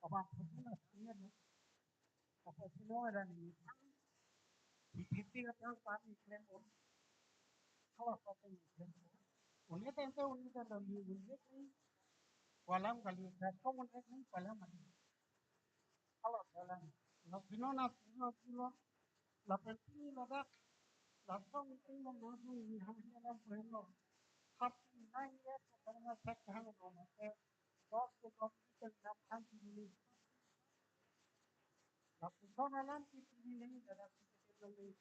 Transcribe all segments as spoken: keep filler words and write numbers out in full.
Apa pun na sini ni. Apa sih lo ada ni? Di titik apa yang kami claim on? Kalau satu yang claim on, unit yang tu unit yang lebih unit ni. Walam kali, datang unit ni walam kali. Kalau jalan, na pino na pino pino, lapen pini ladak, langsung itu yang langsung ini ham dalam peno. Hap nai ya, karena saya kahang no, eh, dos ke dos ke enam kan ini. Lapen non alam ke ini dadak ke ini.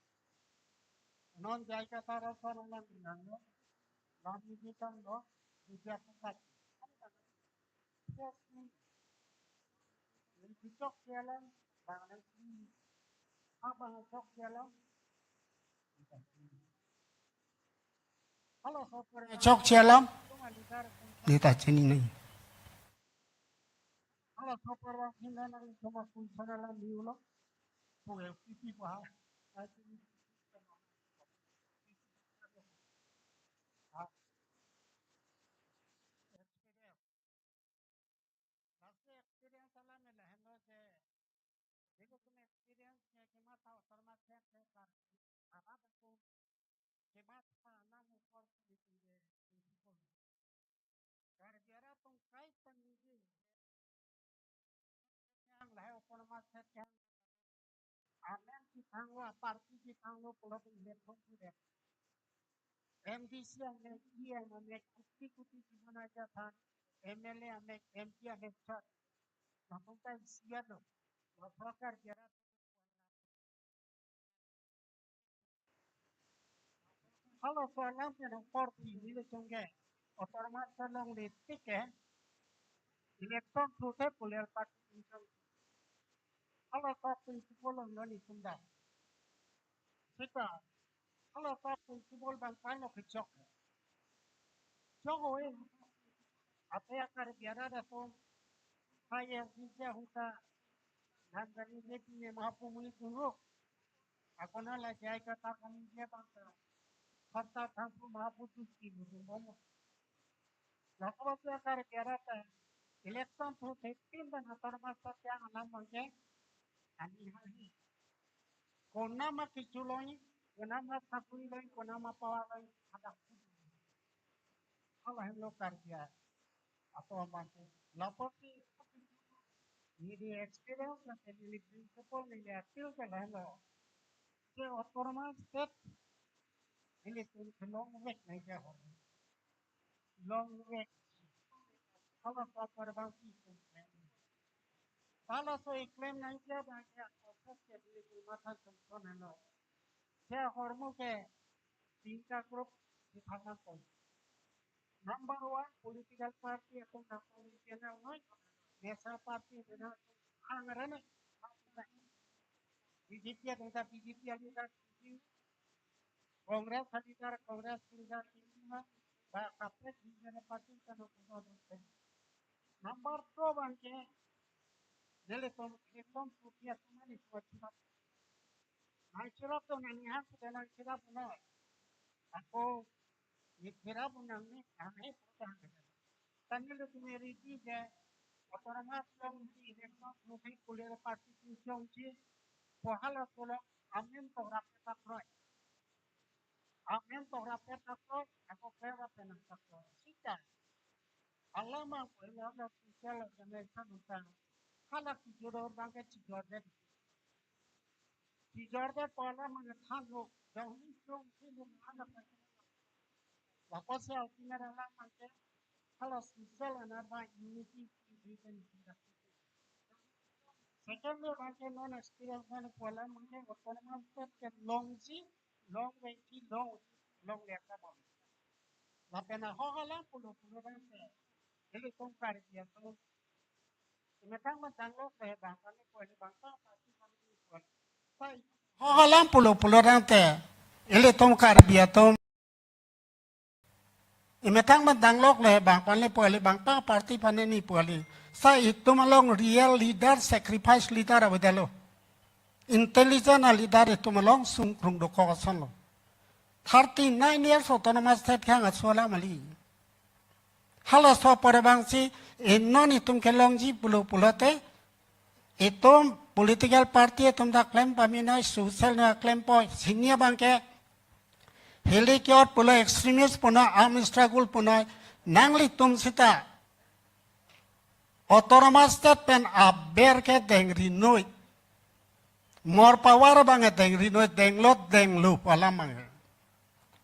Non jai kata rasa alam ini, non ini kita no, dia akan Chok jalan, bang nang, ah, bang chok jalan. Halo, sopor. Chok jalan. Neta chini nai. Halo, sopor, bang hinda nang cuma kun sana lang diulo. Pung L P P pa. Lasi experience alam lahelo je, dilo tum experience ke kematha osormat ke ke kar, apa tu kematha nang ukor tu itu je, itu pun. Karbi arat atum kaita niji yang lahai opormat set yang amen si thanglo, party si thanglo pulo tu election sudah. M D C amek, E M amek, kuti kuti di mana aja than, M L A amek, M P amek chot. Langsung kan sian lo. Lo prokar biara. Halaso alam pen apor pini le chongke. Otormat cholong letik ke. Election through the political party election. Halaso principle lo ni sunda. Sita, halaso principle bang pano kechok. Chok oi, ate akar biara da som, hai yang bisa huta, dan dari dia punya mahapu muni tunggu. Ako na la jai kata kami dia bangsa, kata tangku mahapu tuski mutu bomo. Lapu waktu akar biara ta, election through thirteen dan ator masa yang alam bangke, ani hari. Konama kechuloi, konama sakuri loi, konama pawa loi, hadak. Halahelo Karbi atum abang ke. Lapu ke, neli experience lapen neli principle neli appeal ke lahelo. Je autonomous state, nelitum kelongvek nai ke ho. Longvek. Halaso apor bang si kum. Halaso iklem nangji abang ke, apor ke nelitum matha tum son helo. Je ahormu ke tinta group di thangnat pon. Number one, political party atum nangpon channel noi, mesa party mena angrene, B J P atum ta B J P alida, Congress alida, Congress alida, ba kaprek di jana party ta no kuno. Number two bangke, nelitum, nelitum putih atum ani suat suat. Nang chirap to nang nihan sudah nang chirap no. Ako ni chirap nang ni nang ni putang. Tani lo tumeri di je, autonomous long di election lo di kulir party chongji, pohal asolo amen to rap tak roi. Amen to rap tak roi, ako kaya rap nang tak roi. Sita. Alamang pwede na social organization untang. Halak chijor bangke chijor det. Chijor det pu alamang thanlo. Jahuni song sini halak. Lapusi ultimate alamang ke halak social and urban unity. Secondly, bangke non experience mane pu alamang ke autonomous state ke longji, longvekji, long, longle kabon. Lapen ahohalam pulo pulo dang ke. Ilitum Karbi atum. Imetang matang lo ke bang kami pu, bang pa party kami pu. Sai. Ahohalam pulo pulo dang ke. Ilitum Karbi atum. Imetang matang lo ke bang kami pu, bang pa party paneni pu. Sai itum along real leader, sacrifice leader avedetlo. Intelligent a leader itum along sungkrung dokok asonlo. Thirty-nine years autonomous state kehang aso alam kali. Halaso apor bangsi, eh, non itum kelongji pulo pulote, Itum political party atum ta klem pame noi, social na klempo, sini abangke hili kiot pulo, extremist puno, arm struggle puno, nanglitum sita autonomous state pen aber ke dengri noi. More power abang dengri noi, denglo denglo pu alam abang.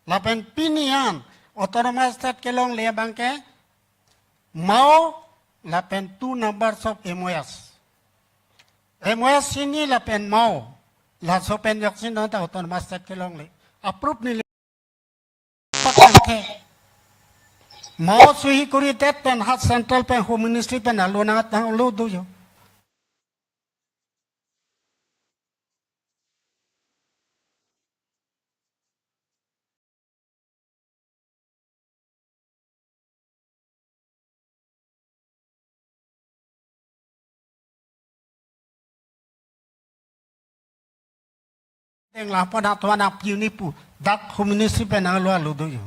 Lapen pini an autonomous state kelongle abangke MoU lapen two numbers of M O S. M O S sini lapen MoU, laso pen joksi non ta autonomous state kelongle. Approve neli pakangke. MoU suhi kuri det pen ha central pen Home Ministry pen alo nangat nang lo do jo. Deng lapu anak tuan anak piuni pu, dak Home Ministry pen nang lo alo do jo.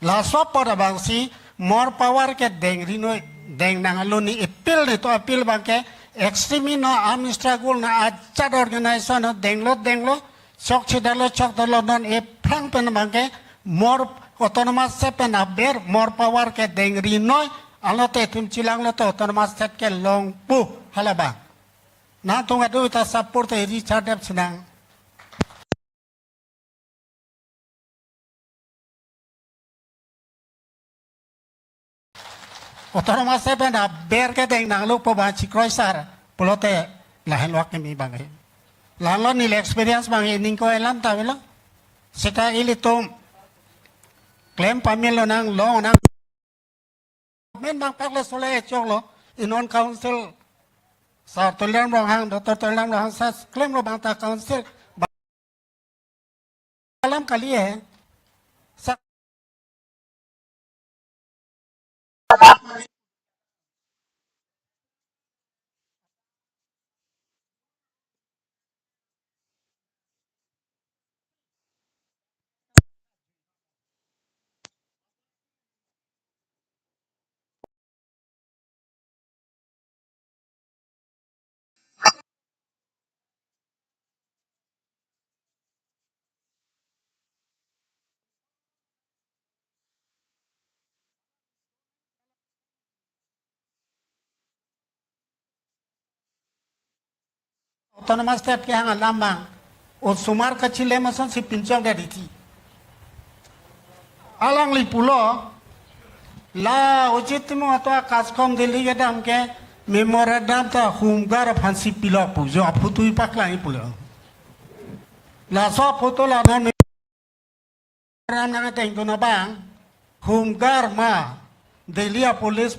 Laso apot abangsi more power ke dengri noi, deng nang alo ni appeal ni to appeal abangke extremist no, arm struggle no, ajat organization no, denglo denglo, chokche detlo chokdetlo, non aphrang pen abangke more autonomous state pen aber more power ke dengri noi, alote itum chelanglo te autonomous state kelong pu hala abang. Nangtum adu ta support te Richard Deb sinang. Autonomous state pen aber ke deng nanglo pu abang chikroi sar pulote lahenlo akimi abang. Langlo neli experience abang ningko elam ta avelo. Seta ilitum klem pamelo nang long nang. Men bang pakle sole choklo, inon council, Sir Tuliram Ronghang, Doctor Tuliram Ronghang sa klemlo abang ta council alam kali he. Sa Autonomous state kehang alam abang, osomar kachilem asonsi pinchong det iti. Alangli pulo, la Ajit Timung ato Kaskom Delhi kedam ke memorandum ta Home Guard aphansi pilo pu jo aphoto ipaklang pulo. Laso aphoto la non ram nang ateng dun abang, Home Guard ma, Delhi a police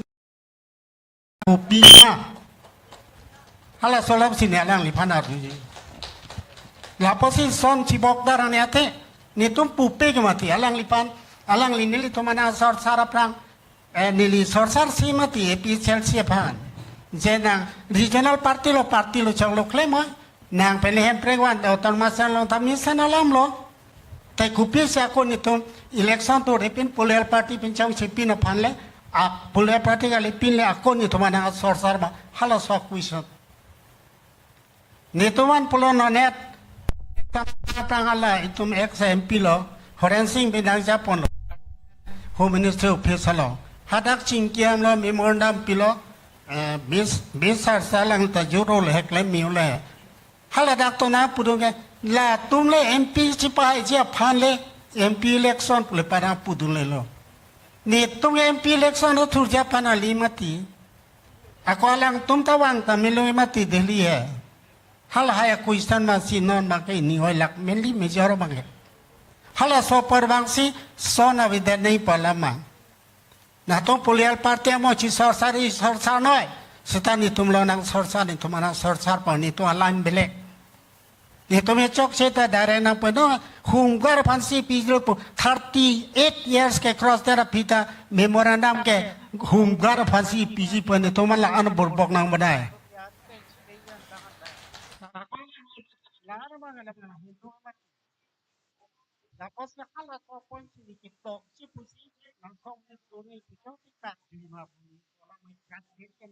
kopi ma. Halaso alam sini alangliphan arju. Lapusi son chibok darang ni athe, netum pupe ke mati, alangliphan, alangli nelitum anang sorsar aphrang, eh, neli sorsarsi mati A P H L C aphan. Je nang regional party lo, party lo choklo klem oi. Nang pele Hemprek van autonomous along ta mesen alam lo. Te kopisi ako netum election to ripin political party pinchong chepin aphan le, a political party kali pin le ako netum anang sorsar ma, halaso question. Netum an pulo non net. Tang hala itum ex M P lo, Horen Sing Bey nangjaponlo. Home Ministry office lo. Hadak chingki damlo, memorandum pilo, eh, bis, bis sar salang ta juro le heklem miu le. Hala dak to nangpudun ke, latum le M P chipahaiji aphan le M P election pule para pudun lelo. Netum M P election lo thurji aphan kali mati. Ako alangtum ta vang ta melo mati Delhi he. Halahai a question masi non abangke ini hoi lak mainly major abangke. Halaso apor abangsi son avedet nangji pu alam abang. Nangtum political party amo chisorsar, isorsar noi. Seta netum lo nang sorsar, netum anang sorsar pu netum alam belek. Netum echok seta direct nangpeno Home Guard aphansi pilo pu thirty eight years ke cross der aphi ta memorandum ke Home Guard aphansi piji pu netum la an borbok nang badai. Lapos na halaso apot si ni kitok si pusi nang kong ni tuni kitok si tak di ma pusi orang main kan kan.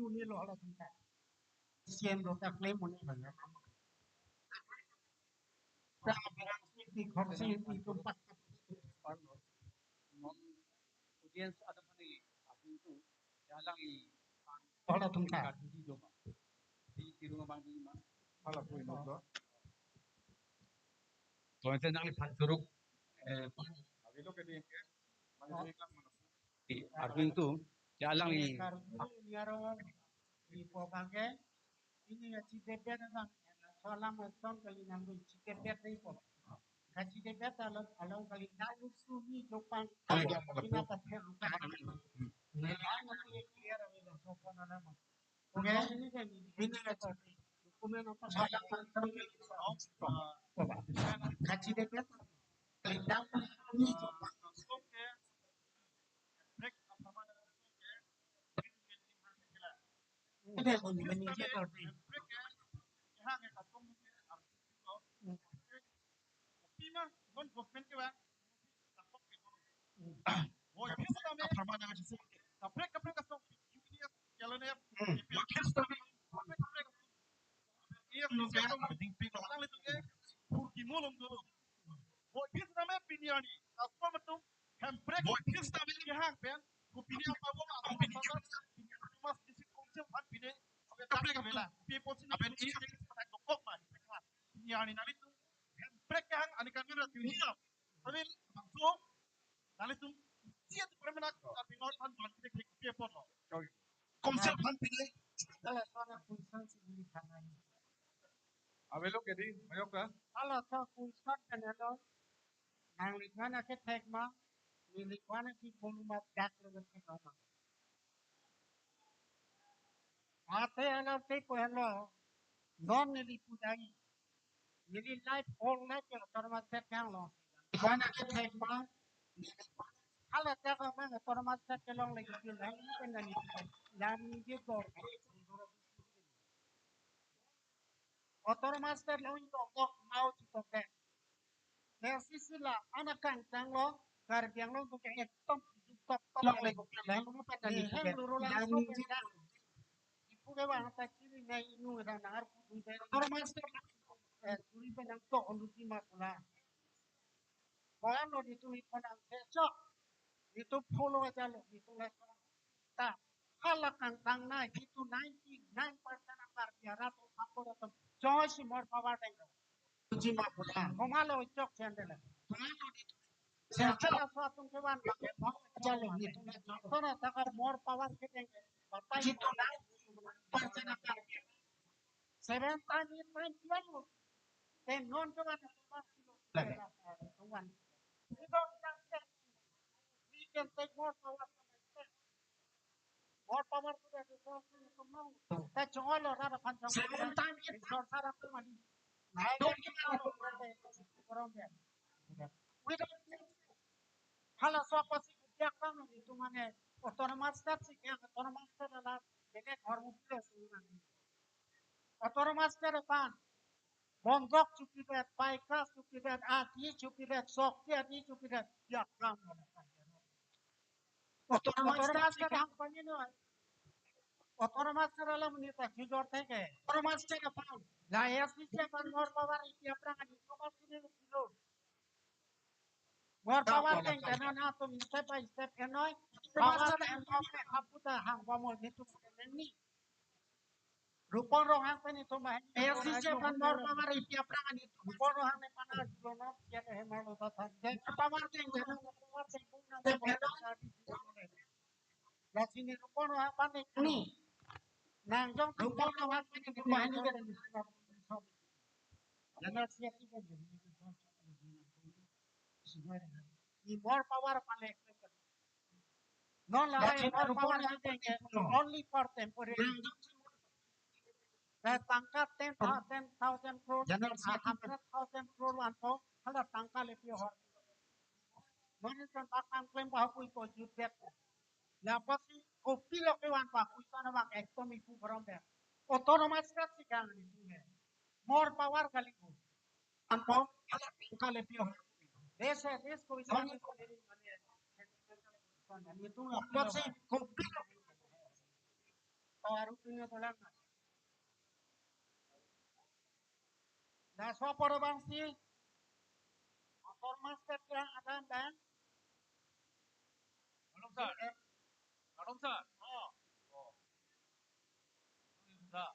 Uni lo hala tungka. C M lo ta claim mo ni bang. Sa barang siti khorsi ti tumpak. Non audience ada pani apuntu jalang i hala tungka. Di doma. Di di rumah bang di ma. Hala pui no. Tonte nangli phan turuk. Eh, Abilo ke di ke. Mang di lang mana. Di arjun tu jalang i. Kartu niaro di po bangke. Ini ya cite bet bang. Solam son kali nanggu cite bet di po. Kachi de bet alo alo kali nanggu sumi jopang. Ina pathe rupa. Nela na clear clear ave la so pon ala ma. Oke. Ini na to. Dokumen apa? Solam son kali. Kachi de bet. Kali nanggu sumi jopang. Ini manager. Kopine apabo ma, kopine apabo ma, Autonomous District Council aphan pine, abe tak kavela. Pi apotsi na, aben i, aben i, aben dokok ma, ini ani nangli tu, hemprek kehang ani kan mera tu hi ya. Tapi bangso, nangli tu, dia tu permena, tapi nor pan ban kita klik pi apot lo. Council aphan pine. Hala sana question si diri khanai. Avelo ke di, mayok ka? Hala sa question kan alo. Nangli kwana ke thek ma, neli kwana ke bolu ma dak lo ke thek ma. Ate alo te ko alo, non neli pudai. Neli life, whole life ke Autonomous State kang lo. Kwana ke thek ma, hala thek ma Autonomous State ke longle ke lang ni pen nani. Lang ni je dor. Autonomous State lo ni dok dok mau tu dok dek. Sisi la anak kangtang lo, Karbi Anglong tu ke ekdom juk tok tok longle ke lang ni pen nani. Hem luru lang so pen lang. Ipu ke bang ta chiri nai inu ran ar pu dun pen. Autonomous State, eh, suri pen nang tok ondu si ma pula. Koan lo di tu ni konang sechok. Di tu follow aja lo, di tu le ta. Hala kangtang nai, di tu ninety nine percent apar biara tu sapor atum. Joy si more power deng. Tuji ma pula. Komalo chok sendela. Sechok so atum kevan. Aja lo, di tu le chok. Sana taka more power ke deng. Batai. Di tu nine percent apar biara. Seven time, eight time, twelve. Then non ke mana tu mas kilo. Tuan. We don't just say we can take more power from the state. More power to the resource in the community. Ta chungolo rara pan chungolo. Seven time, eight time. Resource rara tu mali. Don't give up. We don't need. Hala so apotsi kebijakan itu mane Autonomous State si ke Autonomous State ala bene hormu plus. Autonomous State aphan Bonjok chukidet, Paikas chukidet, Adi chukidet, Sokti Adi chukidet, ya kam. Autonomous State ke hang pani noi. Autonomous State alam ni ta jujor theke. Autonomous State aphan. La S D C aphan more power iti aphrang ani Autonomous State kilo. More power keng kena na atum step by step kenoi. Power and power aputa hang pamol nitum keneni. Rupon Ronghang pen itum bahani. S D C aphan more power iti aphrang ani itum. Rupon Ronghang ne pana jono siat he marlo ta than. Power keng kena power keng kena. Lasi ni Rupon Ronghang pen ni. Nang jong Rupon Ronghang pen ni bahani ke. Jangan siap kita jadi. Ni more power pale. Non la more power only for temporary. Tangka ten thousand, ten thousand crore, hundred thousand crore anpo, hala tangka le pio hor. Mani tangka kan klem ba hui ko jutdet. Lapasi kopilo kevan ba hui sana bang ekdom ipu borom ber. Autonomous State si kang ni tu he. More power kali ko. Anpo, hala tangka le pio. Desa, des ko bisa. Itu lapasi kopilo. Baru punya bolang. Laso apor abang si Autonomous State yang ada dan. Malom sir. Malom sir. Oh. Oh. Sir.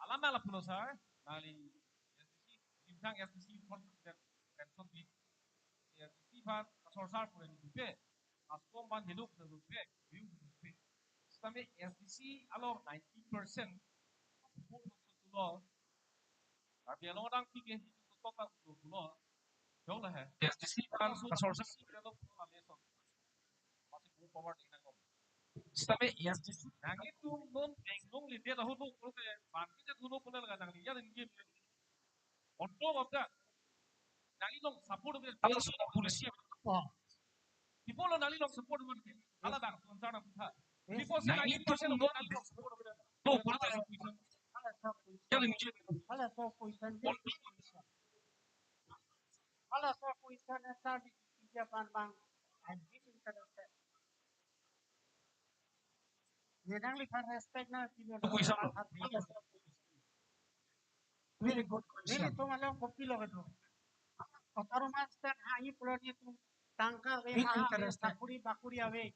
Alam na lapulo sir. Nali S D C, Jimsang S D C report dan pension di S D C aphan asor sar pura ni dupe. Askom ban heluk na dupe, view dupe. Sitame S D C along ninety percent. Karbi Anglong adang pike hitu total pulo. Jong la he. S D C aphan asor sar pura ni dupe. Masih pulo power di nangom. Sitame S D C. Nang itum non bengong lidia tahu tu, kalau ke bangkit itu lo pernah nang lihat dan game. Onto babda. Nang itum support ke. Kalau sudah polisi. Oh. Di polo nang itum support ke. Ala bang, tuan sana kita. Di polo nang itum support ke. Oh, pernah. Kalau so kuisan. Kalau so kuisan. Kalau so kuisan, tadi dia bang. Anjing kita dapat. Ye nangli aphan respect na, video. Kuisan. Very good question. Nelitum along kopilo kedo. Autonomous State hangji pulo nelitum tangka ave, very ha ave, interesting. Sakuri bakuri ave.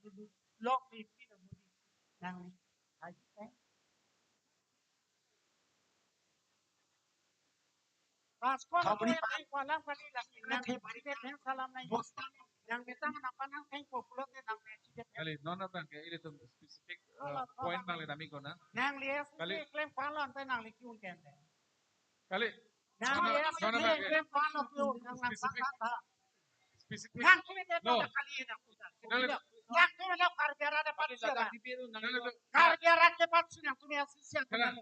dulu lok di pi na budi. Nang, aji, eh. Pas ko na Khamri ko yang ko alam kali lagi nang Khamri beri ke salam nai. Bostan. Nang beta mana apa nang thank ko pulo te nang nai chike. Kali, non abang ke ilitum specific, eh, point abang le nami ko na. Nang lias kali. Si claim palon te nang liki un ken te. Kali. Nang lias si claim palon tu nang nang specific. Specific. Nang kami te no. Kali nang putar. Nang le. Nang tu nang Karbi arat dapat siapa? Nang le. Karbi arat dapat si nang tu nang si siapa? Kali.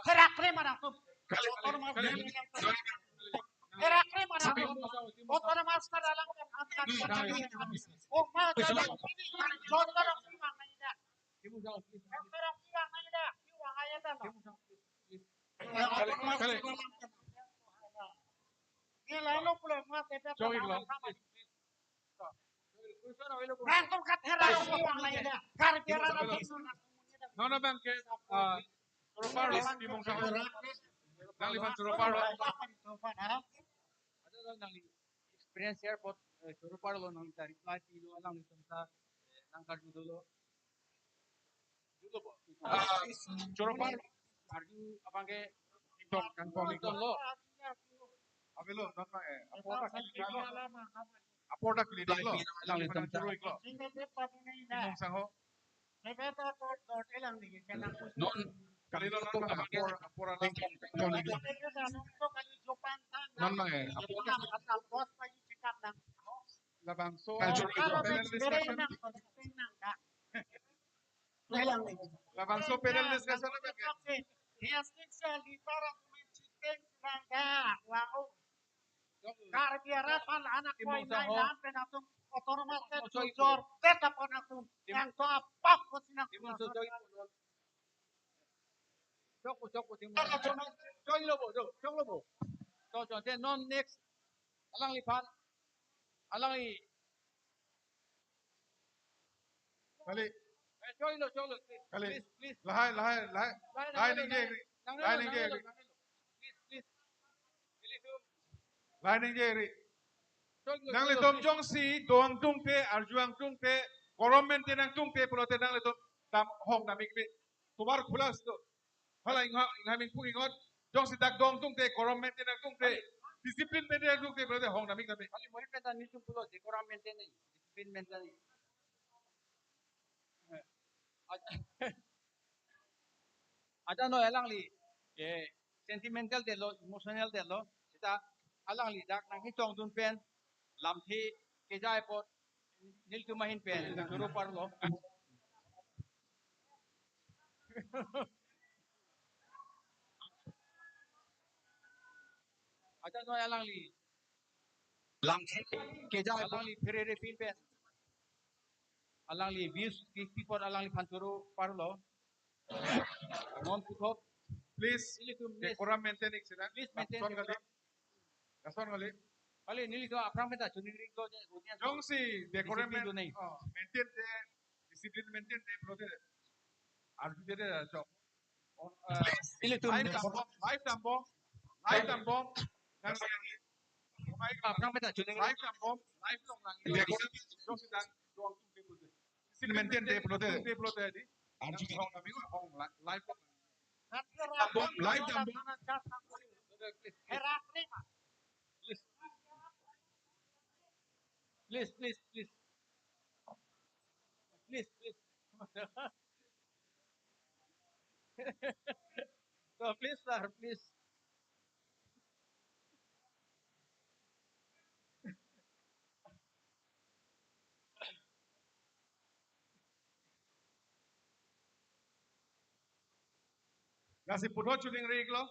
Herakre mana tu? Kali, kali, kali. Herakre mana tu? Otonomas kadalang kan angkat kami. Oh, ma kadalang ini kan jodoh orang sih mana ini? Orang sih mana ini? Orang aja dah. Kali, kali. Ini lalu pulang mas ada. Jogik lo. Langsung kat hera orang lain ya. Karbi arat. Nono abang ke, ah, Choro Parlo, Timung Sangho. Nangliphan Choro Parlo. Ada nangli experience airport, eh, Choro Parlo nang cari flight ilo alanglitum ta, eh, nang karju dolo. Ah, Choro Parlo. Arju abang ke kangton, kangton lo. Avelo, non ma, eh, apor ta kali lo. Apor ta kali lo. Nanglitum ta. Choro iklo. Timung Sangho. Non kali lo, non ma, apor, apor alam. Non ma, eh, apor ta. Labangso panel discussion. Labangso panel discussion. Karbi arat aphan anak koi nai lam pen atum otonomas state jor tet apot atum yang to apap ko sinang. Chok, chok, chok, chok. Chok lo bo, chok, chok lo bo. To, chok, then non next. Alangliphan. Alangli. Kali. Eh, chok lo, chok lo, please. Kali. Please, please. Lahai, lahai, lahai. Lahai, lahai, lahai ningje, lahai, ri. Lahai ningje, ri. Please, please. Please, um. Lahai ningje, ri. Chok lo, chok lo, please. Nanglitum jongsi do-ang tungte, arju-ang tungte, korom maintain-ang tungte pulote nanglitum dam hong damik ri. Tovar khula asto. Hala ingha, ingha mingpung ingot. Jongsi dak do-ang tungte, korom maintain-ang tungte, discipline maintain-ang tungte pulote hong damik damik. Kali, mohin pen ta nelitum pulo, decorum maintain nai, discipline maintain nai. Eh, ad-, ajat no alangli, eh, sentimental detlo, emotional detlo, seta alangli dak nangkechongdun pen, lamthe kejai apot, nelitum ahin pen, Choro Parlo. Ajat no alangli. Lamthe kejai apot. Alangli pherere pin pen. Alangli views kipi apot alangliphan Choro Parlo. Non puthot. Please, ilitum, please. Decorum maintain ik sila. Please maintain decorum. Lason kali. Lason kali. Kali nelitum aphrang pen ta choningri lo je, audience. Jongsi decorum discipline do nai. Oh, maintain te, discipline maintain te pulote. Arju te de chok. On, eh, ilitum live dambom, live dambom, live dambom. Nang lagi. Aphrang pen ta choningri. Live dambom, live long lagi. Jongsi dang, do-ang tungte pulote. Discipline maintain te pulote. Te pulote di. Arju hong kami hong li-, live long. Dambom, live dambom. Please, please. Please, please, please. Please, please. So, please, sir, please. Lasi puthot choningri-iklo.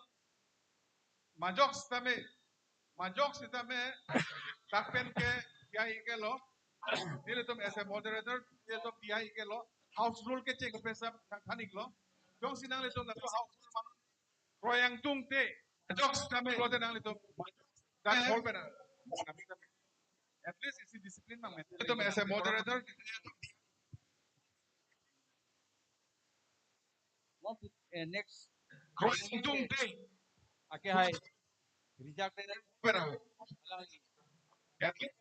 Majok sitame, majok sitame, dak pen ke diya-ik-etlo. Nelitum as a moderator, nelitum diya-ik-etlo. House rule kecheng pen sap nangthan-iklo. Jongsi nanglitum laso house rule man kroidun te, majok sitame, pulote nanglitum. Dak hall pen. At least isi discipline mang. Nelitum as a moderator. Mo pu-, eh, next. Kroidun te. Ake hai. Reject de. Pera. Alangli. At least.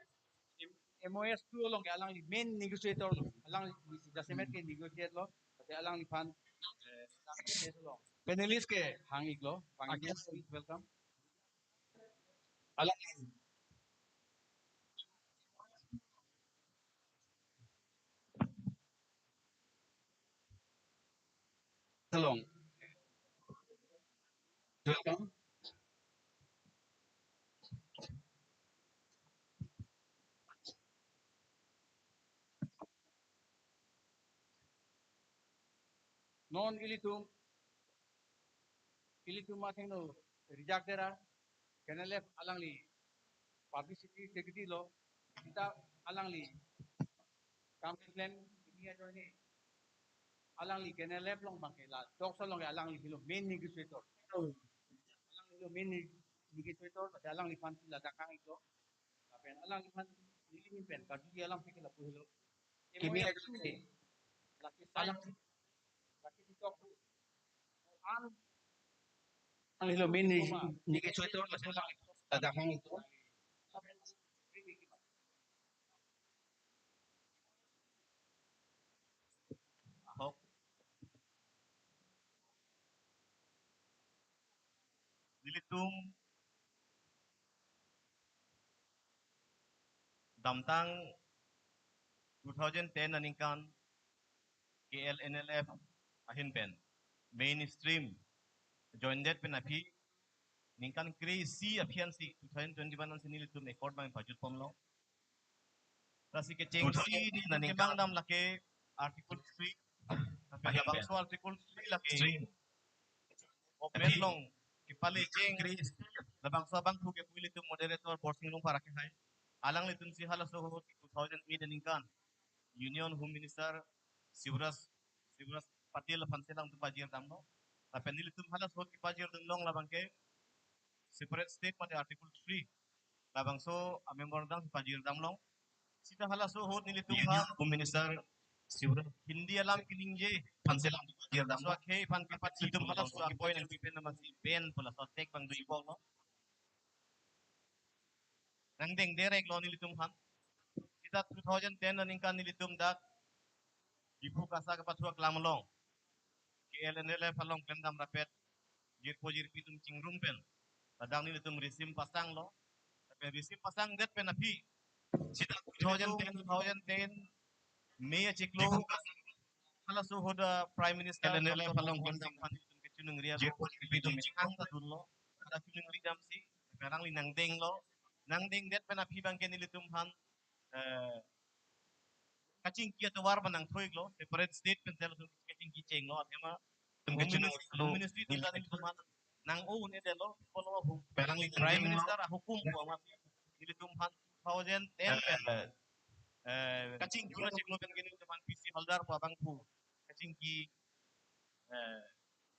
M-, M O S two along ke alangli main negotiator lo. Alangli jasemet ke negotiate lo. Ate alangliphan, eh, negotiate lo. Panelist ke hang-iklo. Bang-, ake, please welcome. Alangli. Along. Welcome. Non ilitum, ilitum athengno reject dera, K N L F alangli publicity secretary lo, sita alangli kam klem, ini ajoine alangli K N L F along abang ke la, doksi along ke alangli helo main negotiator. Alangli helo main ne-, negotiator, pada alangliphan ladak hang-iklo. Lapen alangliphan neli ahin pen kardom alam si ke lapu helo. Kimi ajoine. Laki alang, laki TikTok tu. An. Alangli helo main ne-, negotiator, ladak hang-iklo. Ahok. Nelitum damtang two thousand ten aningkan K L N L F ahin pen mainstream join det pen aphi ningkan kre-isi aphi ansi two thousand twenty-one ansi nelitum accord abang pajut pon lo. Lasi kechengsi nelitum kemang dam lake Article three. Tapi labangso Article three lake government along kepale cheng. Labangso abangphu ke pu ilitum moderator Borsing Rongphar ake hai. Alanglitum si halaso ahut two thousand eight aningkan Union Home Minister Shivraj, Shivraj Patil aphan si alangtum pajir damlo. Lapen nelitum halaso ahut kepajirdun long labang ke separate state mate Article three. Labangso a-memorandum pajir damlong. Sita halaso ahut nelitum Union ha Home Minister Shivraj Hindi alam keningje aphan si alangtum pajir damlo. Laso akhei aphan kepachini tum halaso a-point pen amatsi pen pu laso attack abang do-ikbomlo. Nangdeng direct lo nelitum aphan. Sita two thousand ten aningkan nelitum dak Diphu KASA kepathu aklam along K L N L F along klem dam rapet jirpo jirpi atum chingrum pen ladak nelitum risim pasang lo. Lapen risim pasang det pen aphi sita two thousand ten, two thousand ten May achiklo halaso ahut Prime Minister K L N L F along klem dam aphan nelitum kechoningri atum methang ta dunlo. Dak choningri damsi, lapen alangli nangdenglo. Nangdeng det pen aphi abang ke nelitum aphan, eh, kachingki atovar abang nangthu-iklo, separate state pen tel kachingki chenglo, athema Home Ministry, Home Ministry atum ta nelitum aphan nang-o un-edetlo, polo ahu. Prime Minister ahukum pu amatsi nelitum aphan two thousand ten pen, eh, kachingki June achiklo pen ke nelitum aphan P C Halder pu abangphu kachingki, eh,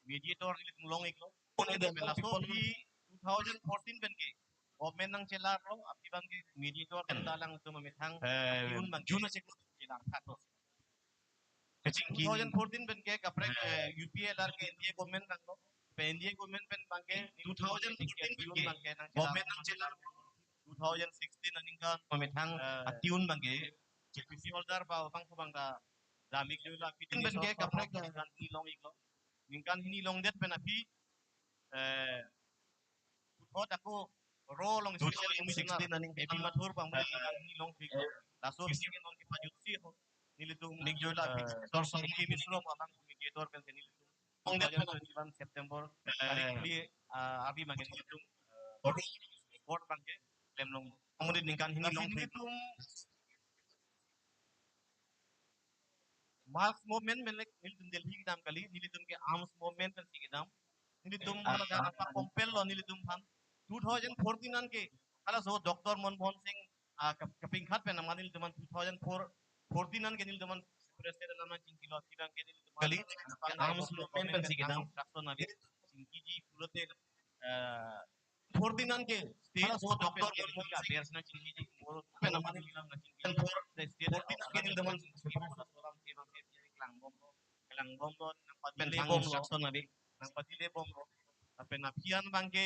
mediator nelitum long-iklo. Lapen laso aphi two thousand fourteen pen ke government nangchelarlo, aphi abang ke mediator pen ta alangtum amethang, eh, June abang ke June achiklo chelar thaklo. Kachingki two thousand fourteen pen ke kaprek, eh, U P A alar ke N D A government vanglo. Pen N D A government pen abang ke two thousand fourteen pen ke government nangchelar. Two thousand sixteen aningkan amethang, eh, a-tune abang ke P C Halder pu abangphu abang ta dam-ik, jula aphi pen ke kaprek ningkan hini long-iklo. Ningkan hini longdet pen aphi, eh, puthot ako ro along special commissioner A P Mathur abang, eh, ningkan hini long-ik. Laso aphi ke non kepajutsi ho nelitum, eh, Sor Sor K Misro abang mediator pen ke nelitum two thousand twenty-one September tarik phli, ah, arni abang ke nelitum, eh, court abang ke klem long. Kemudian ningkan hini long nelitum mass movement pen le nelitum Delhi kedam kali, nelitum ke arms movement pensi kedam. nelitum hala dak apa compel lo nelitum aphan. Two thousand fourteen an ke halaso Doctor Manmohan Singh, ah, kap-, kapingkhat pen amat nelitum aphan two thousand four, fourteen an ke nelitum aphan separate state alam chingkilo, aphi abang ke nelitum aphan kali, arms movement pensi kedam, instruction ave, chingkiji pulote, eh, fourteen an ke state halaso Doctor Manmohan Singh ke bears na chingkiji, four pen amat nelitum na chingkiji, the state fourteen an ke nelitum aphan separate state alam chingkilo, klangbomlo, klangbomlo, nangpatile bomlo, instruction ave, nangpatile bomlo. Lapen aphi an abang ke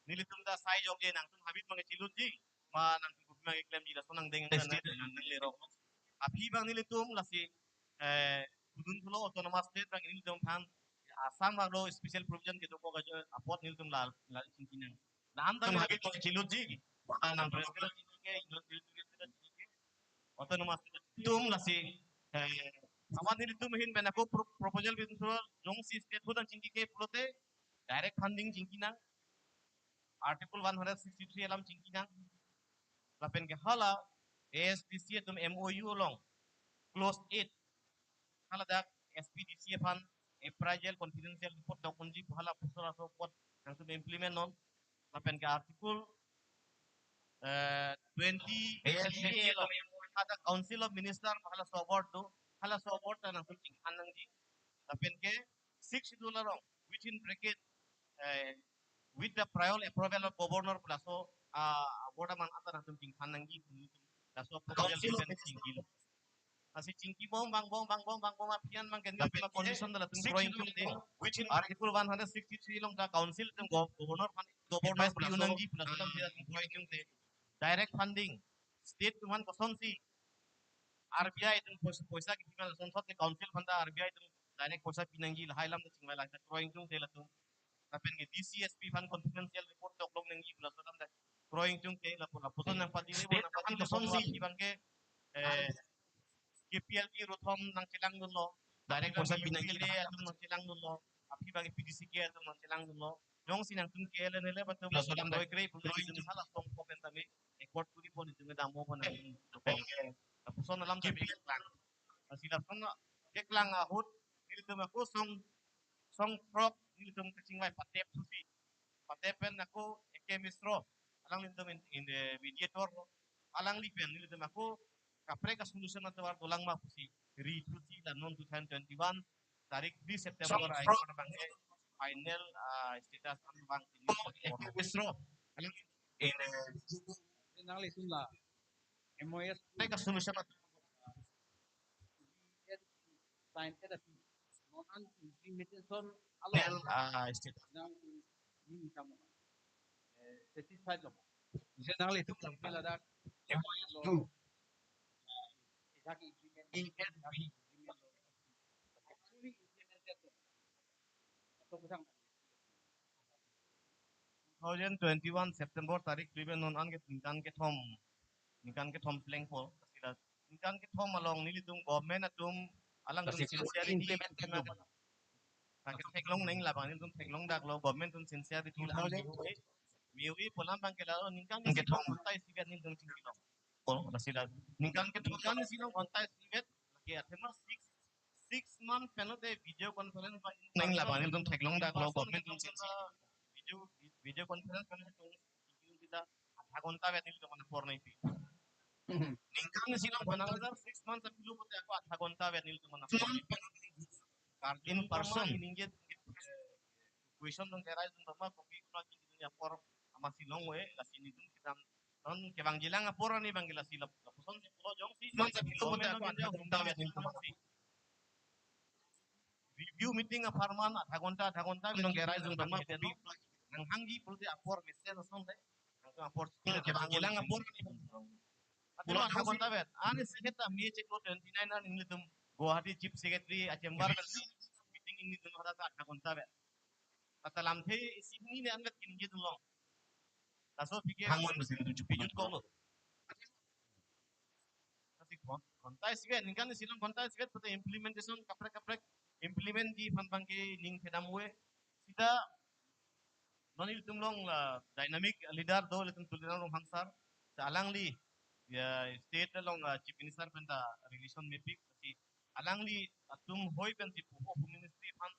nelitum ta sai jokje, nangtum habit abang ke chilutji, ma nangtum kopi abang ke klemji, laso nangdeng nang, nang, nanglerok. Aphi abang nelitum lasi, eh, kudun pulo autonomous state abang nelitum aphan Assam arlo special provision kedokok ajo apot nelitum la, la chingki nang. Lam ta nelitum habit abang ke chilutji, ma nang president chingki ke, union territory state chingki ke, autonomous state atum lasi, eh, amat nelitum ahin pen ako pro-, proposal bin sura jongsi state hudang chingki ke pulote direct funding chingki nang, Article one hundred sixty-three alam chingki nang. Lapen ke hala A S D C atum M O U along clause eight, hala dak S P D C aphan appraisal confidential report dok unji pu hala pusora so pot nangtum implement non. Lapen ke article, eh, twenty A S D C along, hala Council of Minister hala so board do, hala so board ta nangtum chingthan nangji. Lapen ke sixth schedule along, within bracket, eh, with the prior approval of governor pu laso, ah, board amang anta nangtum chingthan nangji, laso approval Council of pen chingkilo. Lasi chingkibom, bangbom, bangbom, bangbom, aphi an abang ke nelitum condition da latum sixth kroi schedule ingtung te, within article one hundred sixty-three along ta council atum gov-, governor aphan governor advice pi un nangji pu laso alam nelitum kroi ingtung te. Direct funding, state atum aphan kosonsi R B I atum pois-, poisa kipi ma lason thot te council aphan ta R B I atum direct poisa pi nangji, lahai alam ta chingvai, lahai ta kroi ingtung te latum. Lapen ke D C S P aphan confidential report dok long nangji pu laso alam ta kroi ingtung te, lapu, lapuson nangpatile bomlo, state aphan nangpatile bomlo, kosonsi aphi abang ke, eh, K P L T rothom nangchelang dunlo, direct poisa pi nangji, K L A atum nangchelang dunlo, aphi abang P D C K atum nangchelang dunlo. Jongsi nangtum K L N L F atum laso alam ta kroi kroi pu kroi ingtung, hala song pok pen tame accord kuri pon ingtung, damo pon nang. Lapuson alam tame keklang. Lasi lason keklang ahut nelitum ako song, song throk nelitum kachingvai patep thusi, patep pen ako A K Misra, alangli nelitum in, in the mediator, alangli pen nelitum ako kaprek a-solution atovar dolang ma pusi ri thusi la non two thousand twenty-one tarik three September song ai throk abang ke final, ah, status an abang ini A K Misra, alang in, eh, nanglitum la M O S kaprek a-solution at- sign at a non an implementation along. Well, ah, state. Nang ini kamu, eh, satisfied lo. Bisa nanglitum lang pala dak. M O S two. Ijak implement. Implement. Actually implemented lo. Atau kusang. Two thousand twenty-one September tarik three pen non an ke ningkan kethom, ningkan kethom plengpo. Sila ningkan kethom along nelitum government atum alangtum sincerity implement atum. Lake theklong nang labang nelitum theklong daklo, government atum sincerity alam mihui, mihui pu alam abang ke lalo ningkan kethom ghonta isivet nelitum chingkilo. Oh, lasi la ningkan kethom, ningkan isi along ghonta isivet, lake athema six, six month pen lote video conference ba nang labang nelitum theklong daklo, government atum sincerity. Video, video conference pen lote sita adha ghonta vet nelitum aphan apor nangpi. Ningkan isi along pen lote six months apilo pote ako adha ghonta vet nelitum aphan apor nangpi. Karjun in person. Ingje, eh, question dong kerai dong tama kopi kuna kini apor amatsi longve, lasi nelitum kedam non kevangjilang apor ani abang ke lasi lap-, lapusonsi pulo jongsi. Six months apilo pote ako adha ghonta vet nelitum aphan apor nangpi. Review meeting apharman adha ghonta, adha ghonta dong kerai dong tama kopi nanghangji pulote apor mesen asonte. Nangtum apor kevangjilang apor. Athe pulo adha ghonta vet. Ani sikhet ta me cheklo twenty-nine an nelitum Guwahati Chief Secretary a-chamber meeting nelitum hadak ta adha ghonta vet. Ata lamthe isi hini ne anvet kiningje dunlong. Laso aphi ke hangon besi nelitum chupi jut kolo. Lasi ghon-, ghonta isivet, ningkan isi along ghonta isivet pote implementation kaprek kaprek implementji aphan abang ke ning kedam ave. Sita non ilitum along la dynamic leader do ilitum Tuliram Ronghang sir. Sita alangli, ya, state along, ah, Chief Minister pen ta relation mepik, si alangli atum hoi pensi pu Home Ministry aphan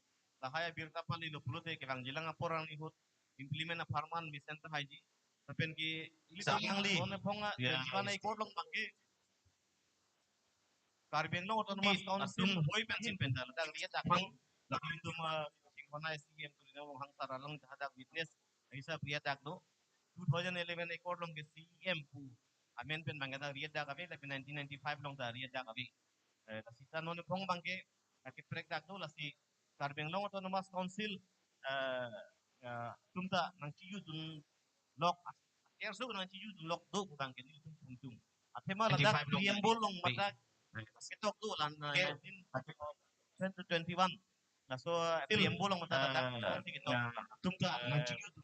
Lahai abirta palilo pulote kevangjilang apor arni ahut implement apharman mesen ta haiji. Lapen ke ili Sa- tangli. One phong a, Ya. Twenty-one a-accord along abangke Karbi Anglong Autonomous Di, Council atum hoi pen sin pen dal dak riya dak bang. Lapen tum, ah, Singhona C E M Tuliram Ronghang sar along dak witness. Aisa priya dak do. Two thousand eleven accord along ke C E M pu amen pen abangke dak riya dak ave, lapen nineteen ninety-five along dak riya dak ave. Eh, lasi ta non phong abangke, kaprek dak do, lasi Karbi Anglong Autonomous Council, eh, eh, atum ta nangchijudun lok, akerso nangchijudun lok do pu abangke nelitum thangthang. Athema ladak Ninety-five along preamble along Wait. Madak ketok do lan, eh, Ke- nineteen, ten to twenty-one. Laso, eh, Still, preamble along madak, madak, eh, laso ketok. Ya, atum ta, eh, nangchijudun.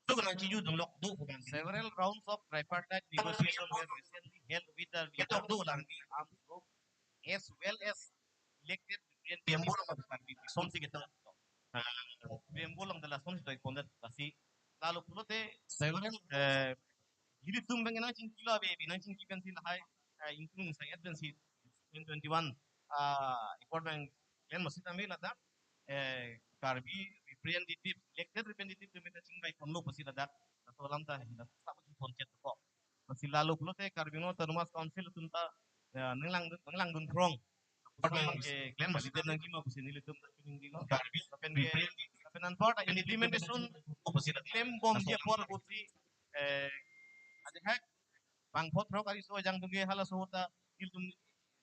Atum nangchijudun lok do pu abangke. Several rounds of tripartite negotiation were recently held with the leaders of the armed group as well as elected representatives. Preamble along madak, son si ketok. Ah, preamble along dak lason si toi pondet lasi. Lalo pulote, Several, eh, ilitum abang nangchingkilo ave, nangchingki pensi lahai, eh, ingkung sai pensi twenty twenty-one, ah, accord abang klemlo sitame ladak, eh, Karbi representative, elected representative atum ta chingvai ponlo pusi ladak, laso alam ta, laso alam ta pon chet ko. Lasi lalo pulote Karbi Anglong Autonomous Council atum ta, eh, nanglang, nanglangdun phrong. Apo abangke klemlo sitame nangji ma pusi nelitum ta chiningri lo. Karbi. Lapen ke, lapen anparta implementation klembomji apor pusi, eh, adehak bang phot throk ari so jang tungge halaso ta ilitum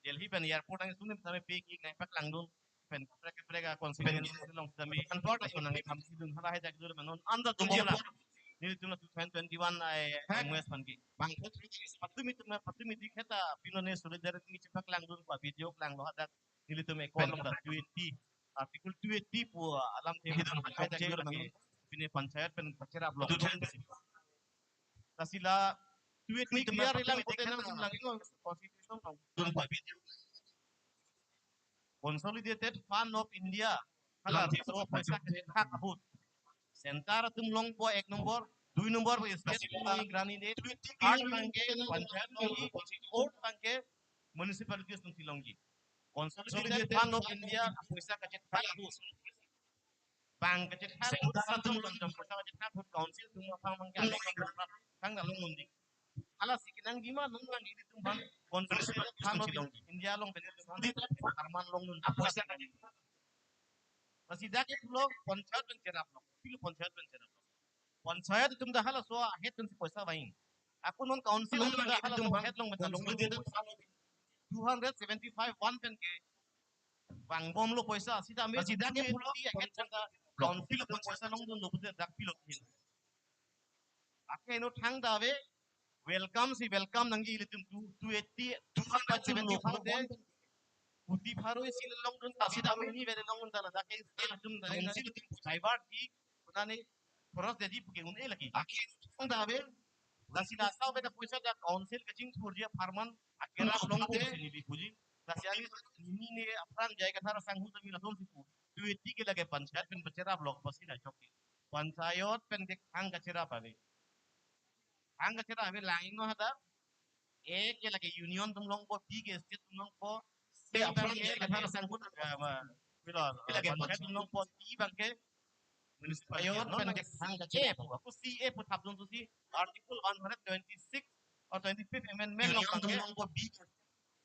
Delhi pen airport angsun sitame pik ik nangpaklangdun pen kaprek kaprek a-constituency along sitame anparta so nangkam sidun halahai dak dur manon anda tumji apor. Nelitum la two thousand twenty-one ai Congress aphan ke. Bang phot throk ari so patumi tum, patumi dik heta pinone solidarity nangchepaklangdun pu video klanglo hadak nelitum accord along dak two eighty. Article two eighty pu alam the Hidang hidang hidang hidang hidang hidang. Pine panchayat pen pacherap lok. Two ten. Lasi la two eighty clear ilang kote nang lang ino constitution along. Consolidated Fund of India. Hala so paisa kethak ahut. Center atum longpo ek nombor, dui nombor pu state atum longji, grant de, third abangke panchayat longji, fourth abangke municipalities atum si longji. Consolidated Fund of India paisa kachethak ahut. Bang kachethak ahut, center atum longdam paisa kachethak ahut, council atum aphan abangke thangta longdunji. Halasi kenangji ma non lang ilitum aphan Consolidated Fund of India along pen ilitum aphan apharman longdun. Paisa kachethak. Lasi dak ke pulo panchayat pen cherap lo. Pilo panchayat pen cherap lo. Panchayat atum ta halaso ahead pensi poisa vang. Ako non council atum ta halaso ahead along pen ta longdun. Two hundred seventy-five one pen ke vangbomlo poisa sitame. Lasi dak ke pulo ahead pen ta council atum poisa longdunlo pulote dak pilo hin. Akheno thangta ave, welcome si welcome nangji ilitum two, two eighty, two hundred seventy-five de. Kuti pharo isi longdun ta sitame ini vere longdun ta ladak ke state atum ta ini divert ji, putane cross de ji puke un-e lagi. Akheno thangta ave, lasi la sa ave ta poisa dak council kachingthurji apharman akerap longte sini bi puji. Lasi ani nini ne aphrang J I Kathar asangho tame lason si pu. Two eighty ke lake panchayat pen pacherap lok pusi la chokji. Panchayat pen ke thang kacherap ave. Thang kacherap ave lang ino hadak. Ek ke lake union atum longpo, B ke state atum longpo, C abang ke J I Kathar asangho, eh, ma, pilo, lake panchayat atum longpo, D abangke municipality. Ayot non pen lake thang kacherap ave. Ako C A pu thapdun pusi Article one hundred twenty-six or twenty-fifth Amendment along abangke.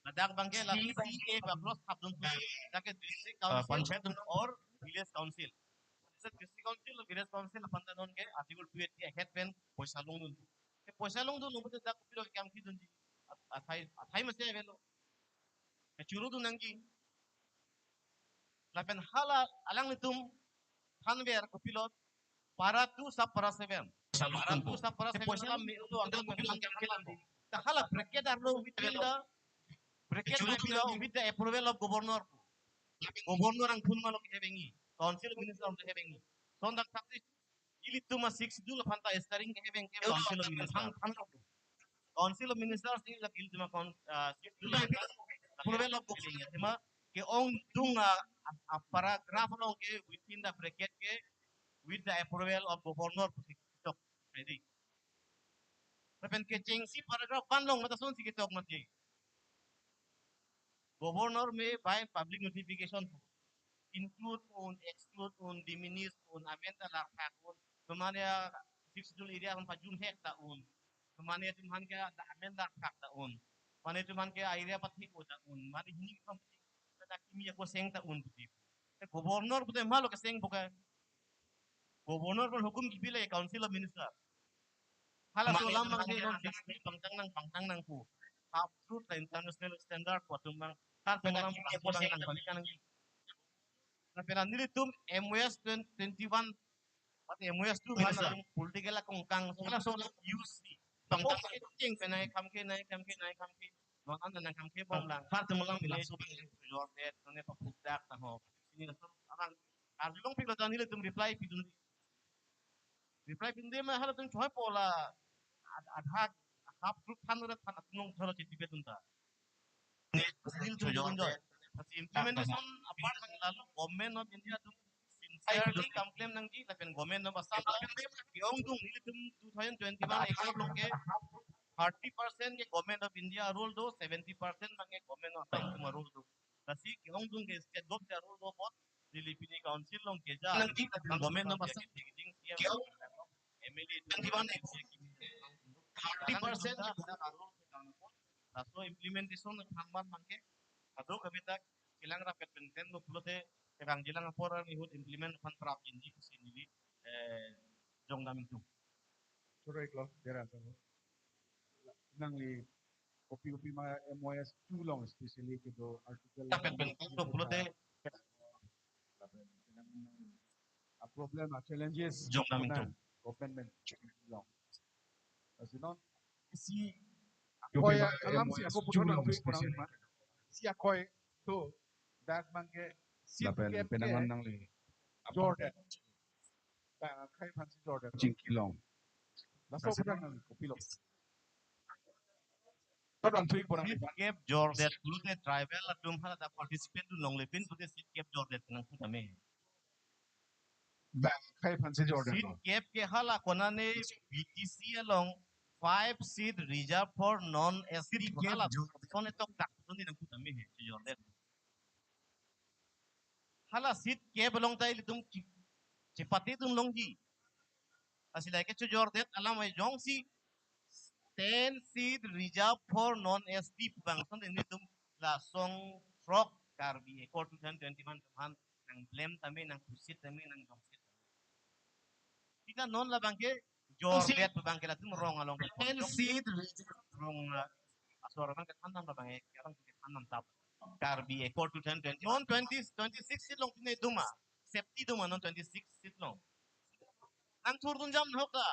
Ladak abangke la C A pu clause thapdun pusi. Dak ke district council, panchayat or village council. District council, village council aphan ta non ke Article two eighty ahead pen poisa longdun. Ke poisa longdunlo pulote dak pilo kam kidunji. At-, athai, athai masi avelo. Kechurudun nangji. Lapen hala alanglitum thanver kopilo para two sub para seven. Para two sub para seven hala me ulo angkang me ulo angkang kelang. Ta hala bracket arlo with the, bracket arlo with the approval of governor. Governor angthun malok kehevengji. Council of Minister along kehevengji. Son dak thak ilitum a-Sixth Schedule aphan ta steering keheveng ke Council of Minister. Thang, thang. Council of Ministers ni lak ilitum akon, ah, Sixth Schedule aphan ta approval of governor. Tema ke-ongdung a, a, a-paragraph along ke within the bracket ke with the approval of governor pusi chok. Ready? Lapen kechengsi paragraph one along mate son si ketok mati. Governor may by public notification. include un, exclude un, diminish un, amen ta larphak un. Mane a Sixth Schedule area aphan pajumhek ta un. Mane atum aphan ke amen larphak ta un. Mane atum aphan ke area pathik ta un. Mane hini kam ta kimi ako seng ta un pusi. Te governor pute malo keseng buka. Governor pun hukum kipilo, Council of Minister. Halaso alam abang ke non sixty pangtang nang, pangtang nangpo. Half truth la international standard pu atum abang. Half truth la pangtang nang, pangtang nang. Lapen nelitum M O S twenty, twenty-one, but M O S two, Minister, political akongkang. Halaso alam use di. Pangtang nang. Ching penai kam ke, nai kam ke, nai kam ke. Non an nang kam ke bomlang. Half truth alam, Minister, George, nane papukdak ta ho. Sini laso abang arjulongpiklo, ta nelitum reply pidun. Reply pinde ma halatum choi pola ad-, adha half truth than rat than atum nong thalo chiti betun ta. Ne still choi jor de. Implementation apart nang lalo Government of India atum sincerely kam klem nangji lapen Government of Assam ke-ongdung, nelitum two thousand twenty-one accord along ke thirty percent ke Government of India rule do, seventy percent abang ke Government of Assam atum rule do. Lasi ke-ongdung ke state government rule do apot, neli pini Council along keja nangji lapen Government of Assam, ke-ongdung C M, M L A, twenty-one, thirty percent. Laso implementation aphan abang ke kadokave ta kelang rapet pen klem do pulote kevangjilang apor arni ahut implement aphan prap inji pusi neli, eh, jongdam ingtung. Choro iklo, dera sa. Nangli kopi kopi ma M O S two along especially kedo article, lapen pen klem do pulote lapen a problem, a challenges jongdam ingtung. Government along. Lasi non isi akoi alam si ako puthot nang tui porang ma. Si akoi to dak abang ke seat, lapen cap ke penang nangli jordet. Bang akhai aphan si jordet. Chingki long. Laso, lasi puthot nang kopilo. Puthot nang tui porang. Seat cap jordet pulote tribal atum hala ta participate dun longle pin pulote seat cap jordet nangpu tame. Bang akhai aphan si jordet. Seat cap ke hala konane B T C along five seat reserved for non S T. Seat cap hala jordet, son etok dak son nangpu tame he jordet. Hala seat cap along ta ilitum che-, chepate dun longji. Lasi lake chojordet alam ai jongsi ten seat reserved for non S T pu abang son nelitum la song throk Karbi Accord two thousand twenty-one aphan nang blame tame, nang pusit tame, nang jongsit tame. Kita non labang ke jordet pu abang ke latum rong along ke ten seat rong, eh, asor abang kethan dam labang ke, abang kethan dam tap. Karbi Accord two thousand twenty, non twenty, twenty-six seat along pine doma. Safety doma non twenty-six seat along. Nang thurdun jam ahok ta.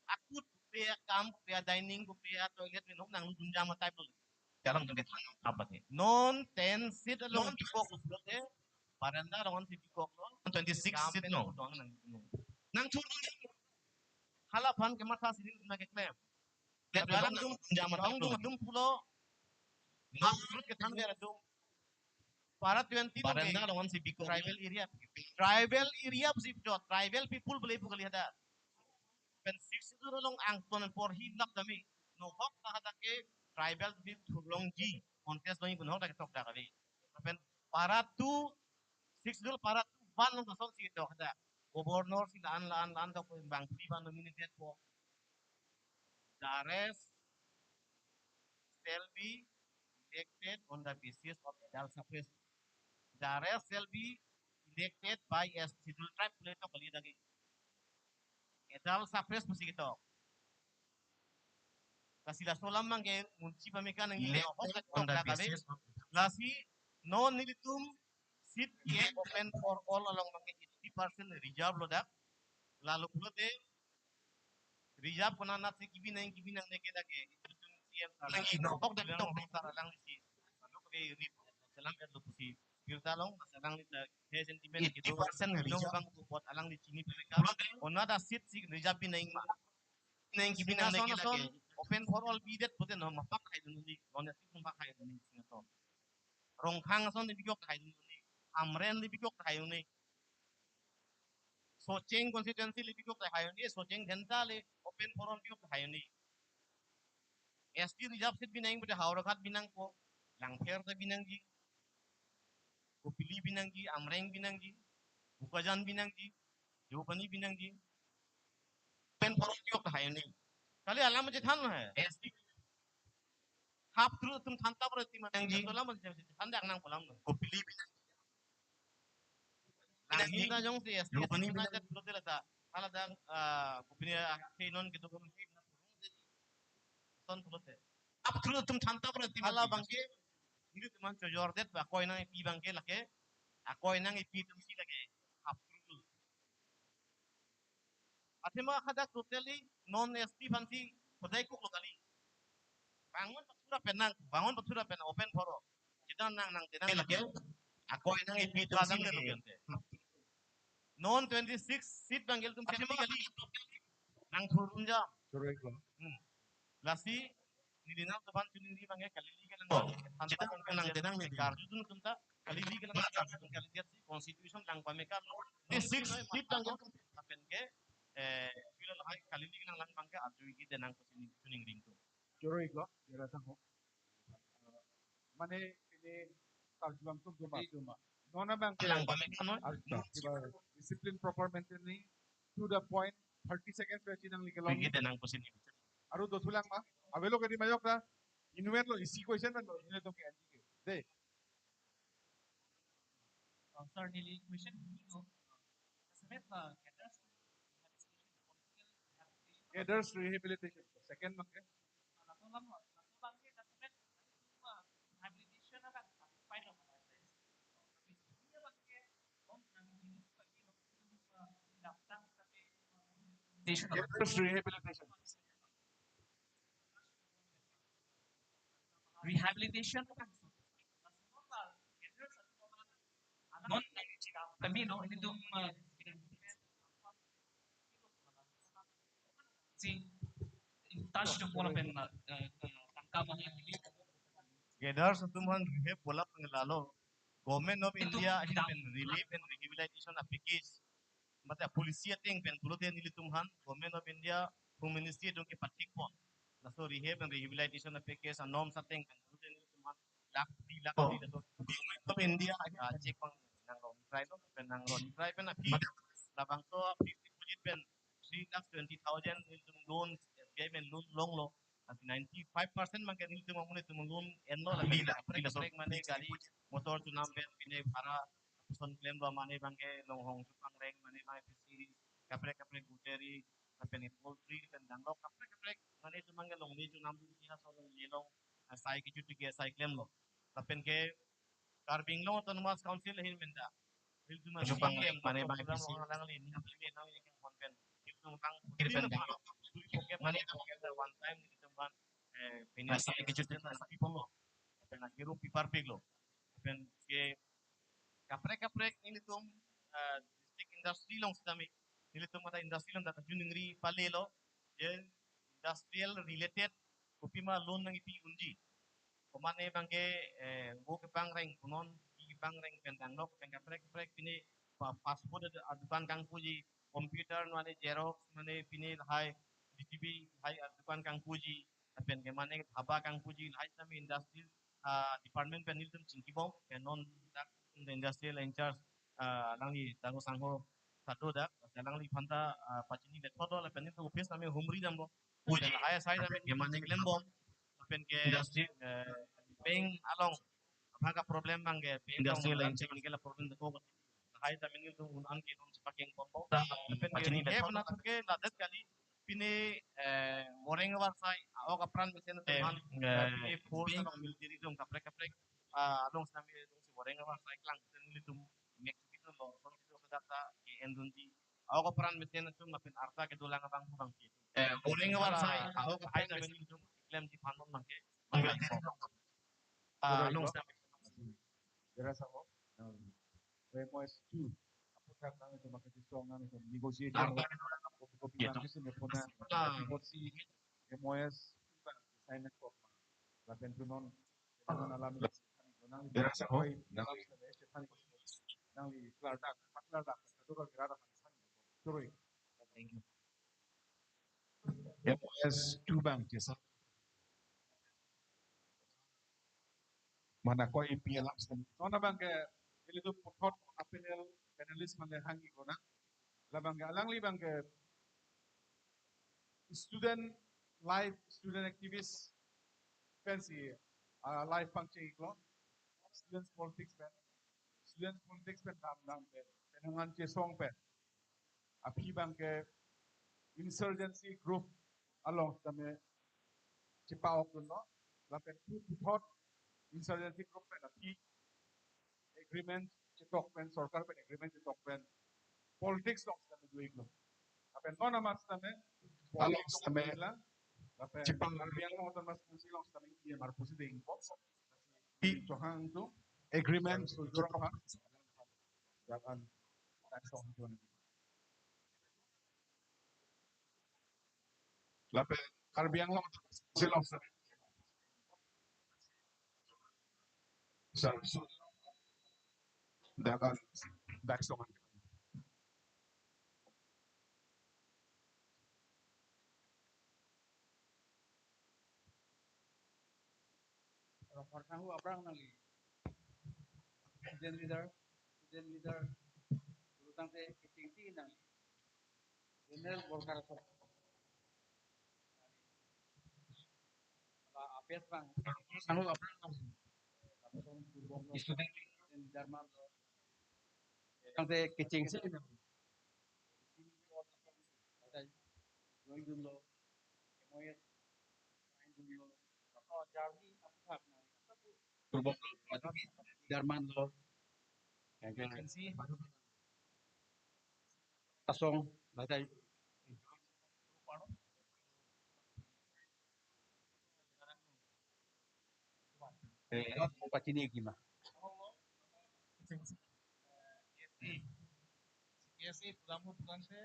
Akut pe akam pe dining pe toilet pe ahok nang ludun jam type lo. Sekarang tuh kita apa sih? Non ten seat along, non bikok lo te. Baranda along si bikok lo. Twenty-six seat along. Nang thurdun jam. Hala aphan kematha si nang keklem. Sekarang dum jam, dum dum pulo. Nang thur kethan dia dum. Para twenty along, baranda along si bikok. Tribal area. Tribal area si jo, tribal people bole pu kali hadak. Pen Sixth Schedule along angton porhi lap tame. No ahok ta hadak ke tribal bi thurlongji. Contest longji pu no ahok ta ketok dak kali. Pen para two, Sixth Schedule para two one along ta son si ketok hadak. Governor si la-an la-an la-an ta ko bang phli abang nominated po. The rest shall be elected on the basis of adult suffrage. The rest shall be elected by a scheduled tribe, pu ketok kali dagi. Adult suffrage pusi ketok. Lasi laso alam abang ke munchi pameka nang elected on the basis of adult suffrage. Lasi non nelitum seat ke open for all along abang ke eighty percent reserve lo dak. Lalo pulote reserve konat si kebi nang kebi nangne ke dak ke. Itum C M sir, nang ino hok dak tok sir alangli si. Ano ke ri salam et lo pusi. Birta long alangli ta he sentiment eighty percent ke do reserve abang pu apot alangli chini pameka. Konat a seat si reserve bi nang ma. Nang kebi nangne ke dak ke. Open for all bidet pute no mapak hai dun ni. Non ya sik mapak hai dun ni singaton. Rongkhang ason le bikok hai dun ni. Hamren le bikok hai dun ni. Socheng constituency le bikok hai dun ni. Socheng Dhenta le open for all bikok hai dun ni. S T reserve seat bi nang pute Howraghat bi nangpo. Langpher ta bi nangji. Kopili bi nangji, Amreng bi nangji, Bokajan bi nangji, Deopani bi nangji. Pen porok yok ta hai ni. Kali alam je than hai. S T. Hap thru tum than ta porok ti ma nangji. To lam je than dak nang polam no. Kopili bi nangji. Nangji ta jongsi S T, Deopani bi nangji. Pulote lata. Hala dak, ah, kopili, ah, ke non gitu kan. Son pulote. Hap thru tum than ta porok ti ma. Hala bangke. Nelitum aphan chojordet ba akoi nangpi bangke lake. Akoi nangpi atum si lake. Hap thru. Athema hadak totally non S T aphansi hodai kok lo kali. Bangun pathura penang, bangun pathura penang open forum. Kita nang nang tenang lake. Akoi nangpi atum si lake. Non twenty-six seat bangke ilitum safety kali. Nang thurun ja. Correct lo. Hmm. Lasi neli nangtumphan chiningri bangke kali li kelang. Kita nang tenang ni. Karju tun tumta kali li kelang, kali li si constitution lang pamekar. Di six seat bangke ilitum lapen ke, eh, bila lahai kali li kelang lang bangke arju igi tenang ko chiningri ringto. Choro iklo, ya datang ho. Mane ini karju bang tum tum. Tum tum. Non abang kelang pamekar no. Arju kiba discipline proper maintaining to the point, thirty seconds pe chinang li kelong. Igi tenang ko chiningri. Aru dothulang ma. Avelo ke di majok ta. Inven lo isi question man lo. Inven to ke anti ke. De. Uh, sir, neli question ini do. Semet, uh, cadres, cadres rehabilitation. Second bangke. Cadres rehabilitation. Rehabilitation. Non, kami no, ini dum, uh, si touch dum pola pen, uh, uh, tangka mana ini. Cadres atum aphan rehab pola pen lalo. Government of India ahin pen relief and rehabilitation a package. Mate policy ateng pen pulote nelitum aphan Government of India Home Ministry atum kepathik pon. Laso rehab and rehabilitation a package a norms ateng pen pulote nelitum aphan lakh, di lakh, di lakh. Government of India, ah, check pang nang rong try lo, pen nang rong try pen aphi labangso a fixed deposit pen three lakh twenty thousand nelitum loan, S B I pen loan longlo. Lasi ninety-five percent bangke nelitum amonit atum loan enlo. Lasi kaprek kaprek mane gari motor chonam pen pine bhara puson klemlo, mane bangke longhong chupangreng, mane bangke fishery, kaprek kaprek butchery, lapen poultry, lapen danglok kaprek kaprek mane itum bangke longle chonam, iha so longle long, ah, sai kechotiki sai klemlo. Lapen ke Karbi Anglong Autonomous Council ahin menta. Ilitum chupang mane bang P C. Alangli ni apli me nang yang konven. Ilitum bang kiri pen bang. Pocket mane pocket one time ilitum bang, eh, pini sai kechotiki na sapi polo. Pen na hiru pipar pik lo. Pen ke kaprek kaprek ilitum, eh, district industry along sitame. Ilitum mata industry along ta kachiningri pale lo. Je industrial related kopima loan nangkipi unji. Komane bangke, eh, vo kepangreng punon, pi kepangreng pen danglok pen kaprek kaprek pine pa-, fast food ad-, adukan kangpuji, computer mane xerox mane pine lahai D T V lahai adukan kangpuji, lapen ke mane dhaba kangpuji lahai sitame industry, ah, department pen nelitum chingkibom, pen non dak industrial in charge, ah, alangli Dangu Sangho Sadu dak, alangli aphan ta, ah, pachini lethot do, lapen nelitum office sitame humri damlo. Puji. Lapen lahai asai sitame ke mane klembom. Lapen ke industry, eh, bank along aphan ka problem bangke bank industry along along check ke la problem de ko. Lahai sitame nelitum un an ke dong chepakeng bombo. Lapen ke pachini ke lethot do. Pena atum ke ladet kali pine, eh, voreng avarsai, a-ok apran mesen atum aphan, eh, eh, pine force along military atum kaprek kaprek, ah, along sitame alongsi voreng avarsai klang pen nelitum mek kitu lo, son kitu ke data ke endunji. A-ok apran mesen atum lapen arta kedolang abang abang kitu. Eh, voreng avarsai, a-ok apran mesen atum klemji aphan non bangke. Ah, along sitame. Jera samo. M O S two. Apot dak nangtum makai song nangtum negotiate. Arta kedolang. Kopi kopi nangtum sini puna. Ah. Kopi kopi M O S two kan sign up. Lapen punon, punon alam. Nangli, jera samo. Nangli, nangli klardak, klardak, satu kali klardak. Choro ik. Thank you. M O S two bang jesa. Mana koi P L M sen. Non abangke Itu puthot a-panel, panelist mane hangiklo nang. Labang ke alangli abang ke student life, student activist pensi, ah, life pangcheng-iklo. Students politics pen, students politics pen dam dam pen, penang an chesong pen, aphi abang ke insurgency group along tame chepa-okdunlo, lapen pu puthot insurgency group pen aphi agreement chetok pen, sorkar pen agreement chetok pen politics along tame do-iklo. Lapen non amat tame along politics along tame lang, lapen chepa- Karbi Anglong Autonomous Council along tame E M R pusi ding box. Pi- Chauhan Engti agreement so chetok. Jorong ha. Jalan. Thanks for joining. Lapen Karbi Anglong silok sir. Sir, sir. Dakan back someone. Rongkhor thangu aphrang nangli. Student leader, student leader, dulu tangte kechengsi nangli. General Borkar Sok. Ala apes bang. Thangu aphrang nangli. Student leader man lo. Tangte kechengsi nangli. Join dunlo, M O S sign dunlo, apa jarni apa na, apa tu? Purbo lo, leader man lo. Kechengsi. Asong, batai. Eh, pachini gima. K S A program lo, program se,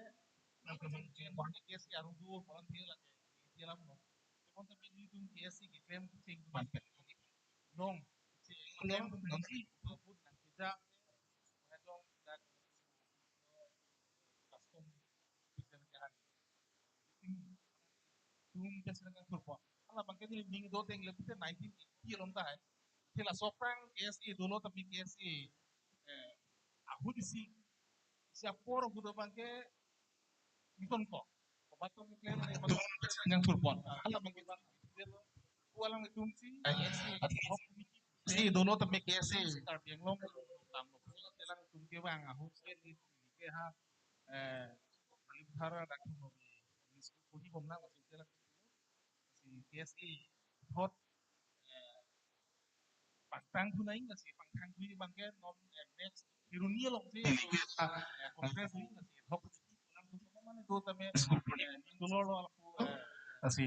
K S A arong do, volunteer lake, dia lam lo. Kebon tapi di tum K S A keklem kucing tu mantep. Nong, si klem nong si, put nang kerja, ngadong dan custom bisa nang kerja. Tum pes nang kurpo. Ala bangke ni ning do teng le pute nineteen eighty along tahai. Thela soprang K S A dolo tapi K S A, eh, ahut isi, isi apor ahut abangke iton ko. Kobat to klem ni kobat yang kurpo. Ala bangke bang. Ku alang tumsi K S A. Si dolo tapi K S A. Karbi Anglong tam lo. Telang tum ke bang ahut ke ni ke ha, eh, paling thara dak tum lo. Ni school ko hi bom na masih telang. Si K S A thot, eh, pangthang thu nang, si pangthang thu abangke non, eh, next Hiruni along si, eh, conference nang, si thok si nang thu mane do tame, eh, ning dolo lo aku, eh, si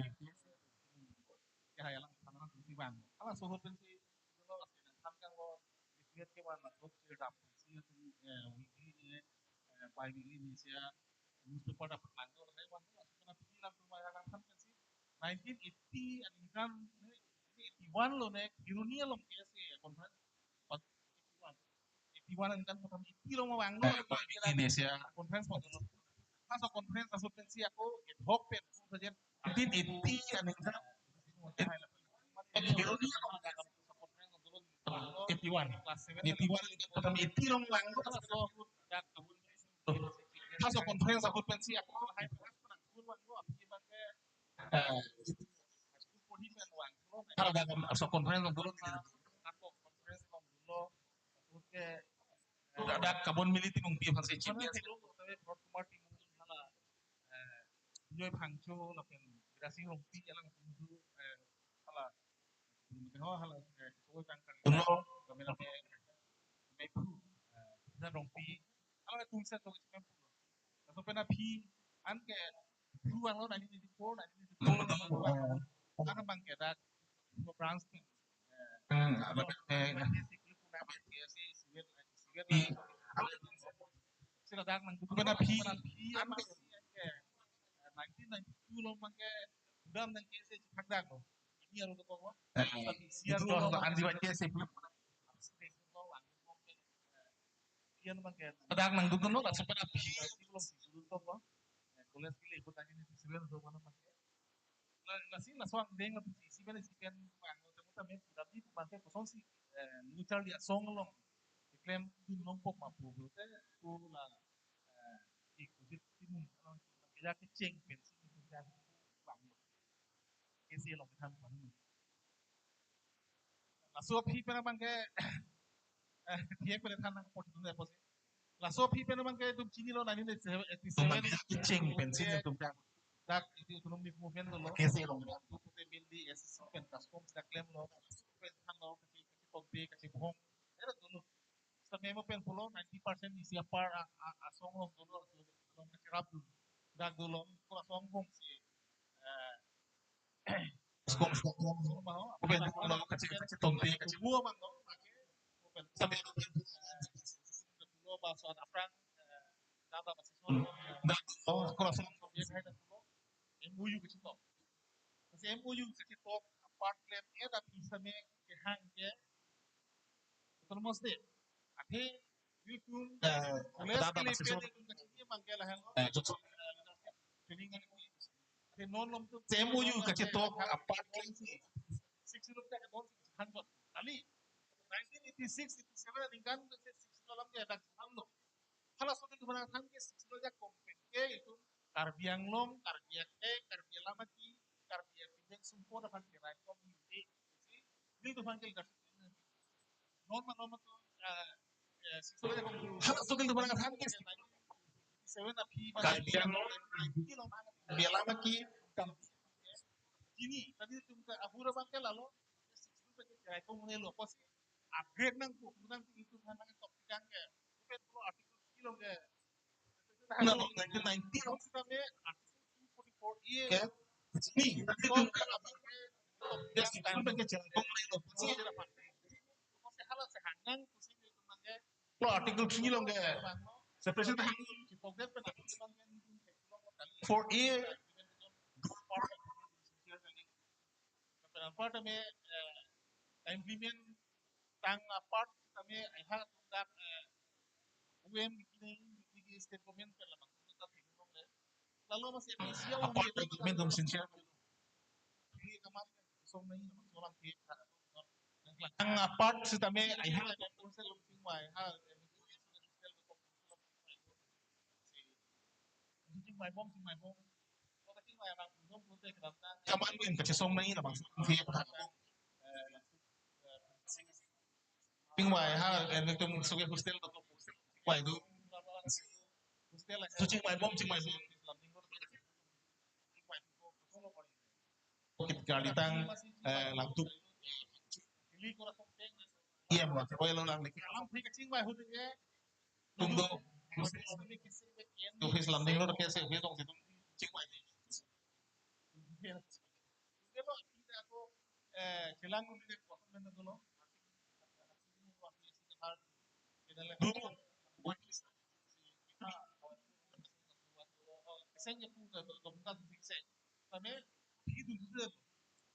ya ya lang sana thu si bang. Ala sohot pen si dolo si nang tham kang lo, si ke bang thok si dap si, eh, weekly ni, eh, bi-weekly ni si ya newspaper dapat lang do, saya bang, langsung kena pergi langsung bayar kan kan si nineteen eighty aningkan ni, ni eighty one lo ne, Hiruni along K S A conference. But eighty one. Eighty one aningkan prothom eighty lo ma bang lo. Eh, ini si ya. Conference mo dolo. Masa conference asal pensi ako ad hoc pen saja. Nineteen eighty aningkan. Hiruni along. Conference dolo. Eighty one. Class seven. Eighty one aningkan prothom eighty lo ma bang lo. Masa conference ako pensi ako high class penang kun bang lo. Apa bang ke Eh, high school pon hi pen vang. Kalau dalam so conference dolo, ako conference dolo, ke ada kabon militi mung dia masih chief guest. Tapi Bharat Kumar Timung hala, eh, Joy Phangcho lapen Bidya Sing Rongpi alang tunggu, eh, hala, hala, eh, so jang kali. Dolo. Kami lagi, eh, Bidya Rongpi, alang tunggu satu jam. Laso pen aphi an ke dulu vang lo nineteen eighty four, nineteen eighty four. Ano bang ke dak dua branch pen. Hmm, apa, eh, K S A, civil, civil. Sila dak nang dulu pen aphi an ke nineteen ninety two lo bang ke dam nang K S A thak dak lo. Ini aro to ko. Eh, tapi siar itu lo anti K S A. Lo vang lo ke Kian bang ke. Dak nang dudun lo, langsung pen aphi. Nanti belum sih dudun tong lo. Eh, college ke ikut aja nih, sih ben tuh mana bang ke. Lah, lah sih, lah soal deng lah sih, sih ben sih ben bang, lo temu temu, tapi bang ke kosong sih, eh, nguchar dia song lo. Di klem dun longpo ma pu pulote, pu la, eh, ik kujit timung along kejak kecheng pensi kejak bang. Kesi along kethan panu. Laso aphi pen abang ke, eh, dia pen than nang pot dun apotsi. Laso aphi pen abang ke itum chinilo nineteen eighty-seven, eighty-seven. Kecheng pensi itum kan. Dak iti autonomous movement dolo. Kesi along. Pute mainly S C pen CASCOM sita klemlo. Pen thanlo, kachi, kachi pokde, kachi bohong. Era dolo. Sita memo pen pulo, ninety percent isi apar a, a, asong along dolo, along kachirap dolo. Dak dolo, ko asong bom si, eh, CASCOM sita klemlo. Pen pulo, kachi, kachi pokde, kachi bohong mang dong, pakai. Pen sita memo pen pulo, ba soal aphrang, eh, data masih soal. Dak dolo, ko asong bom si. M O U kachitok. Kasi M O U kachitok apart klem, eh, tapi sita me kehang ke autonomous state. Athe, itum, eh, college kedam ke masih level so, itum kachini mang ke lahelo. Eh, jokso. Eh, training kan itu. Athe non lom tu M O U kachitok apart klem si. Six zero tak non hanjot. Kali nineteen eighty-six, eighty-seven aningkan ke six zero lam ke dak hanlo. Hala sote tu mana than ke six zero jak kompet ke itum Karbi Anglong, Karbi Akhei, Karbi Alamati, Karbi Apiben Sumpo aphan ke raikom ni te. Bil tu aphan ke leadership. Non ma non ma tu, eh, eh, six zero jak kompet. Hala sote tu mana than ke seven aphi Karbi Anglong, Karbi Alamati, Karbi. Ini tadi itum ke ahura abang ke lalo six zero ke raikom ni lo apotsi upgrade nangpo, nang itum aphan nangtop tang ke. Ipen pulo article three along ke. Nalo nineteen ninety along sita me article two forty-four A. Ke? Ni, tapi itum ke apa? Yes, itum ke jalan kong ni lo. Apotsi hala sehang nang, apotsi itum ke. Lo article three along ke. Separation ta hang. Four A. Kaperan apart tame, eh, implement tang apart tame, eh, ha dak, eh, U M kini, kini state government pen labang ta thik longle. Lalo masih Asia apart uni government dong sincere. Ini kamar song nahi, labang solang thik. Tang apart sitame, eh, ha dak council lungsing mai, ha, eh, Chingmai bom, chingmai bom. Kaman min kachesong nai labang. Chingmai ha, eh, netum suke hostel to hostel. Wai do. Hostel la. So chingmai bom, chingmai bom. Kit kali tang, eh, langtuk. Iya, mo, ko lo lang lagi. Alam phi kachingmai ho de. Tum do. Office lam ding lo ke se office dong situ. Chingmai. Eh, chelang ko de ko men dolo. Du. Kesen ya pu ka dong ka ding se. Tame phi dun dun.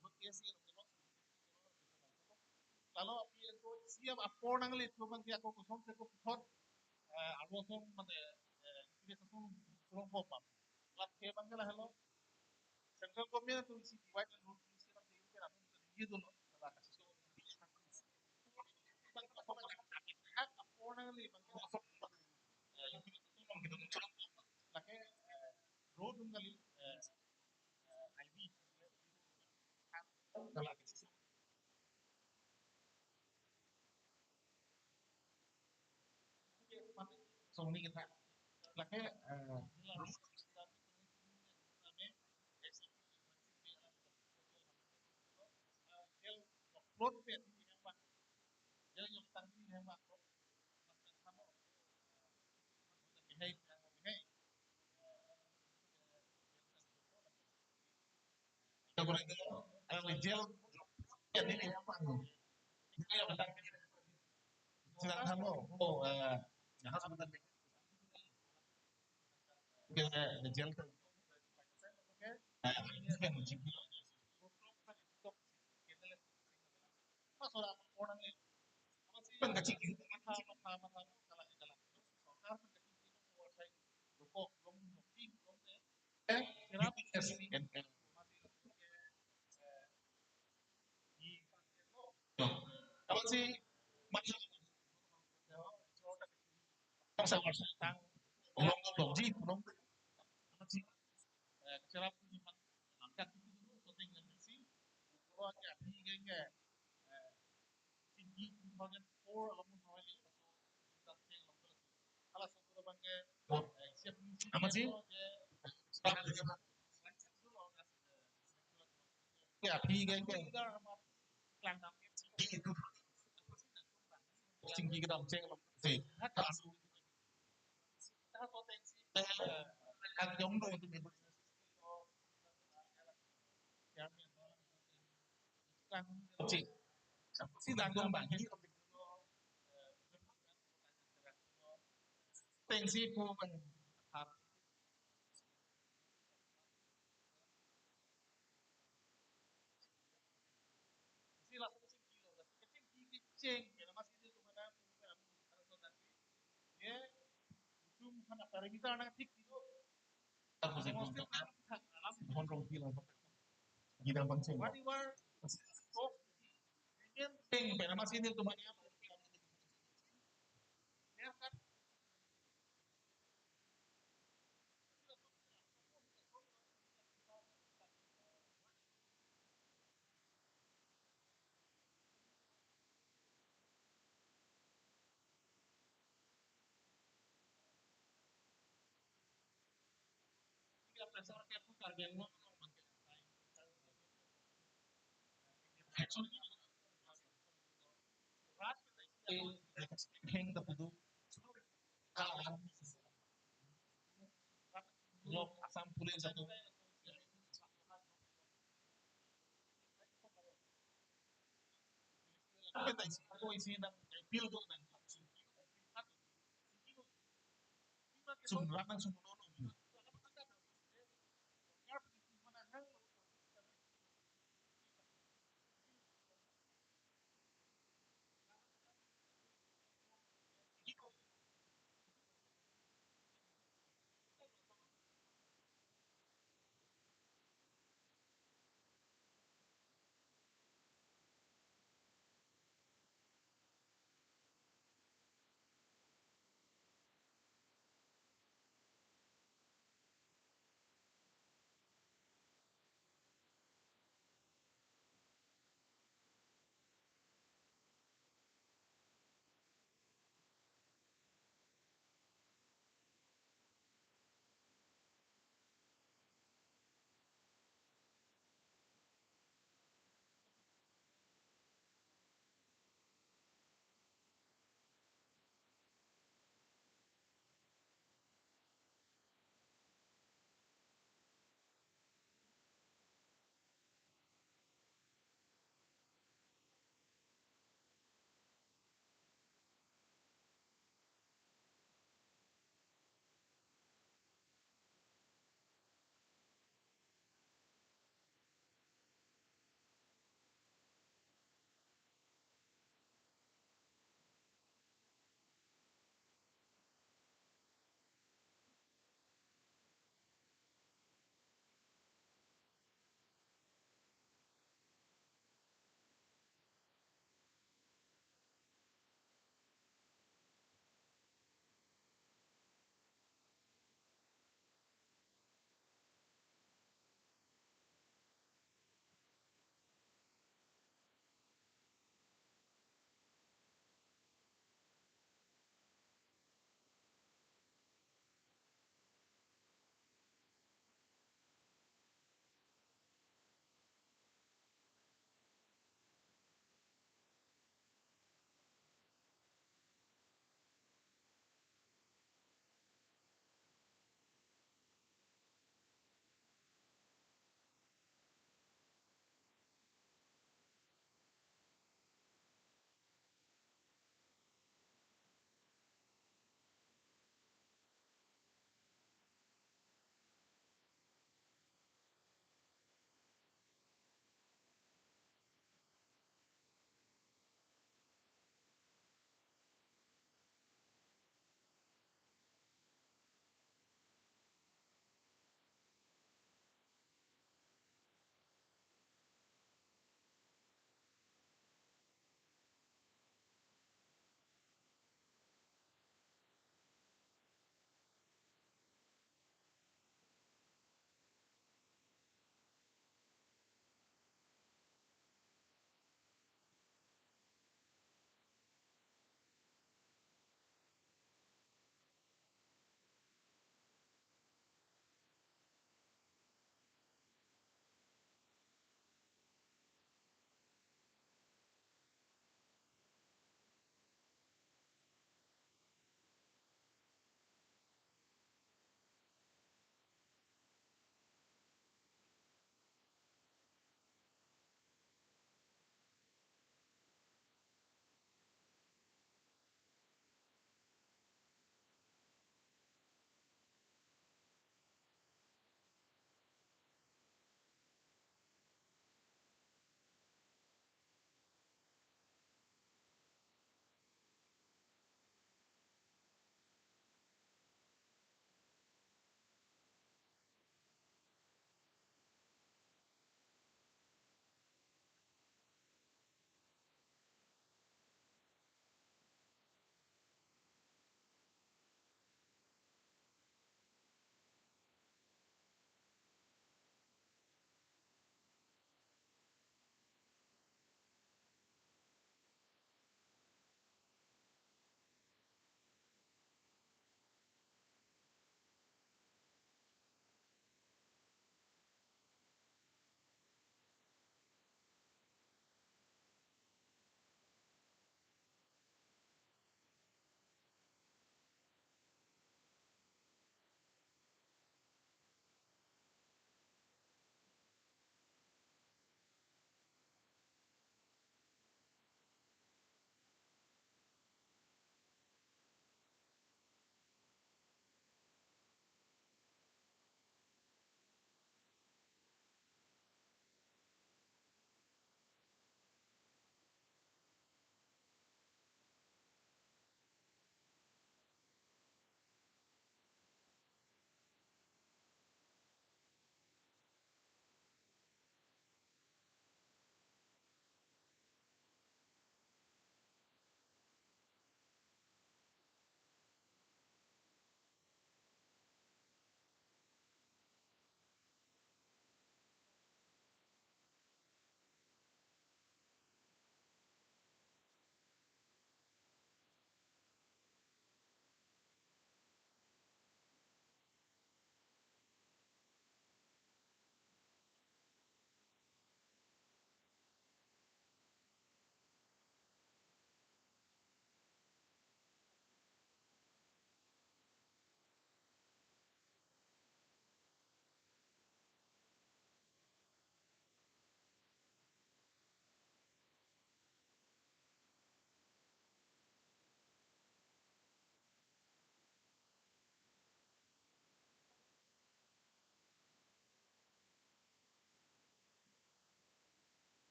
Buat kesi lo. Lalo aphi itu siap apor nangli tu bang dia ko kosong ke ko puthot. Eh, alo song mane, eh, ini satu kurang pop. Lat ke bang ke lahelo. Central government tu isi divide and rule isi lam isi ke ram isi dolo. Lake, eh, road dun kali, eh, eh, I B. Song ni kita. Lake, eh, Ang jail, ya, ini apa? Ini yang datang. Silang kamu, oh, eh, yang harus benar. Oke, jail tuh. Eh, ini kan. Pangkachingki. Eh, S N L. Apa sih? Tawar sang tang. Long long ji, long. Amatsi. Eh, kecil apa ni, Pak? Langkat itu dulu, syuting yang si. Kalau aja, ini kayaknya, eh, Singgi two thousand four along mo hawali, so, kita ceng along terus. Kalau satu abang ke, eh, siap misi. Amatsi. Dia, ya, ini kayaknya. Singgi kedam ceng along. Si. Kan jong do itu. Ceng. Si tanggung bang. Ceng si pu. Si laso kechengki lo, laso kechengki kecheng, ya, nama si itu mana, ya, itu mana parameter na thik itu. Aku sih, hon rong pila. Gida bang ceng. What you are, oh, ini ceng, ya, nama si itu mana, ya, kan? Heng ta pudu. Lok Assam Police atum. Ako isi nang appeal do nang. Sumrak nang sumunono.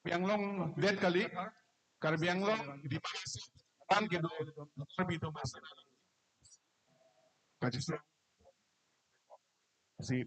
Karbi Anglong det kali, Karbi Anglong di bahasa, pan kedo, Karbi itu bahasa. Kachisro. Si.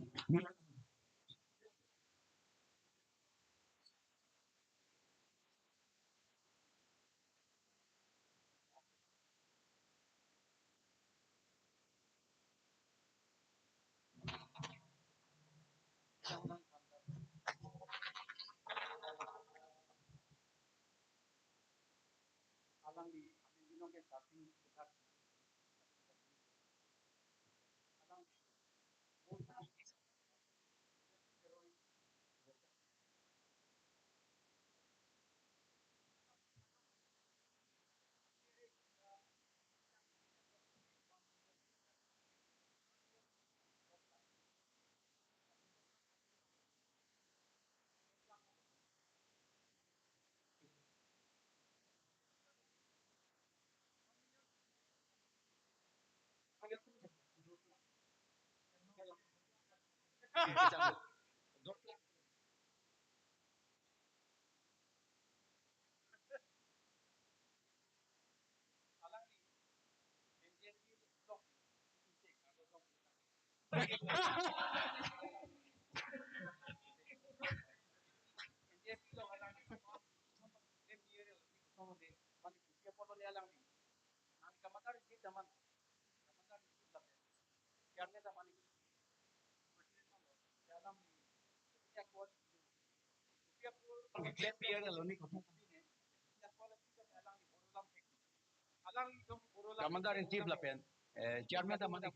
Commander in Chief lapen, eh, Chairman ta mane.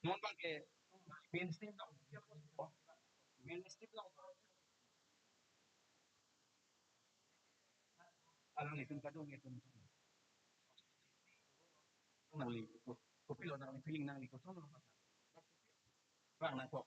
Non bang ke mainstream dong. Mainstream dong. Alanglitum kadung itum. Nangli, kopilo nangli feeling nangli kosonlo. Bang nangkok.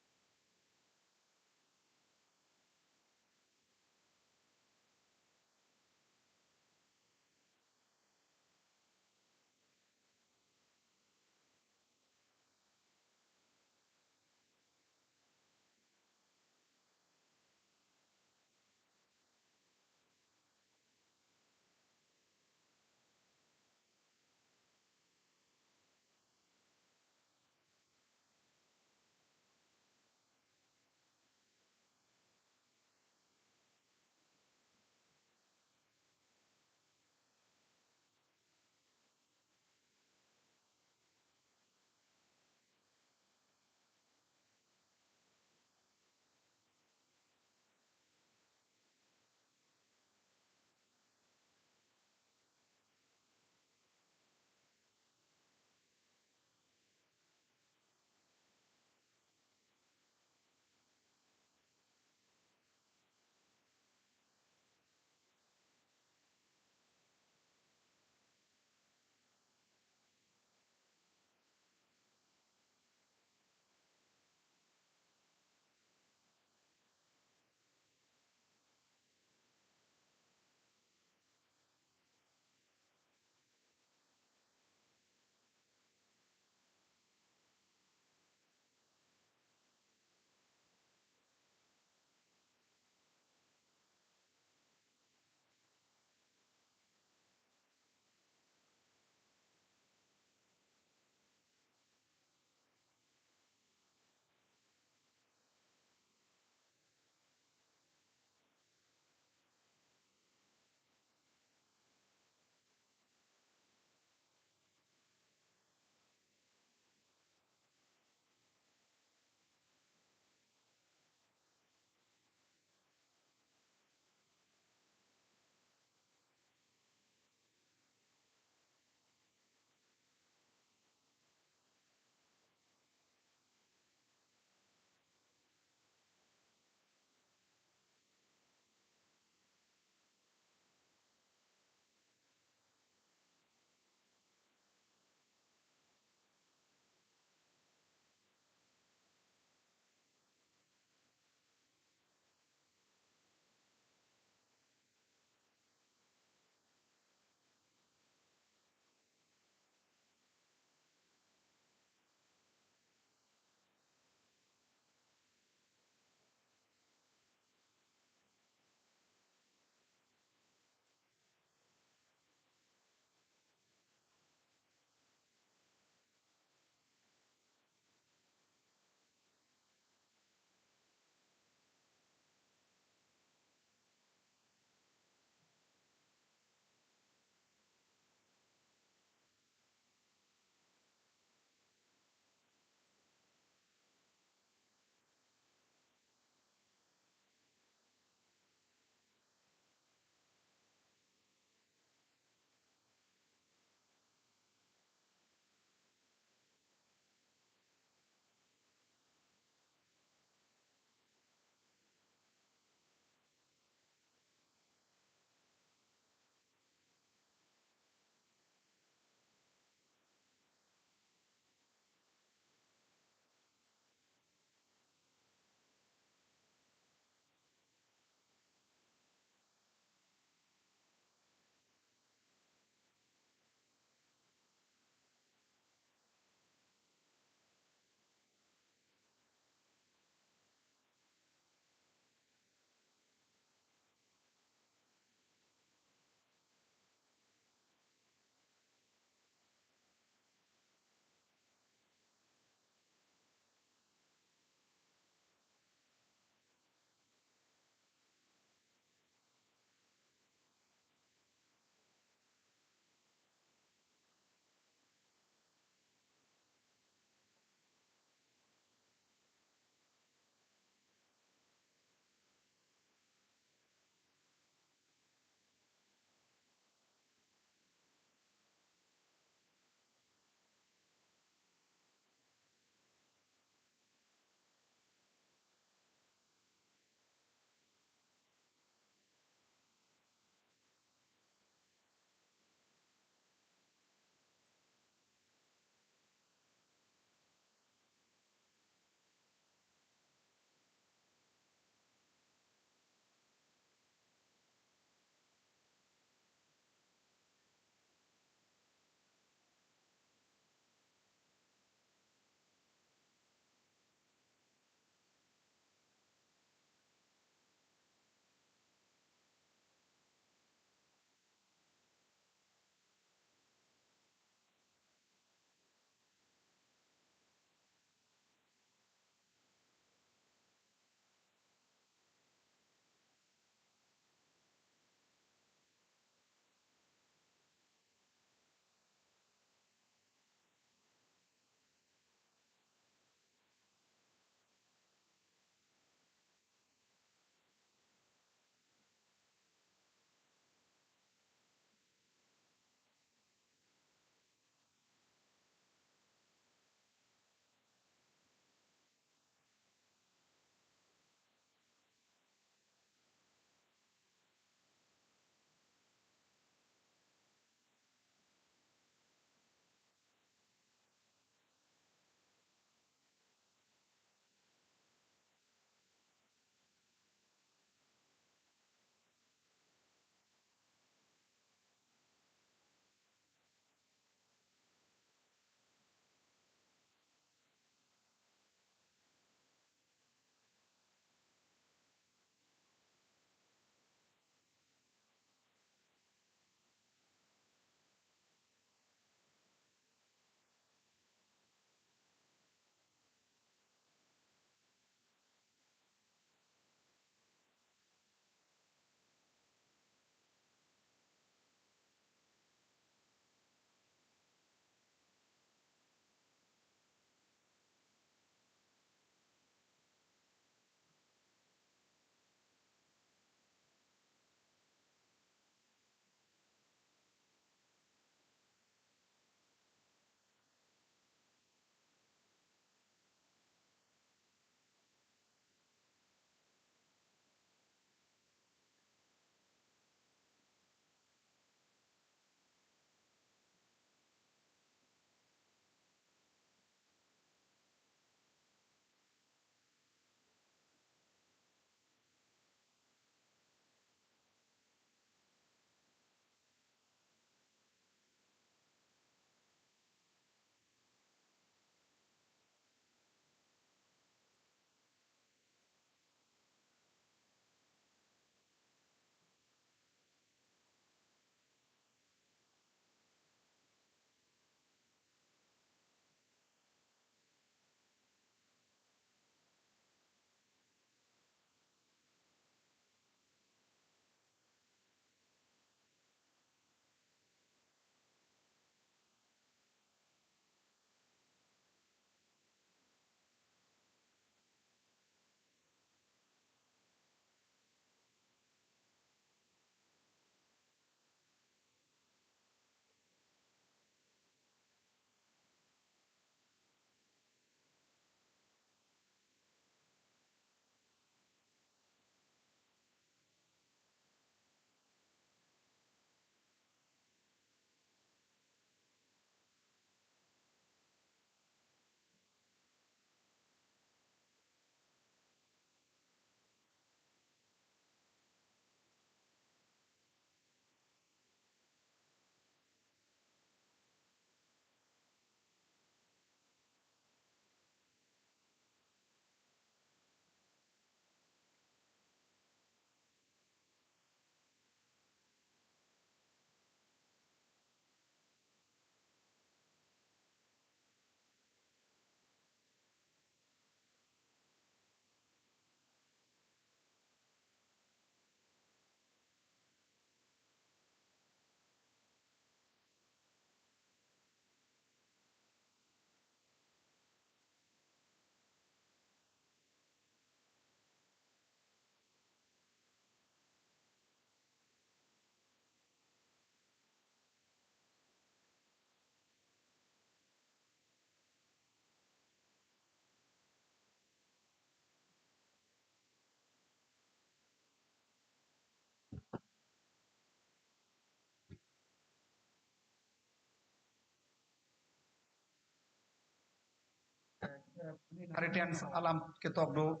inheritance alam ketok do,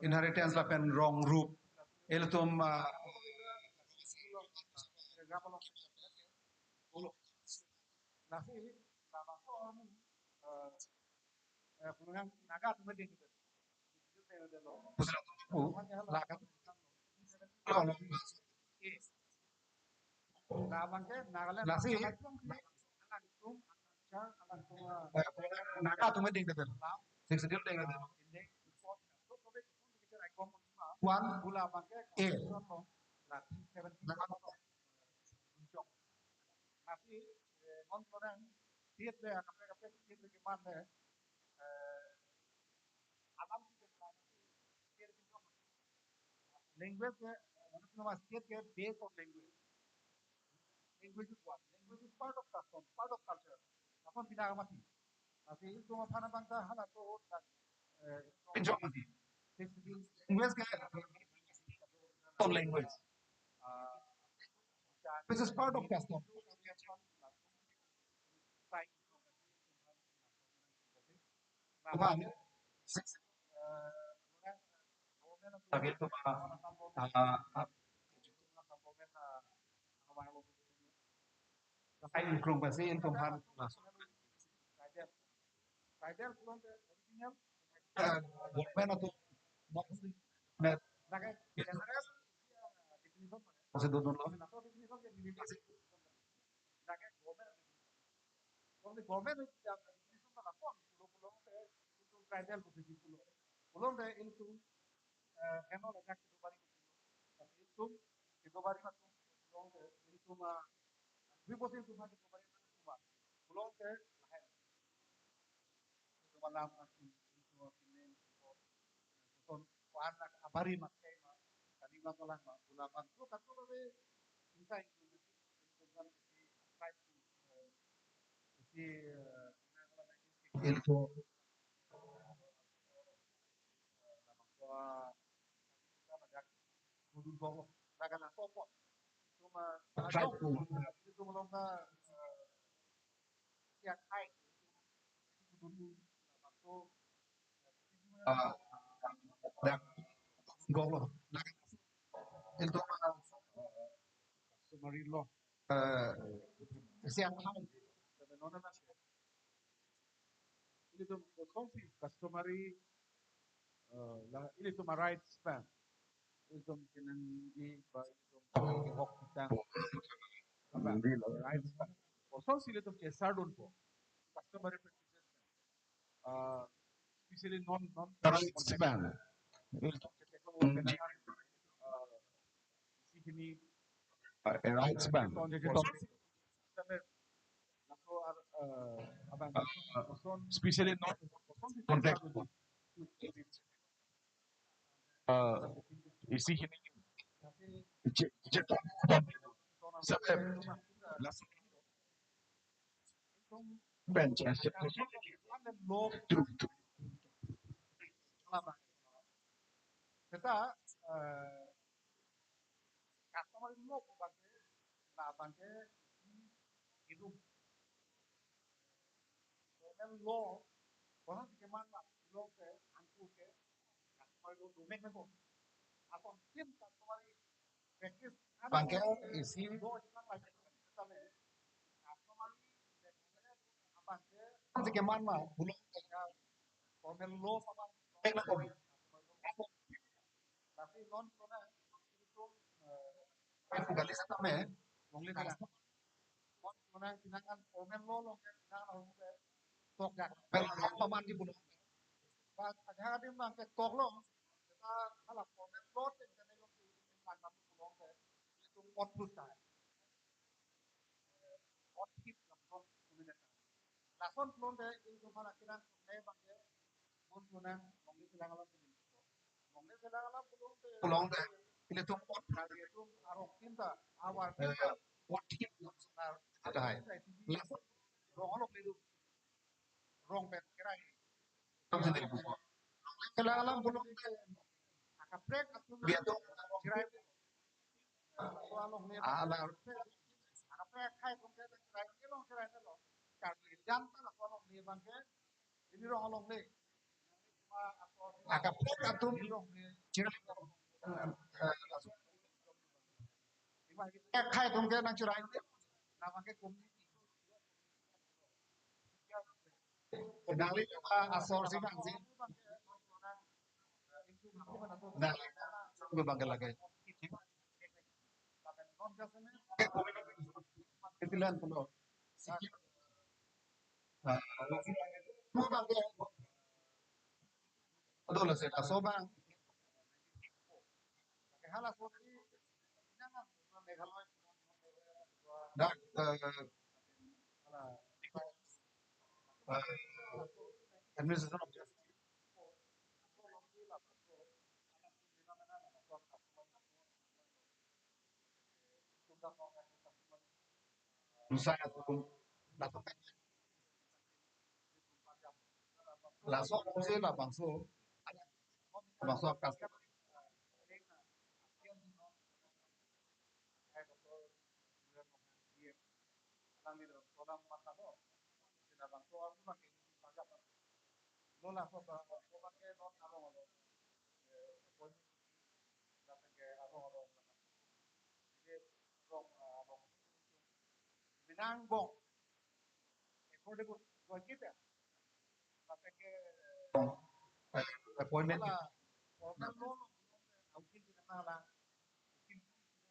inheritance lapen rong rup. Ilitum, ah, Lasi, labangso, eh, eh, penang Naga atum ding. Pusat atum, oh, lakan. Oh, oh. Labang ke Nagaland. Lasi, alangtum, alangtum, eh, Naga atum ding ding. Six ding ding. One. Bula bang ke, eh, Naga. Lasi, eh, non penang, state le, kaprek kaprek state le keman le, eh, alam si keman, state le keman. Language ke, eh, mane nama state ke based on language. Language is what? Language is part of custom, part of culture. Custom pina mati. Lasi ilitum aphan abang ta halaso, eh, pinjok mati. Language ke, on language. This is part of custom. Abang, tapi itu, ah, ah, ah, Lakai ingkrung pensi ilitum aphan masuk. Tribal pulang ke original. Eh, government atau, maksudnya, net. Lakai general, eh, definition mana? Masih dudun lo. Atau definition ke military. Lakai government. Kalau di government itu yang definition mana pon? Pulo pulo ke itu tribal position pulo. Pulo ke itu, eh, heno lakai itu bari itu. Tapi itu itu bari itu pulo ke itu mah Dui bosin tum ha ke tum bari tum ba. Pulo ke lahai. Tum alam atum, tum kini, tum kon kuan nak abari mak kai ma. Kani ma tolang ma. Bula bang tu katu kami insai tum tum kan si tribe tu, eh, si, eh, ina kala na isi. Ilko. Gudun gong, laga na sopot. Cuma, tribe tu. Itu belum ke, eh, siang hai. Gudun, waktu, Ah, ya. Gong lo. Laga na sopot. Itu, eh, customary law. Eh, siang hai. Tapi nona na siang. Ilitum kosonsi customary, eh, la, ilitum a-rights pen. Ilitum kenangji ba ilitum kehok kitang. Apa? Rights pen. Kosonsi ilitum kesardunpo. Customary practices pen. Eh, especially non, non rights pen. Ilitum ketekong kenangan, eh, isi hini, eh, rights pen. Kosonsi, kosonsi, Laso ar, eh, abang, ah, ah, koson, especially non contact. Eh, isi hini. Je, je, sebab laso bench, eh, sebab lo. True, true. Lama. Kita, eh, customary law abang ke, na abang ke, hidup. Formal law, koson si keman ma, law ke, angku ke, customary law domain ke ko. Ason tim customary practice, abang ke, isi law ikan lagi, customary, abang ke, si keman ma, pulo ke, formal law sama, domain ke ko. Tapi non kona ilitum, eh, galis tame, longle tame. Non kona kinangan formal law longle kinangan longle tok jak. Formal law paman di pulo. Bang, ada hadim bang ke tok lo. Kita kalau formal law ke kita lo ke itu kan pulo ke. Itu pot plus tai. Othip lapuson pulo neta. Lason pulote ilitum aphan akinang ne bang ke, mon pulo nang, longle selang alam pulo. Longle selang alam pulote. Pulote, ilitum ot. Kali itu arong tinta, awar tinta. Eh, othip lapuson. Nar, ada hai. Tinta isi. Lason. Rong along lidu. Rong pen kerai. Tam sendiri puso. Longle selang alam pulote. Akaprek atum. Biar tu. Kerai. Laso alongle. Ah, la. Akaprek akhai atum ke kerai ke long kerai ke long. Karbi jam ta laso alongle bang ke. Ini rong alongle. Akaprek atum chir, eh, eh, khai atum ke nangchirai. Nangli, ah, asor si bang si. Nangli, bang ke lake. Itilan pulo. Sikit. Ah, bang ke. Adola se, aso bang. Dak, eh, eh, administration of justice. Misalnya, laso, laso, labangso, labangso akas. Menang bong. Affordable, dua kita. Lapen ke, eh, appointment. Ala, organ lo, lo, lo, aukin di nama la.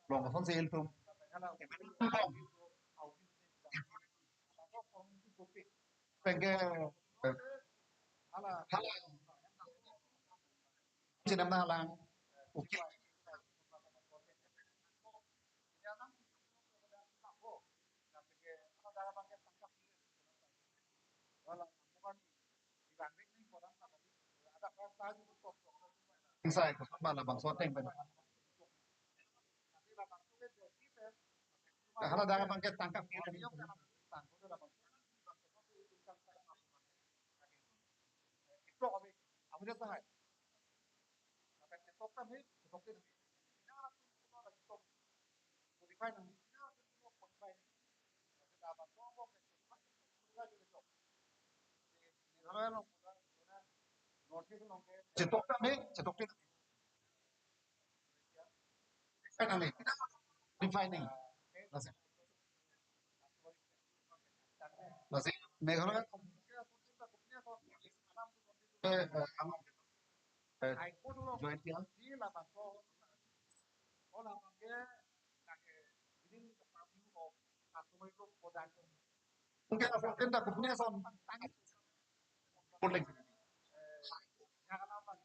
Long kosonsi ilitum. Lapen ke, lapen ke, eh, ala, hala. Chinam na lang. Ukil. Insai ko ba labangso ateng pen. Hala dak abang ke tangkap kiri. Chetok kami, chetok kami. Kan aneh. Refining. Lasi. Lasi, Meghalaya, eh, eh, ano, eh, Joint Hill. Mungkin apa kita punya son. Polling.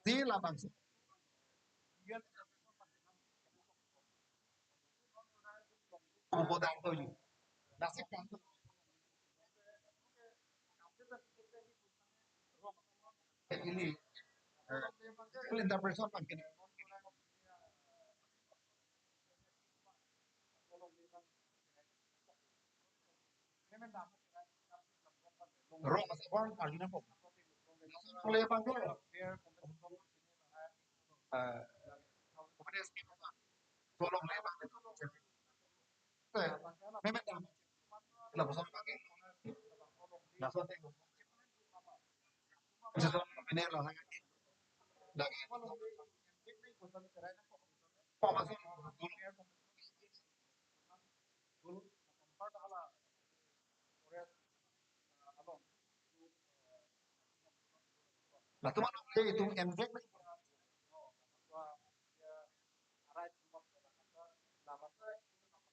Di labang si. Kubo dang to yu. Nasib kan to. Ini, eh, interpretation makin. Rong asapon arjuna po. Mulai bang dulu. Eh, kemudian skip apa? Tolong lewat itu. Eh, memang dah. Lapuson pakai. Lapuson tengok. Bisa tuh, ini lah lagi. Lagi. Oh, masih dulu. Latum ano ke itum M Z.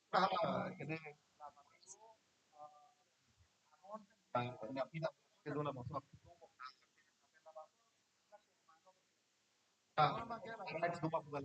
Ah, ini. Ah, nggak pindah. Kedua lah masuk. Ah, next dua bulan.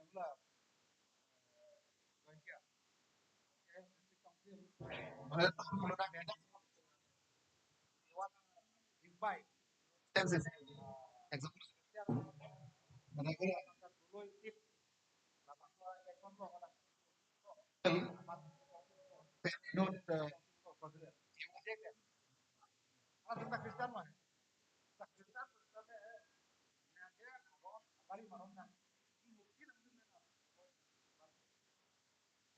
Mula, eh, Goenka. Okay, District Council. Mula, mula, mula, mula, mula, Example. Not, uh, Christian.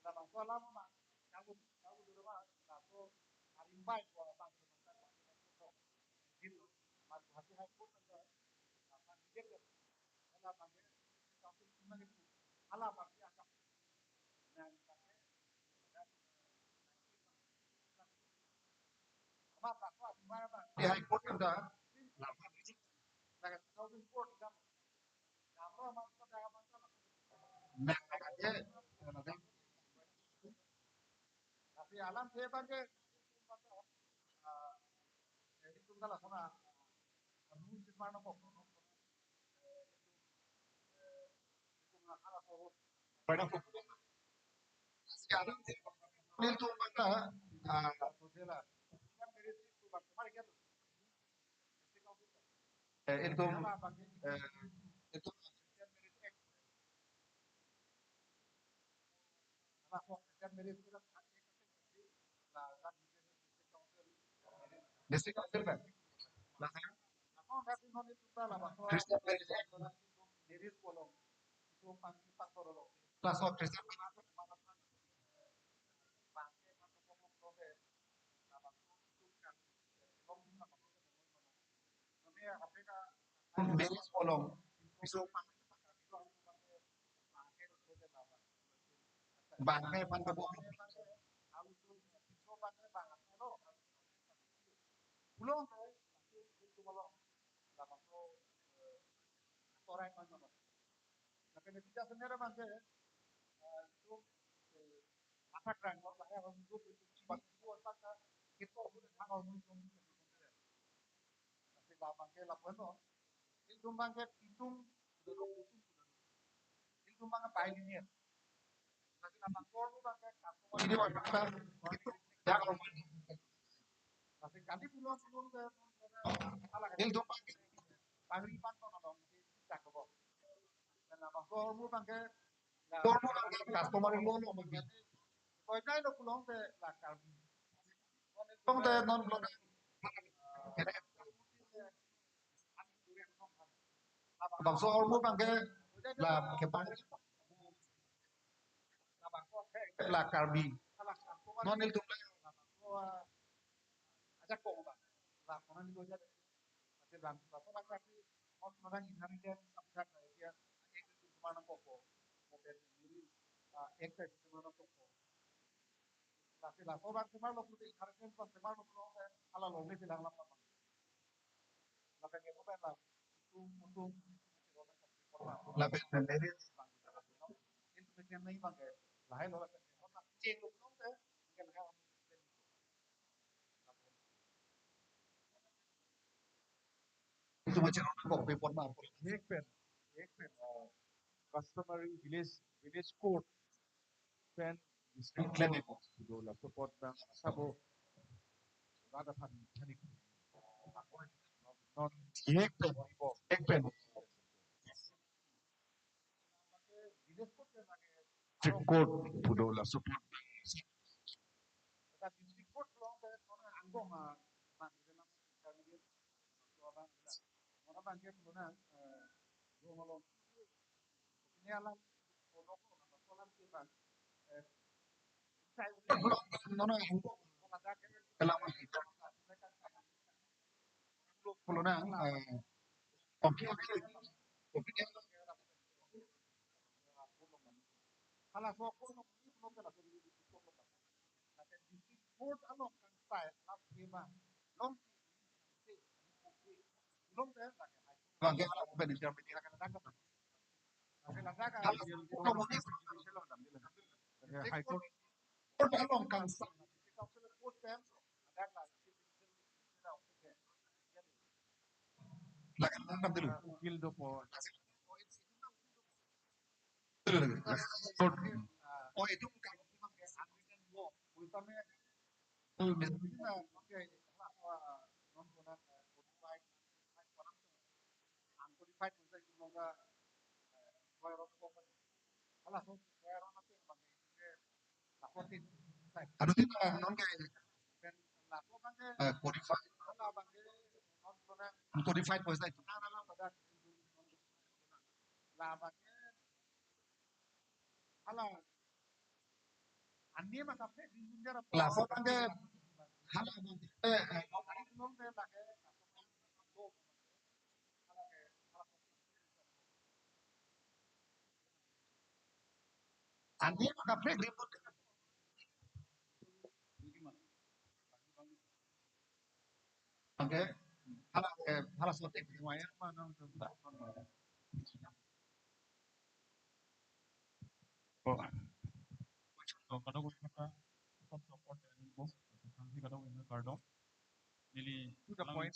Labangso alam ma, kabu, kabu dulu ma, laso arimbai ko abang ko bangsa ko ko ko. Gitu. Mas hati hai pun ada, apa, dia ke, ala bangke, tapi cuma itu, ala bangke agak. Nang bangke, apa, apa, apa, apa, dia hai pun ada, lama. Nah, kalau import kan, Nang aja, nang aja. Tapi alam dia bangke, ah, jadi tunggal lah sama, ah, mungkin mana kok, eh, itu, eh, itu nggak kalah kok. Pada kok. Sekarang dia, ini tuh mana, ah, itu dia lah. Kan dari situ, Bang, kemarin kan tuh. Eh, itu, eh, itu, District Council kan? Nah, Christian Merit Act. Laso Christian. Merit along. Piso bangke aphan kabo. Lapen tidak sebenarnya bangke, eh, itu, eh, atak rang, kalau saya orang itu, itu, itu, itu, itu, itu, itu, itu, tapi labangke lapuan lo. Ilitum bangke pitum, sudah dua pitum, sudah dua. Ilitum bangke pai linear. Tapi nama kor tu bangke customer. Ini orang kata, itu, ya, kalau main. Tapi kali pulang, pulang ke, ala kan. Ilitum bangke. Pangri pan tu nolong, tak kok. Dan nama kor tu bangke, kor tu bangke, customer lo, lo, bangke. Koi nai lo pulang ke, lakar. Tong te non lo. Bangso ahormu bangke la kepang. La Karbi. Non ilitum. Ajak kong ba. La kong ni lo jadi. Masih bang, bang, bang, tapi mau sekarang inheritan subjek lah, dia, eh, itu cuma nang koko. Mau dari diri, ah, eh, itu cuma nang koko. Lasi laso bang, cuma lo putih inheritan, bang, cuma lo pulang, eh, ala lo ni bilang lama, bang. Lapen ke, bang, lah, utung, utung. Lapen sendiri. Itu macam ni, bang, eh. Lahai lo, lapen ke, bang, ceng lo pulang, eh. Mungkin, eh, Itu macam apa kok paper ma? Ek pen, ek pen, uh, customary village, village code pen district code. Itu laso apot nang sabo. Rada pan thanik. Non ek pen, ek pen. District court pulo laso apot. District court pulo ke kona anggong ma, ma, kona bangke pulo na, eh, lo malom. Ini alam, pulo ko, nama kolam ke bang, eh, Nono, pulo na, eh, okay, okay. Okay. Hala so ko no ko no kala so. Lake district court along kangsai lap kema long long te lake high court. Lake hala ko benefit lake lake lake lake lake high court. Court along kangsai. Court pen lake lake lake lake dulu. Appeal dopo. Oh, itu bukan. Anu, di ba, non ke, eh, codified. Codified po sa. Hala. Ani masa pe di munjar apa? Laso tangke hala, eh, eh, ani maka pe di munjar. Okay. Hala, eh, hala sotik. Oh. So, kadokave kata, sab support and info, thank you kadokave kardom. Neli to the point.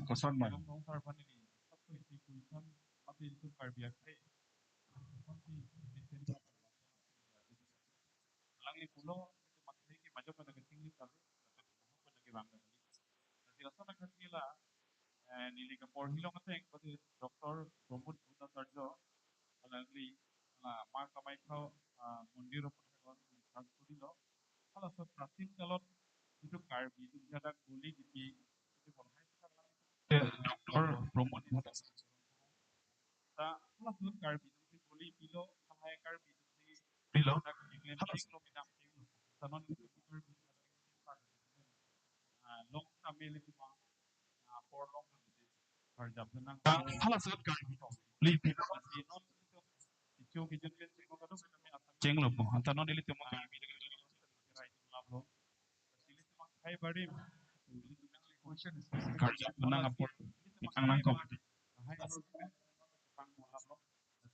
Koson ma? Neli sab isi question, mate itu Karbi akhei. Alangli pulo, itu maksudnya ke majok pada kechingli tabu, pada kebang tadi. Jadi langsung nak kasih lah, eh, neli ke porhi long ateng, pada Doktor Pramod Bhattacharya, alangli, ala, ma kamai khau, ah, mondir opor thakon, thang suri lo. Ala so pratin kalot, itu Karbi, itu jadak buli gitu, itu boleh hai sekarang itu. Eh, Doktor Pramod Bhattacharya. Ta, hala so Karbi atum si buli pilo, lahai Karbi atum si pilo. Dak iklem pilo, midang pilo. Ta non itu Karbi, ah, long kami lagi mah, ah, por long kami di. Karjap nang. Ta, hala so Karbi atum si buli pilo. Si non itu, icho kijon pen chinglo kado kami asam. Chinglo po. Anta non ilitum Karbi dengan rai lap lo. Ilitum akhei barim. Karjap nang apor. Nang nang kok. Akhei barim. Pang mo lap lo.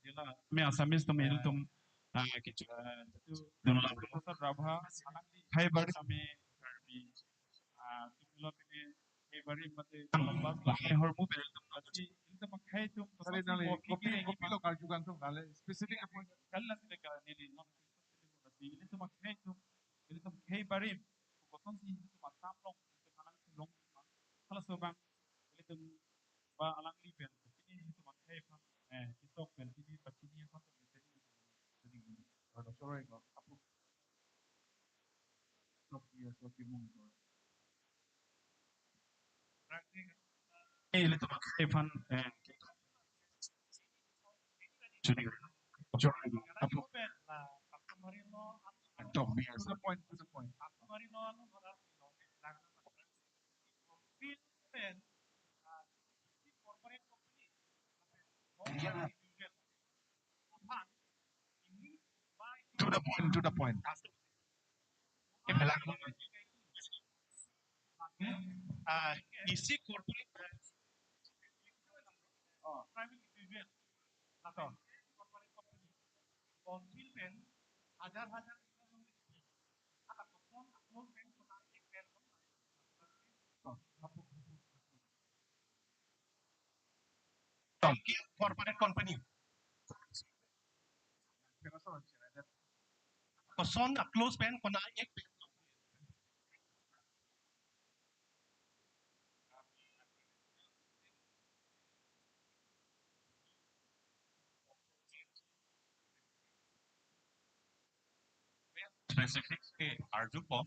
Sila. Me Assamese atum ilitum, ah, kichu. Dun lap lo. Professor Rabha, alangli. Akhei barim. Kami Karbi. Ah, tum lo kami akhei barim mate. Lahai ahormu pen ilitum. Ilitum akhei atum. Sorry, nali, kopi, kopi lo karju kan tum, nali, specific point. Kali nasi deka neli, no. Ilitum akhei atum. Ilitum akhei barim. Kosonsi ilitum Assam along, ilitum alang si long. Hala so bang, ilitum ba alangli pen, pini ilitum akhei aphan, eh, kisok pen, pini pachini aphan, pen, pini, pini, pini, sorry, ko, apu. Sok, iya, sok, kimung, ko. Eh, ilitum akhei aphan, eh, juni, juni, apu. Tok, iya. To the point, to the point. Iya. To the point, to the point. Ah, isi corporate, oh, private individual. Corporate company. Council pen hajar hajar. Corporate company. Koson a-clause pen konat-ek pen. Specific ke arju po.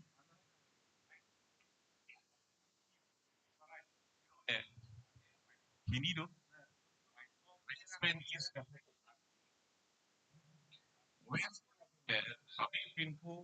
Eh, hini do. Waste pen is waste. Eh, kami pinpu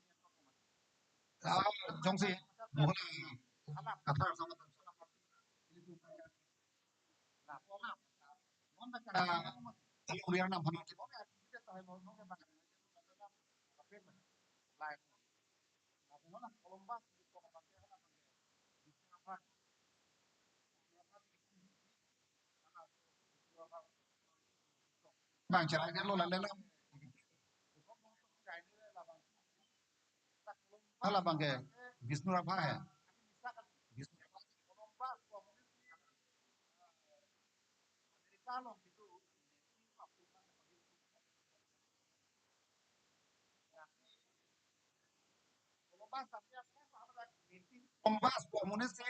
Ah, jongsi, mohon, Kathar sama, ah, Haliang Riar Nam aphan. Bang, chara ke lo lale lo. Hala bang ke Bishnu Rabha hai. Bishnu Rabha. Columbus pu amonit si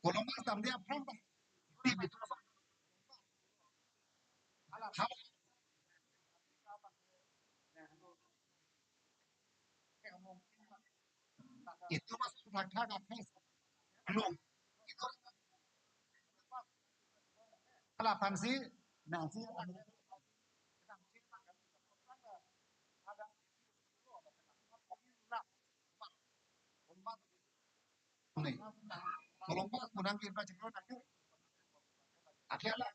Columbus damde aphrang ta. Di bitu. Hala. Itu mas thakthak akhai. Belum. Itu. Hala aphansi, nangsi, nih. Columbus pu nangkir pajirlo nangkir. Akhirnya.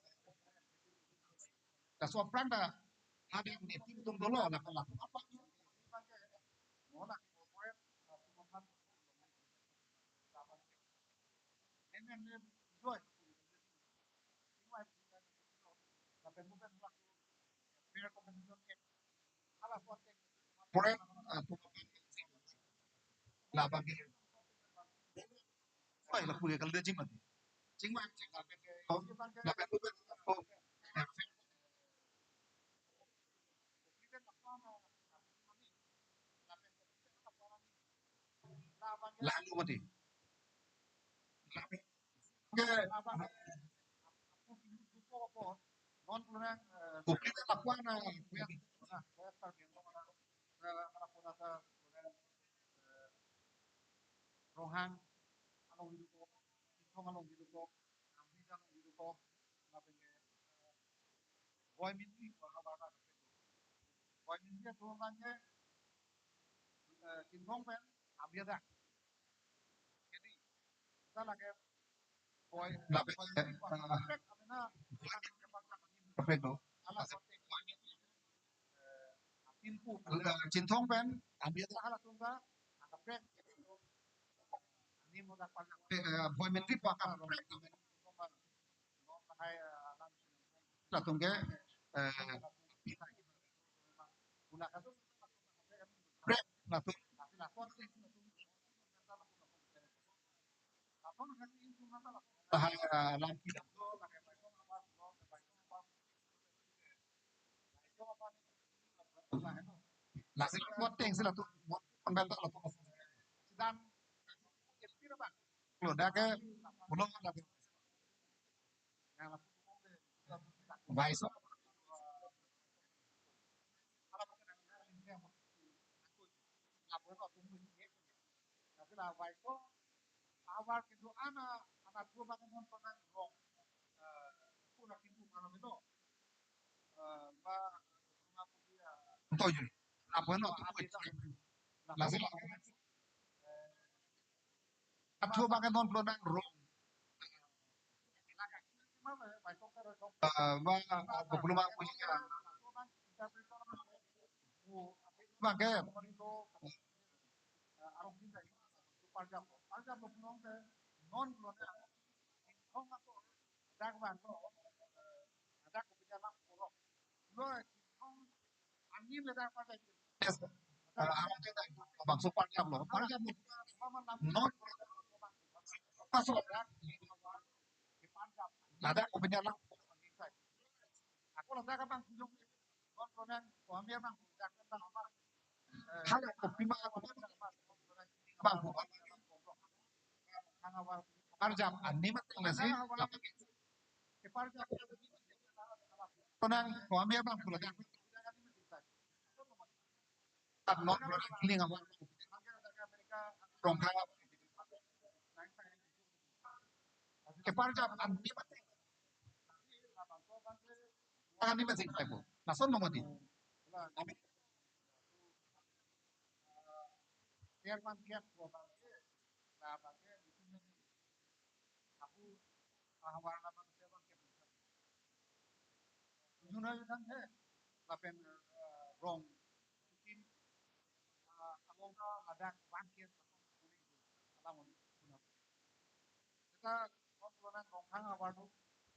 Laso aphrang ta hadak niti atum dolo, la, la, apa? Pore, ah, pu-, labang ke. Oi, lapu ke kalida chingmati. Chingmati, chingmati. Oh, lapen, oh, lalu mati. Lapen. Ke, public ta lapu-an na, Ronghang along hidukok, Ithong along hidukok, Kok, lapen ke, eh, Boi Mintri pu ahavar ta. Boi Mintri atum abang ke, eh, Chinthong pen Amir adak. Jadi, kita lagi Boi, lapen, Boi Mintri pu ahavar, eh, pek amena, Boi Mintri pu ahavar ta. Perfecto. Ala, eh, Apin pu. Eh, Chinthong pen Amir adak. Halatum ta, akaprek, ani mo dak pajak. Eh, Boi Mintri pu akaprek. Latum ke, eh, prek latum. Tahai, eh, lam kita. Lasi buat ting sila tu, buat pembentuk latum. Sedang, lo dak ke, belum ada. Vice. Ahavar kedo-an, ana thu abang non pernah rong. Eh, pura kintu mana bedo. Eh, ba, Toyo. Apa no? Lasi la. Athu abang non pernah rong. Eh, ba, apa belum aku ya? Abang ke. Non, non, non, non, non, non, non, Yes. Ah, bangso parjap lo. Parjap lo. Non. Masuk. Ladak ko punya lang. Ako ladak abang kujung. Non, non, non, kami abang. Halo, ko pima abang. Parjap ani mat lasi. Konang ko ami abang pula kan. At not running away. Rongkhang. Ke parjap ani mat. Ani mat sing taipo. Lason lo mati. Ami. Chairman kiat ko abang ke, la abang ke, aku, ah, warna abang ke abang ke. Juna juna he, lapen, eh, rong, tukin, ah, along ka ladak abang ke, alam on, juna. Kita, kok lo nang Rongkhang ahavar tu,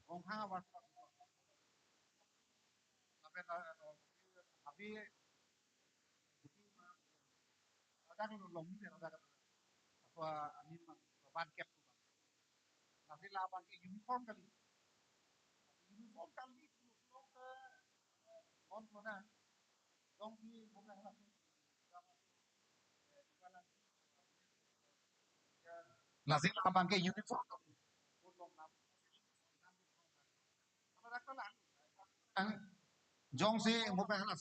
Rongkhang ahavar tu. Lapen, eh, abi, Ladak lo long ni ladak. Apa ani mang ban kep tu bang. Lasi la abang ke uniform kali. Uniform kali tu long ke, eh, on kona. Long di bukan lasi. Lasi la abang ke uniform. Ang jongsi mo pa hala.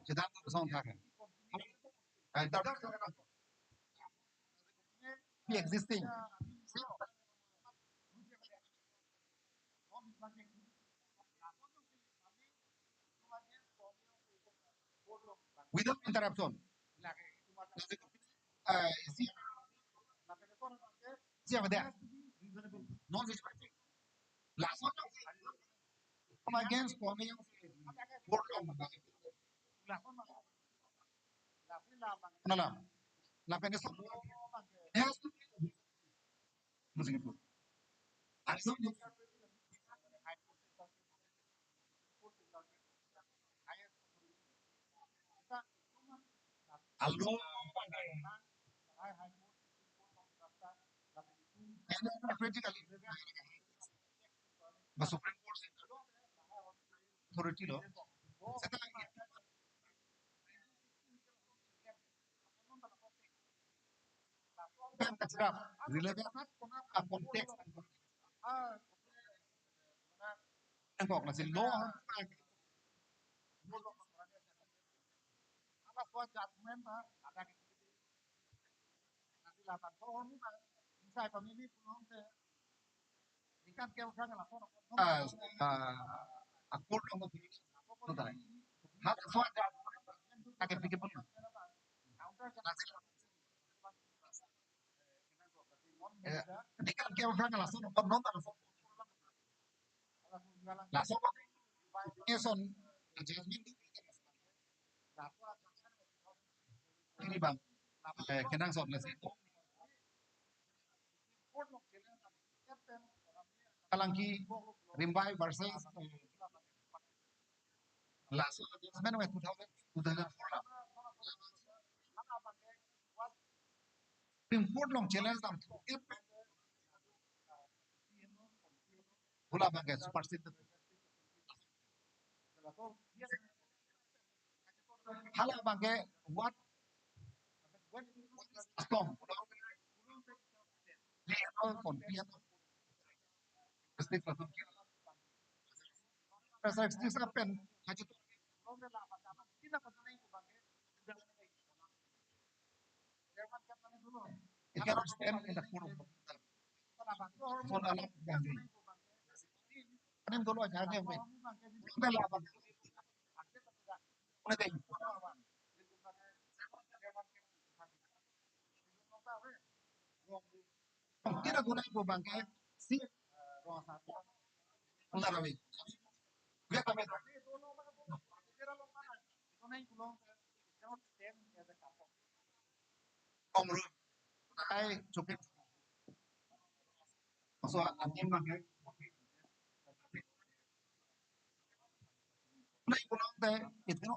Sedang song thak. Ai, dak. Be existing. Without interruption. Uh, is he, is he over there? Non-vegetative. Last one. Come against for me. Board of Nalam. Lapen ke semua. Yes. Meskipun. Asal ni. Alo. Critically. Ba Supreme Court authority lo. Seta lagi. Relevant context. Ang kok na si law. Ala swa judgment ha. Nanti lapan ko orang ni bang, insai pamili pulang ke. Ikan ke orang ke lapor. Ah, ah, akur dong ko. Tutai. Hak suara. Ake pikir pun. Eh, ini kan ke orang ke langsung nonton, nonton langsung. Laso ko, eson, adjustment ini bang, eh, kenangsot lasi. Alangli rimbai versus, eh, laso adjustment we two thousand, two thousand four la. Supreme Court along challenge dam. Hala abang ke supersede. Hala abang ke what? Custom. Legal from P N. State latum ke. Pasal state sa pen. Haji tu. It cannot stand in the court of law. Soal alam yang ini. Ini dulu aja, aja, wait. Udah lah, Bang. Udah deh. Kita guna ibu bangke si. Enggak kami. Dia kami. Kongru. Ai, cukup. So, anim bangke. Nai pulang teh, itu.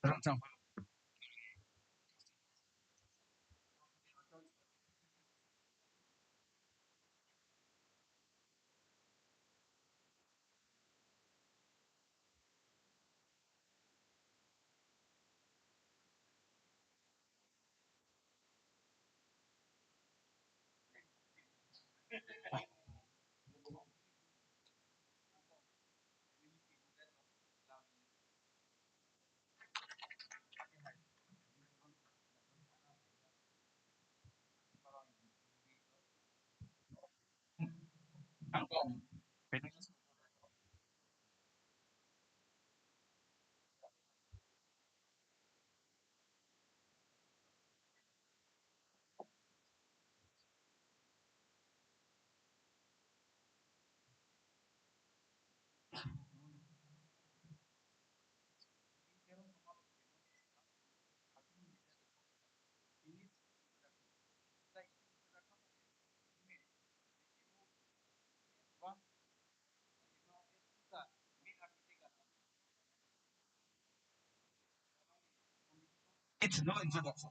Rang chang. It's no introduction.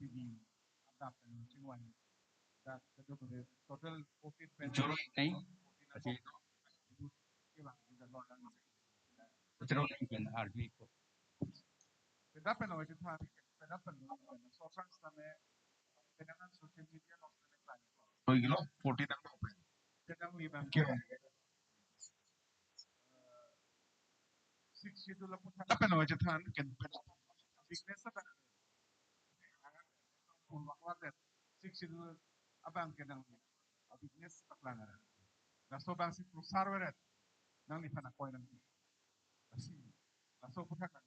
P D, adap pen chingvai. Dak kedua total fourteen pen. Joro nai. Fourteen. Asi. Ibu ke bang, ibu dan orang. Joro nai pen army ko. Kedap pen awai chethan, kedap pen awai chethan. Sosang same, kedangan social media along same klai. Oh, ilo, fourteen ang open. Kedang li bang. Kya? Sixth Schedule aphuthak. Lapen awai chethan ken pen. Weakness ta. Pun wakwa det. Sixth Schedule abang ke nang. Weakness ta lang ada. Laso abang si prusar veret. Nangliphan akoi nang. Lasi. Laso aphuthak nang.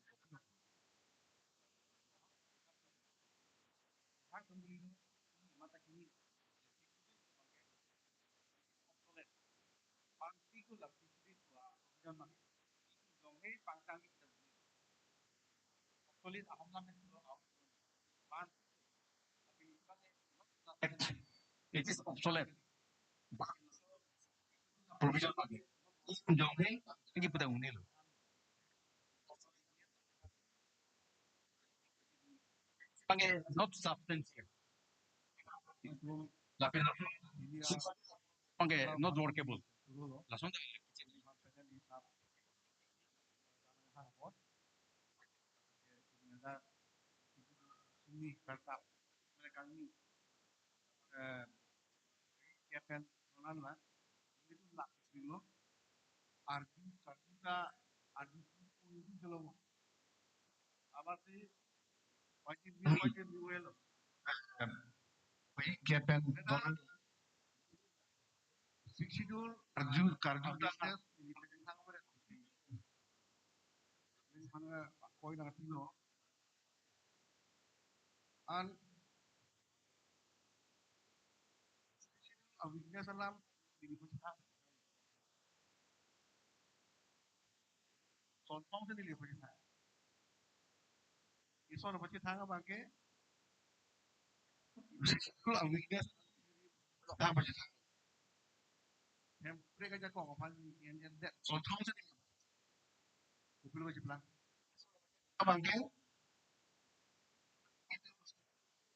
Hak kembali mata kini. Obsolete. Pangsi ko lapsi suri sua, jangan mati. Jong he pangtang kita beli. Obsolete aham lam itu lo aham. Pan. Tapi pakai. It is obsolete. Provision lagi. Jong he, ini pada uni lo. Pakai not substantial. Lapis lapis. Pangke no jor ke bul. Lason Kepen Sixth Schedule arju karju ta. Koi nang tilo. An a weakness alam ini pun Sontong sini lihat pachethang. Ison pachethang abangke. School a weakness. Tang pachethang. Hem prek aja kong aphan en en det. Sontong sini. Upil pacheplang. Abangke.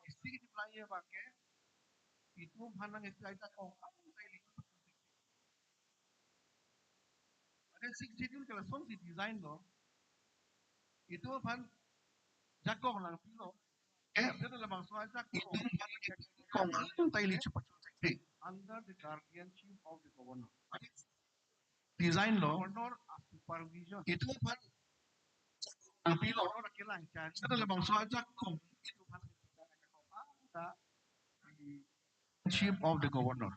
Isti kacheplang abangke. Itum aphan nang isti aja kong. Ada Sixth Schedule ke lasonsi design lo. Itum aphan jakong nangpilo. Eh, dia dalam bangso jakong. Kong ta ili chepachun. Under the guardianship of the governor. Design lo. Governor a supervision. Itum aphan nangpilo. Governor akilang chan. Dia dalam bangso jakong. Itum aphan ta di chief of the governor.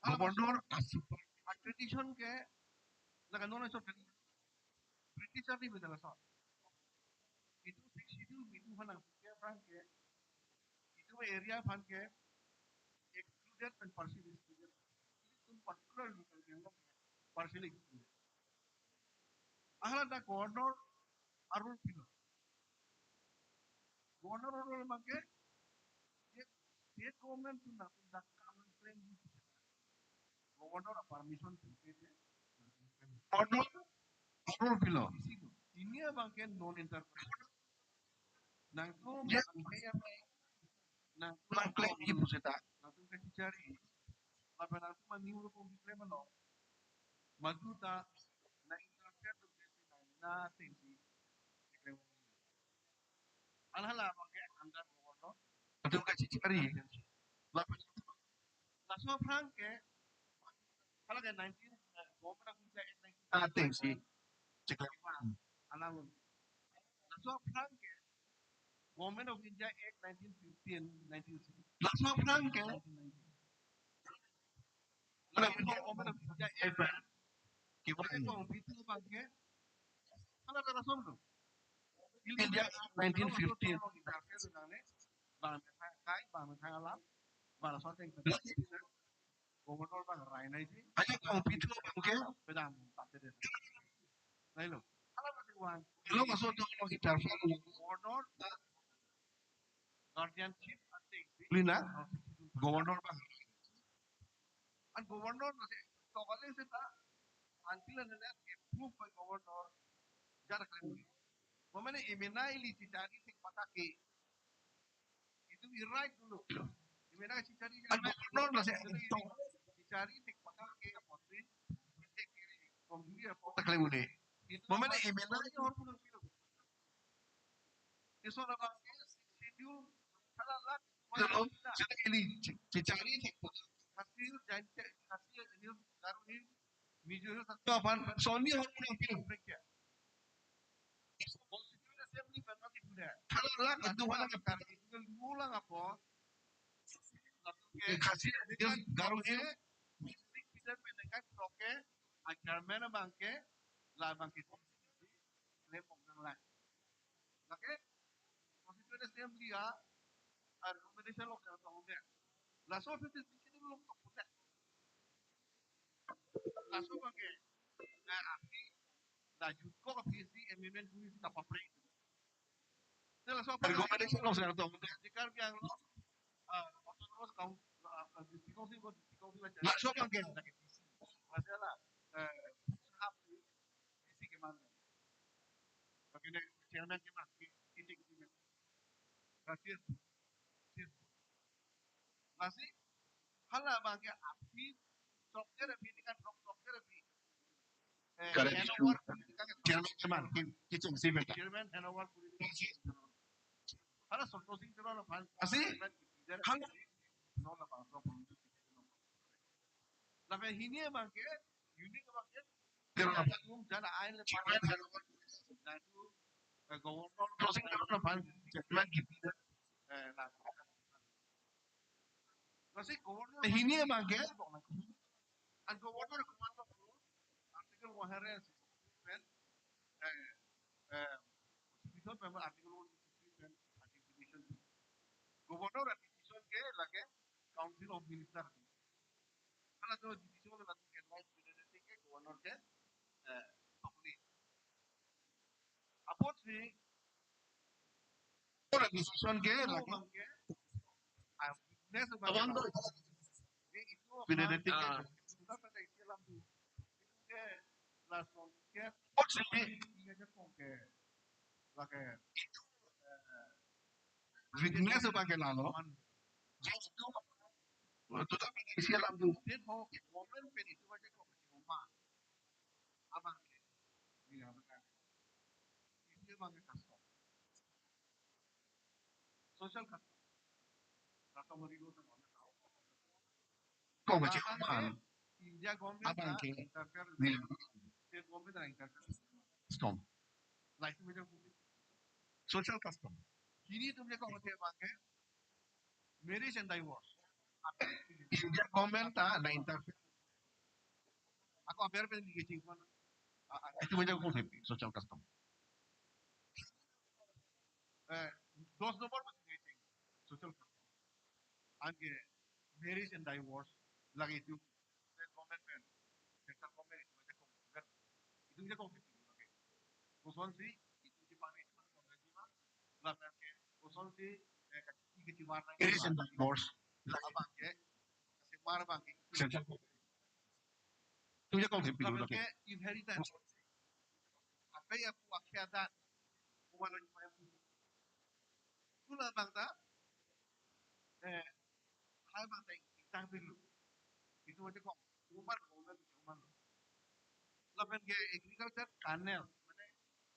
Governor a super. Tradition ke, laga non so British army bidala so. Itum Sixth Schedule itum aphan ke aphrang ke, itum area aphan ke excluded and partially excluded. Itum particularly partially excluded. Ahala ta governor a role pilo. Governor a role abangke, ye state government tu na tu dak kam claim di. Governor a permission tu ke je. Governor a role pilo. Isi tu. Ini abangke non interference. Nangtum, nangtum claim di pusita. Nangtum kachechari. Lapen nangtum mani uru pun claim lo. Madu ta na interfere tu ke si na na tensi. Alhala abangke under governor. Nangtum kachechari. Lapen laso aphrang ke, hala ke nineteen, eh, government of India Act nineteen. Ah, tensi. Chekar. Alam. Laso aphrang ke, Government of India Act nineteen fifteen, nineteen sixty. Laso aphrang ke. Nineteen ninety. Laso Government of India Act. Kiwa. Kong pitu abangke. Hala ka lason tu. India nineteen fifteen. Bang kai, bang kai alam, bang lason teng. Governor bang rai nai si. Aja kong pitu abangke. Pedang pate de. Nai lo. Hala pate wan. Lo maso to lo interfere. Governor, guardianship ate. Lina. Governor bang. And governor na se tokale seta until and unless approved by governor, jara kali. Mane M N I ili chechari thik pata ke. Itum i right dulu. Imena chechari. Ano, no, no, se, chechari thik pata ke apotri. Thik ke komjuri apo. Takle une. Itum mane imena. Hor pulang kilo. Iso na bang ke schedule. Hala lak. Hello, chechari thik pata. Khasi, Jaintia, Khasi, Hills, Garo Hills, Mizo Hills, to aphan sonni hor pulang pilo. Constituent Assembly bang kati punya. Hala lak itu hala kata itu ulang apa? Khasi, Garo Hills, district kita pendekat proke, a chairman abangke, la abangke, lem ong nang la. Lake, Constituent Assembly a, a recommendation lo kang tong de. Laso fifty six ini lo tong de. Laso abangke, na api, na jutko ka P S C amendment kuri si tapa pre. Te laso abangke recommendation lo kang tong de. Di Karbi Anglong, ah, autonomous coun-, ah, ah, district council ko district council aja. Laso abangke. Lake D C. Masih lah, eh, hap di D C ke mana? Pakai chairman ke mana? Titik, titik. Kasih. Kasih. Masih Hala abang ke aphi, chokjer aphi, tingkan chok, chokjer aphi. Eh, correct. Handover, tingkan chairman, chairman, ki-, kiching si beta. Chairman handover, hala Santosh Singh Teron aphan. Asi? Hala. Lapen hini abang ke, unique abang ke, Teron. Tum jana ain le, chairman handover. Natu, eh, governor, Santosh Singh Teron aphan, chairman kipi. Eh, la. Lasi governor hini abang ke, an governor command of law, article one hundred sixty-three pen, eh, eh, Constitution pen article one sixty-three pen, article division. Governor decision ke lake Council of Minister. Hala to decision lake advice ke governor ke, eh, tokli. Apotsi, ora decision ke, oh, lagi. Abang ke. Ah, witness abang ke. Abang to. Eh, itu abang. Pidana tiket. Ah. Sudah pada isi lampu. Itu ke, lason ke. Apotsi. Iya aja kong ke. Lake. Itu, eh, witness abang ke lalo. Aman. Jadi itu. Sudah pada isi lampu. Itu, oh, momen pen itu aja kong ke. Abang ke, iya, betul. Isi abang ke custom. Social custom. Customary law tanggal. Kong ke abang ke, India government abang ke interfere, iya, state government interfere. Custom. Like, social custom. Hini atum je kong ke abang ke, marriage and divorce. India government ta na interfere. Ako aber pen lagi chingkon. Ah, ah, itu aja kong ke social custom. Eh, dos nombor pen lagi ching. Social custom. Anke marriage and divorce lagi itu. State government pen, central government itu aja kong, kan? Itu aja kong, oke. Kosonsi itu di pami itu kong, lapen ke, kosonsi, eh, kachiti kachimar nang, marriage and divorce. Abang ke, kachimar abang ke. Central government. Itu aja kong, lapen ke inheritance. Apa ya, aku akhir ada, aku malah lupa ya. Itu labang ta, eh, hal abang ta ingtang pilu. Itu aja kong. Umar, umar, umar. Lapen ke agriculture canal, mane,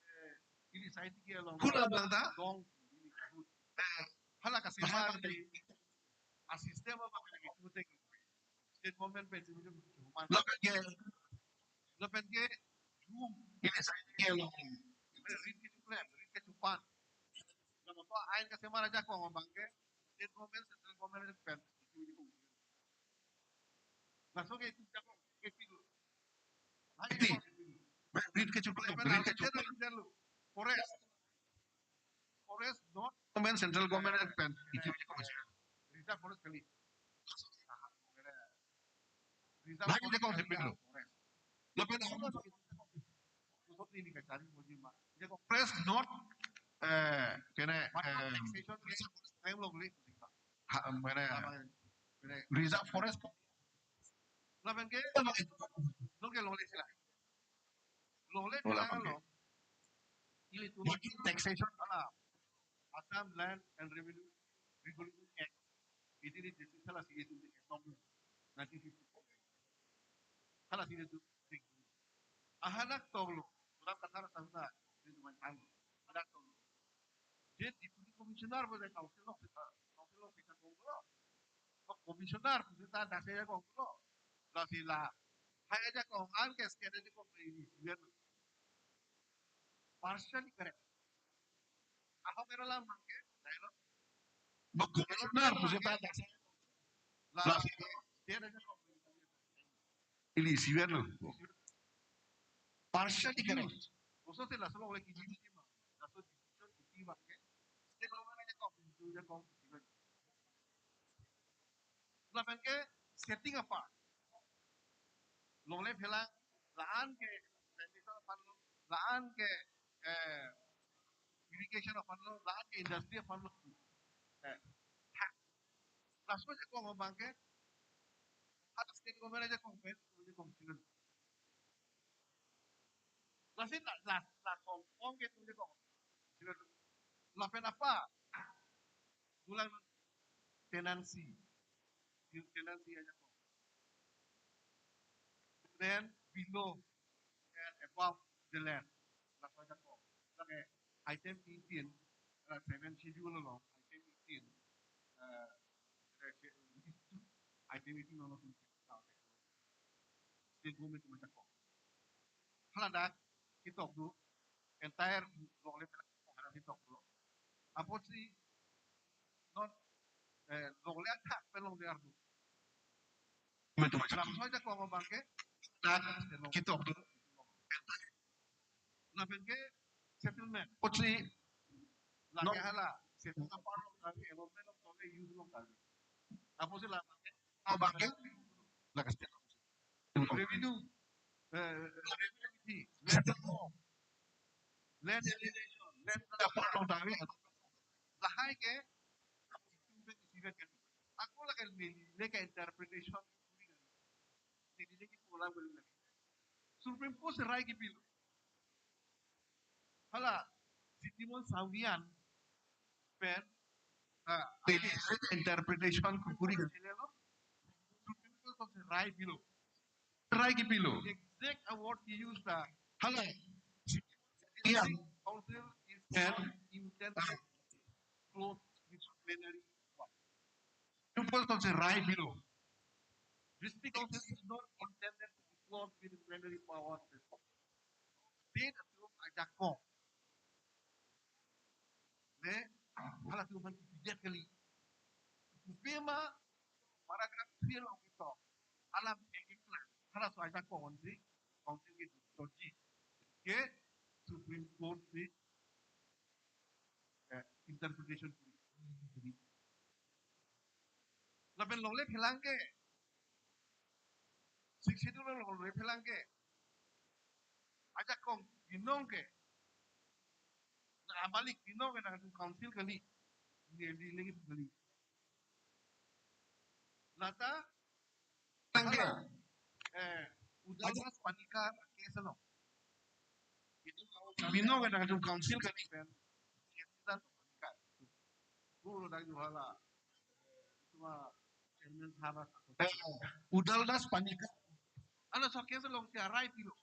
eh, ili side ke along. Kula abang ta? Dong, ili good. Eh, hala kasimar abang ta di, a system abang ke itu te. State government pen itu umar. Lapen ke, lapen ke, room. Ili side ke along. Mane rit kechoklem, rit kechopan. Lapen to ain kasimar aja kong abang ke, state government, central government pen. Laso ke itu aja kong, ke pilu. Lagi, rit kechoklem, rit kechoklem. Forest. Forest not government, central government pen. Itu aja kong. Reserve forest kali. Reserve forest. Lapen forest not, eh, kene, eh, taxation, ha, mane, reserve forest. Lapen ke, lo ke longle sila. Longle sila lo. Ili tu taxation ala Assam Land and Revenue Regulation Act. Itu di, di, hala si itu di, nineteen fifty-four. Hala si itu. Ahadak toklo. Orang kasar sana. Itu main tang. Ahadak toklo. Dia deputy commissioner boleh council lo kita. Council lo kita toklo. Commissioner kita dah saya toklo. Lah sila. Hai aja kong an kes kene di kong ini. Partially correct. Ahok era lam abang ke, dialogue. Ba governor pusi ta ta. La, la, dia ada kong. Ili isian lo. Partially correct. Kosonsi laso longle kiji kiji ma. Laso decision kiji abang ke. State government aja kong, itu aja kong. Lapen ke setting apart. Longle phelang, la-an ke sanitation aphan lo, la-an ke, eh, irrigation aphan lo, la-an ke industry aphan lo. Eh, ha. Laso aja kong abang ke, ha state government aja kong pen, aja kong chilun. Lasi la, la, la kong, kong ke atum aja kong. Lapen apa? Bulan tenancy. Tenancy ajakong. Then below and above the land. Laso ajakong. Lake item eighteen, uh, seven schedule along, item eighteen, uh, item eighteen along, state government ajakong. Hala dak ketok do, entire longle hala ketok do. Apotsi non, eh, longle athak pen longle arlo. Lam soi ajakong abang ke dak ketok do. Lapen ke settlement. Apotsi lake hala settlement apar along kali, allotment along kali, use along kali. Apotsi lam ke abang ke lake state revenue, eh, revenue fee, land reform, land delineation, land transfer. Lahai ke, ako lake neli, neli ke interpretation. Neli ke pola beli lake. Supreme Court si rai kepilo. Hala, Sitimon Sawian pen, ah, interpretation kukuri kan. Supreme Court si rai pilo. Rai kepilo. Exact award he used, ah, hala, Sitimon Sawian, council is not intended to be clothed with plenary power. Supreme Court si rai pilo. District council is not intended to be clothed with plenary power. State atum ajakong. Ne, halatum aphan kipidet kali. Kopi ma paragraph three along ketok. Alam ekiklang. Halaso ajakong si, council kedoji. Ke Supreme Court si, eh, interpretation kuri. Lapen longle phelang ke, Sixth Schedule along longle phelang ke, ajakong binong ke, na amalik binong ke nangtum council kali, neli lagi kali. Lata, tangke, eh, Udaldas Panicker case along. Itu binong ke nangtum council kali pen. Case itu Panicker. Guru dak juhala. Itu ma chairman sahabat. Eh, Udaldas Panicker. Halaso case along si rai pilo.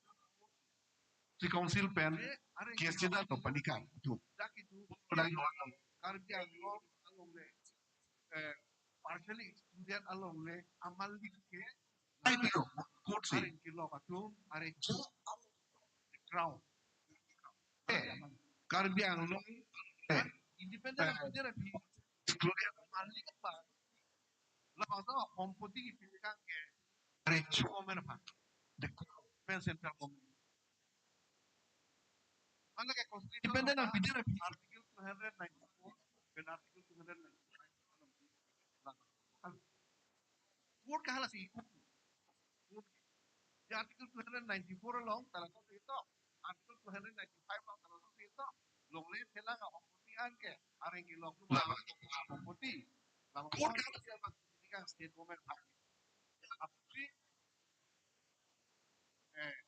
Si council pen, eh, are case itu Panicker. Itu. Dak itu. Guru dak juhala. Karbi Anglong along le, eh, partially excluded along le amalik ke. Ai pilo, court si. Areng kelok atum, areng the crown. Eh, Karbi Anglong, eh, independent, eh, of India, excluded. Amalik apa? Labangso sompoti kipilihkan ke areng government apa? The crown. Pen central government. Hala ke constitution, independent of India, article two hundred ninety-four, pen article two hundred ninety-five. Court ke hala si ikut. Court ke. Di article two hundred ninety-four along, talaso si ketok. Article two hundred ninety-five along, talaso si ketok. Longle phelang a-sompoti an ke, areng kelok atum a-sompoti. Court ke hala si ketok, state government hak. Apotsi, eh,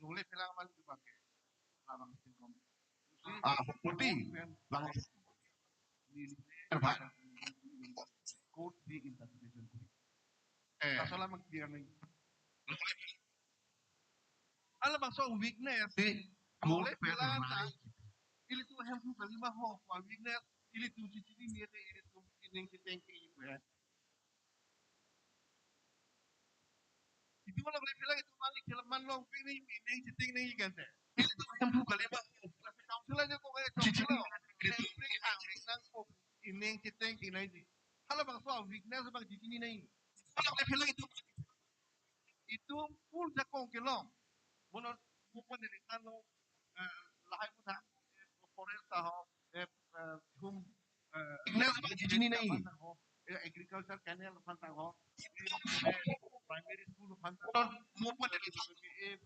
longle phelang amalik atum abang ke. Labang state government. Ah, putih. Bang. Court si interpretation. Eh. Asal abang dia nih. Halabangso weakness. Si court longle phelang ta. Ilitum hemphu kalima ho, weakness. Ilitum chichinine, ilitum ining chiteng ke ibu ya. Itum longle phelang itum malik, kila man longpik nangji, nangji chiteng nangji kante. Itum hemphu kalima. Tapi council ajakong eh, council lo. Itum prik ang, nang po, ining chiteng, inai ji. Halabangso weakness abang chichinine. Longle phelang itum. Itum full jakong kelong. Mono, mo pon neli tanglo, eh, lahai puthak, eh, forest ta ho, eh, eh, hum, eh, weakness abang chichinine. Eh, agriculture canal aphan tang ho, eh, primary school aphan tang ho, mo pon neli tanglo, eh,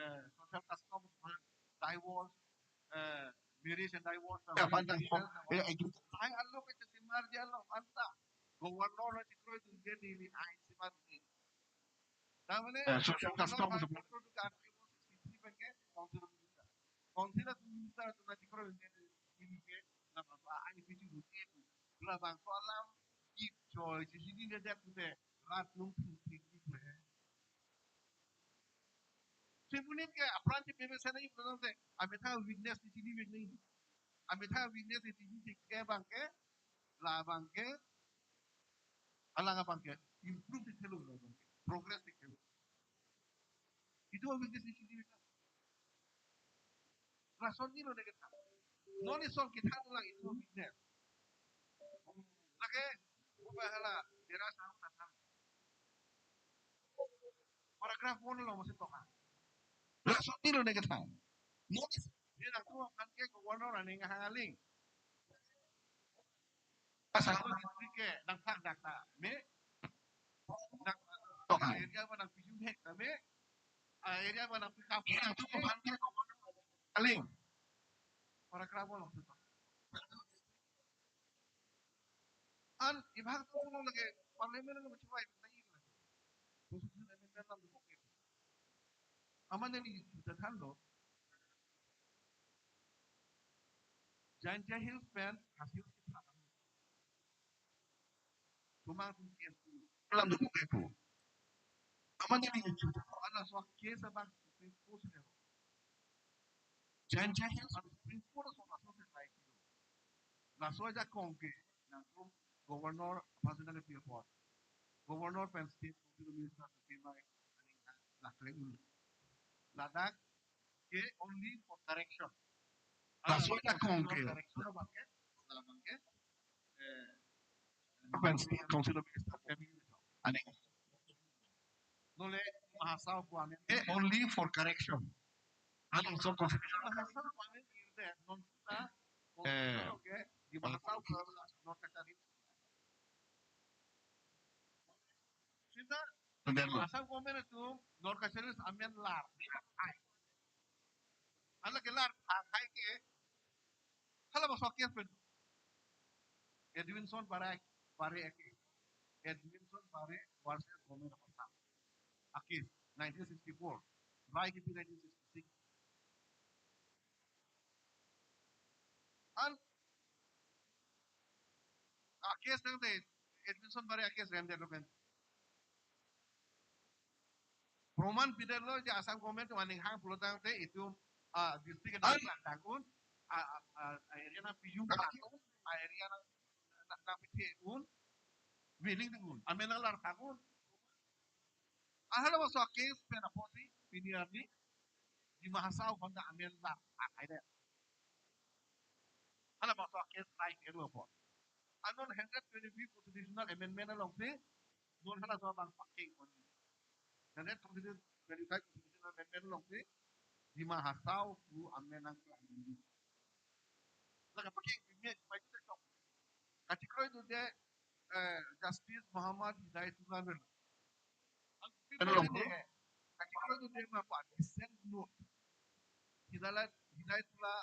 eh, social custom aphan, divorce, eh, marriage and divorce aphan tang ho, eh, agriculture. Ai alo ke si marji alo aphan ta. Governor na chikroidunde neli ai si marji. Tamane, eh, social custom, governor itu kan sixty-three pen ke council minister. Council minister itu na chikroidunde neli ke, na bangso ai pichu dun itu. Bula bangso alam, i choi chini de det te rat nung thung thik thik le. Sepunit ke apran chepeme sena ipon te amethang weakness ni chini weakness. Amethang weakness ni chini thik ke abang ke, la abang ke, alang abang ke improve thik thelo, abang ke progress thik thelo. Itum weakness ni chini weakness. Lason ni lo ne kethan. Non ison kethan lang itum weakness. Lake, upa hala, dera sang tathan. Paragraph one along masih toka. Lason ni lo ne kethan. Non ison, dia nangtum aphan ke governor aning hang aling. Asal lo district ke nangthak dak ta me. Nang toka area ma nangpijun hek ta me. Ah, area ma nangpikam nangtum aphan ke governor aling. Paragraph one along. An ibhag tu lo lagi parliament lo chumai tai lagi. Constitution amendment lam tu. Aman ni kita than lo. Jaintia Hills pen hasil kita. Cuma tu case tu. Lam tu case tu. Aman ni kita ala so case abang Supreme Court ni. Jaintia Hills Supreme Court so laso se try kilo. Laso ajakong ke nangtum governor apa sedang ke apot. Governor pen state council minister ke mai ani laklek un. Ladak ke only for correction. Laso ajakong ke. Correction abang ke, abang ke, eh, pen state council minister ke mai ani. Nole Mahasau ko amen. Eh, only for correction. Ano so constitution Mahasau ko amen irde non kita. Eh. Okay. Di Mahasau ko non kita di. Sita. Then Mahasau ko amen itu non kaseris amen lar. Ala ke lar hai ke. Hala ba so case pen. Edwinson Barre, Barre a case. Edwinson Barre versus Government of Assam. A case nineteen sixty-four. Rai kipi nineteen sixty-six. An a case nang de Edwinson Barre a case rem de lo pen. Proman pidetlo je Assam government aning hang pulo tangte itum, ah, district na, ah, tangkun, ah, ah, ah, area na pijun tangkun, ah, area na, na, na pithe un, willing tangkun, amen alar tangkun. Ahal ba so case pen apotsi pini arni Dima Hasao honda amen lar akai de. Hala ba so case right elo po. Anon hundred twenty-fifth constitutional amendment alongsi non hala so bang paking on. Hundred twenty-fifth constitutional amendment alongsi Dima Hasao pu amen nang amendment. Laka paking bimia mai tu tok. Kachikroi tu de, eh, Justice Muhammad Hidayatullah Nurul. Ano long ko? Kachikroi tu de ma pa dissent note. Hidayat, Hidayatullah,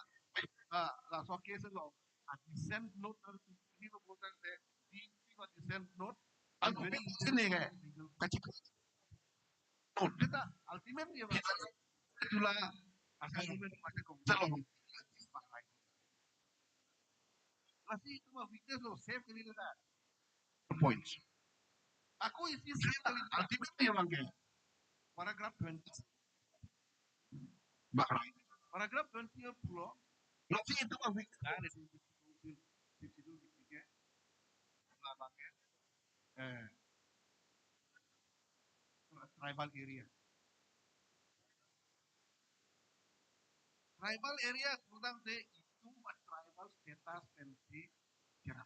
ah, laso case lo. A dissent note na tu ni lo botan de, di, di ko dissent note. Ano very sini ke? Kachikroi. Note. Kita ultimately ya, Hidayatullah, asal government masih kong. Salam. Lasi itum weakness lo, save kali le ta. Points. Ako isi save kali ta. Ultimately abang ke. Paragraph twenty. Bahrain. Paragraph twenty pulo. Lasi itum weak. Nah, di sini, di sini, di sini, di sini, di sini. Nah, abang ke. Eh. Tribal area. Tribal area kurang de itum a tribal status pensi kira.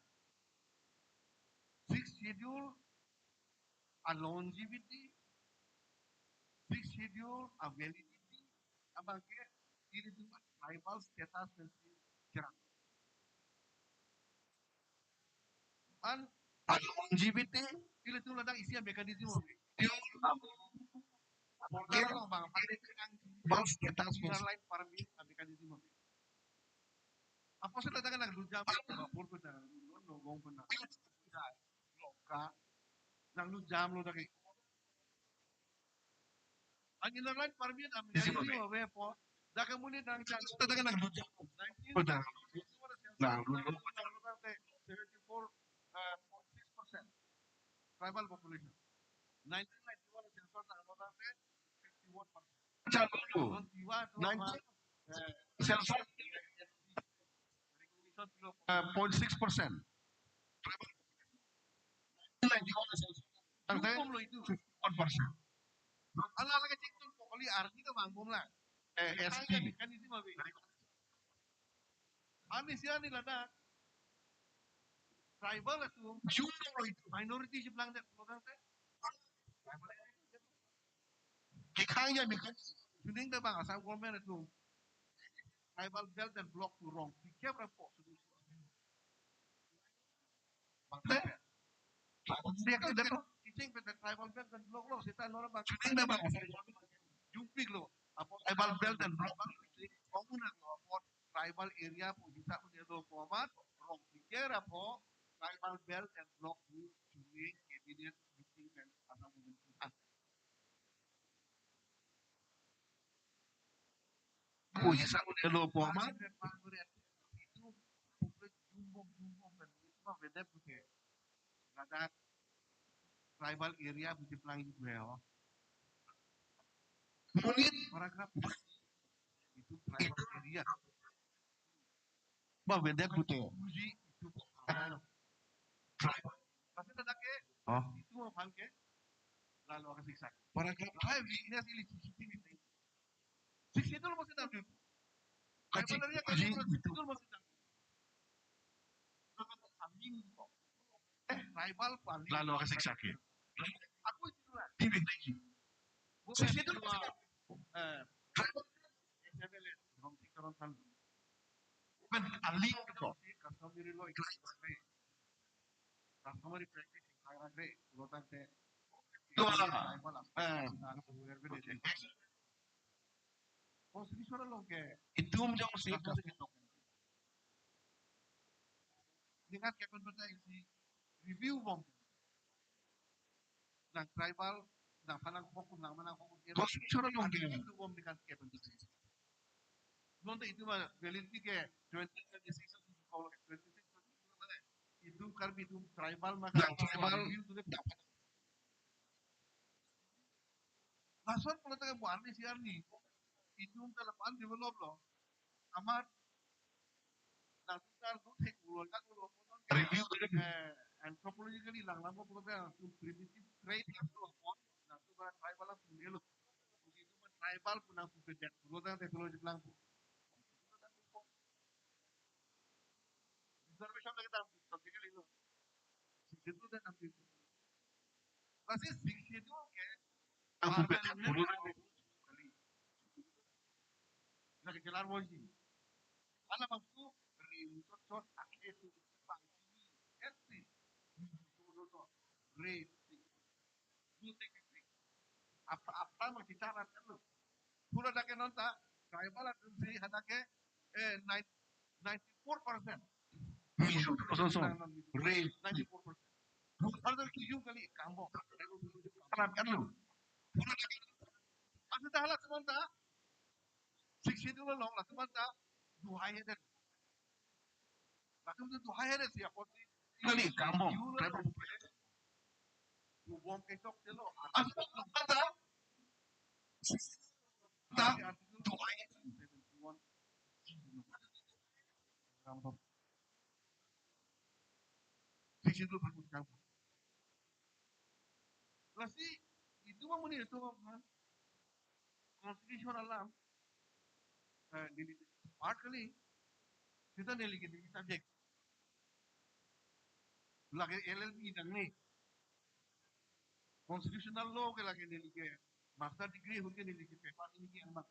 Sixth Schedule a longevity, Sixth Schedule a validity, abang ke ilitum a tribal status pensi kira. An a longevity, ilitum ladak isi a mechanism. Border along bang, bang status inner line permit a mechanism. Apotsi ladak nang lujam, bapur pena, logong pena. Loka, nang lujam lo dak. Ang inner line permit a mechanism ave po. Dak amonit nang chan. Ladak nang lujam. Nineteen, nang lujam. Seventy-four, uh, point six percent. Tribal population. Nineteen ninety-one census ta ano tangte fifty-one percent. Chalo. Non Tiwa to nineteen ma, eh, census recognition pilo. Eh, point six percent. Tribal. Nineteen ninety-one census. Tangte jumkom lo itum. Fifty-one percent. Ala ala kachingtun pokoli arni to bang bom lang. Eh, S T. Mechanism abi. Ani si ani ladak. Tribal atum. Jumkom lo itum. Minority si plang det lo tangte. Kekhang ya mekan. Suning ta bang Assam government atum. Tribal belt and block to rong. Pikir apa? Bang. Tribal belt and block. Teaching pen tribal belt and block lo. Seta nora bang. Suning ta bang. Jumping lo. Apo tribal belt and block. Komuna lo apo tribal area pu hisap un-elo pu amat rong pikir apo tribal belt and block pu suning cabinet meeting pen Assam government. Pu hisap un-elo pu amat. Itu public jumbo jumbo pen itu mah beda pute. Ladak tribal area pu cheplang itu ya. Monit. Paragraph itu tribal area. Ba beda pute. Uji itu kok. Tribal. Pasti tanda ke. Oh. Itu mau bang ke. Lalu akan siksa. Paragraph five ini asli C C T V. Sixty-two lo masih tampil. Kacik, tribal area kacik, kacik, itu. Sixty-two lo masih tampil. Kami kok. Eh, tribal paling. Lalu akan siksa ke. Aku itu lah. T V lagi. Bukan sixty-two lo masih tampil. Eh, tribal. S M L S, Rongsi Karon San. Bukan paling kok. Customary law itu. Customary practice yang sangat re, lo tangte. Itu lah. Tribal lah. Eh. Nah, itu berbeda. Constitutional law ke. Itum jongsi. Dengan ke pemerintah isi review bom. Nang tribal, nang panang fokus, nang manang fokus. Constitutional law ke. Review bom dengan ke pemerintah. Non te itu mah validity ke twenty twenty-six, twenty-six, itu Karbi itu tribal maka. Nang tribal. Review tu de. Lason kalau tengah buat ni siar ni, itu kalau pan develop lo, amat nanti kan tu tek ulo kan ulo. Review tu de. Eh, anthropologically lang lang ko program tu primitive trade yang tu apa, nanti kan tribal lah punya lo. Itu kan tribal pun nanti beda, ulo kan teknologi lang tu. Reservation lagi tam, subject lagi lo. Sixty-two dan enam puluh. Masih sixty-two ke. Aku beda dulu. Lagi jalan wajib. Ala waktu ring tot tot akhir tu bang sini. Esti. Tot tot. Ring. Apa apa mau bicara kan lo. Pura dak ke non ta, tribal atum si hadak ke, eh, nine, ninety-four percent. Mizu, so, so. Re. Ninety-four percent. Bukan ada kijung kali, kambok. Alam kan lo. Pura dak ke. Asal dah lah semua ta. Sixty-two lo long lah semua ta. Duhai ada. Latum tu duhai ada siap poti. Kali, kambok. Tribal. Bom kesok telo. Asal kata. Ta. Duhai. Kambok. Sixty-two bagus kambok. Lasi, itu mah muni itu mah. Constitution alam. Eh, neli part kali. Seta neli ke neli subject. Lake L L B nang ni. Constitutional law ke lake neli ke master degree ahut ke neli ke paper ini ke ang bang.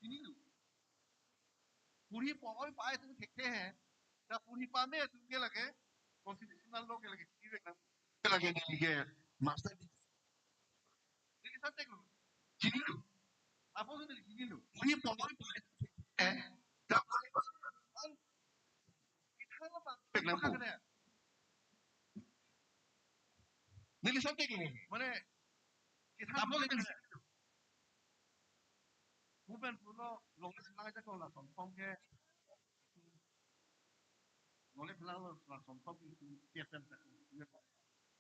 Ini lo. Puri po oi pa itu thekthe he. Ta puri pame atum ke lake constitutional law ke lake chini vek nang. Ke lake neli ke master degree. Neli subject lo. Chini lo. Apa tu neli chini lo? Puri po oi pa itu thekthe he. Ta puri pame. Kita apa? Pek lampu. Neli subject ini. Mane, kita apa lagi? Bukan puno, long lang aja kalau langsung form ke. Nolak lang langsung form ke itu T S M tak.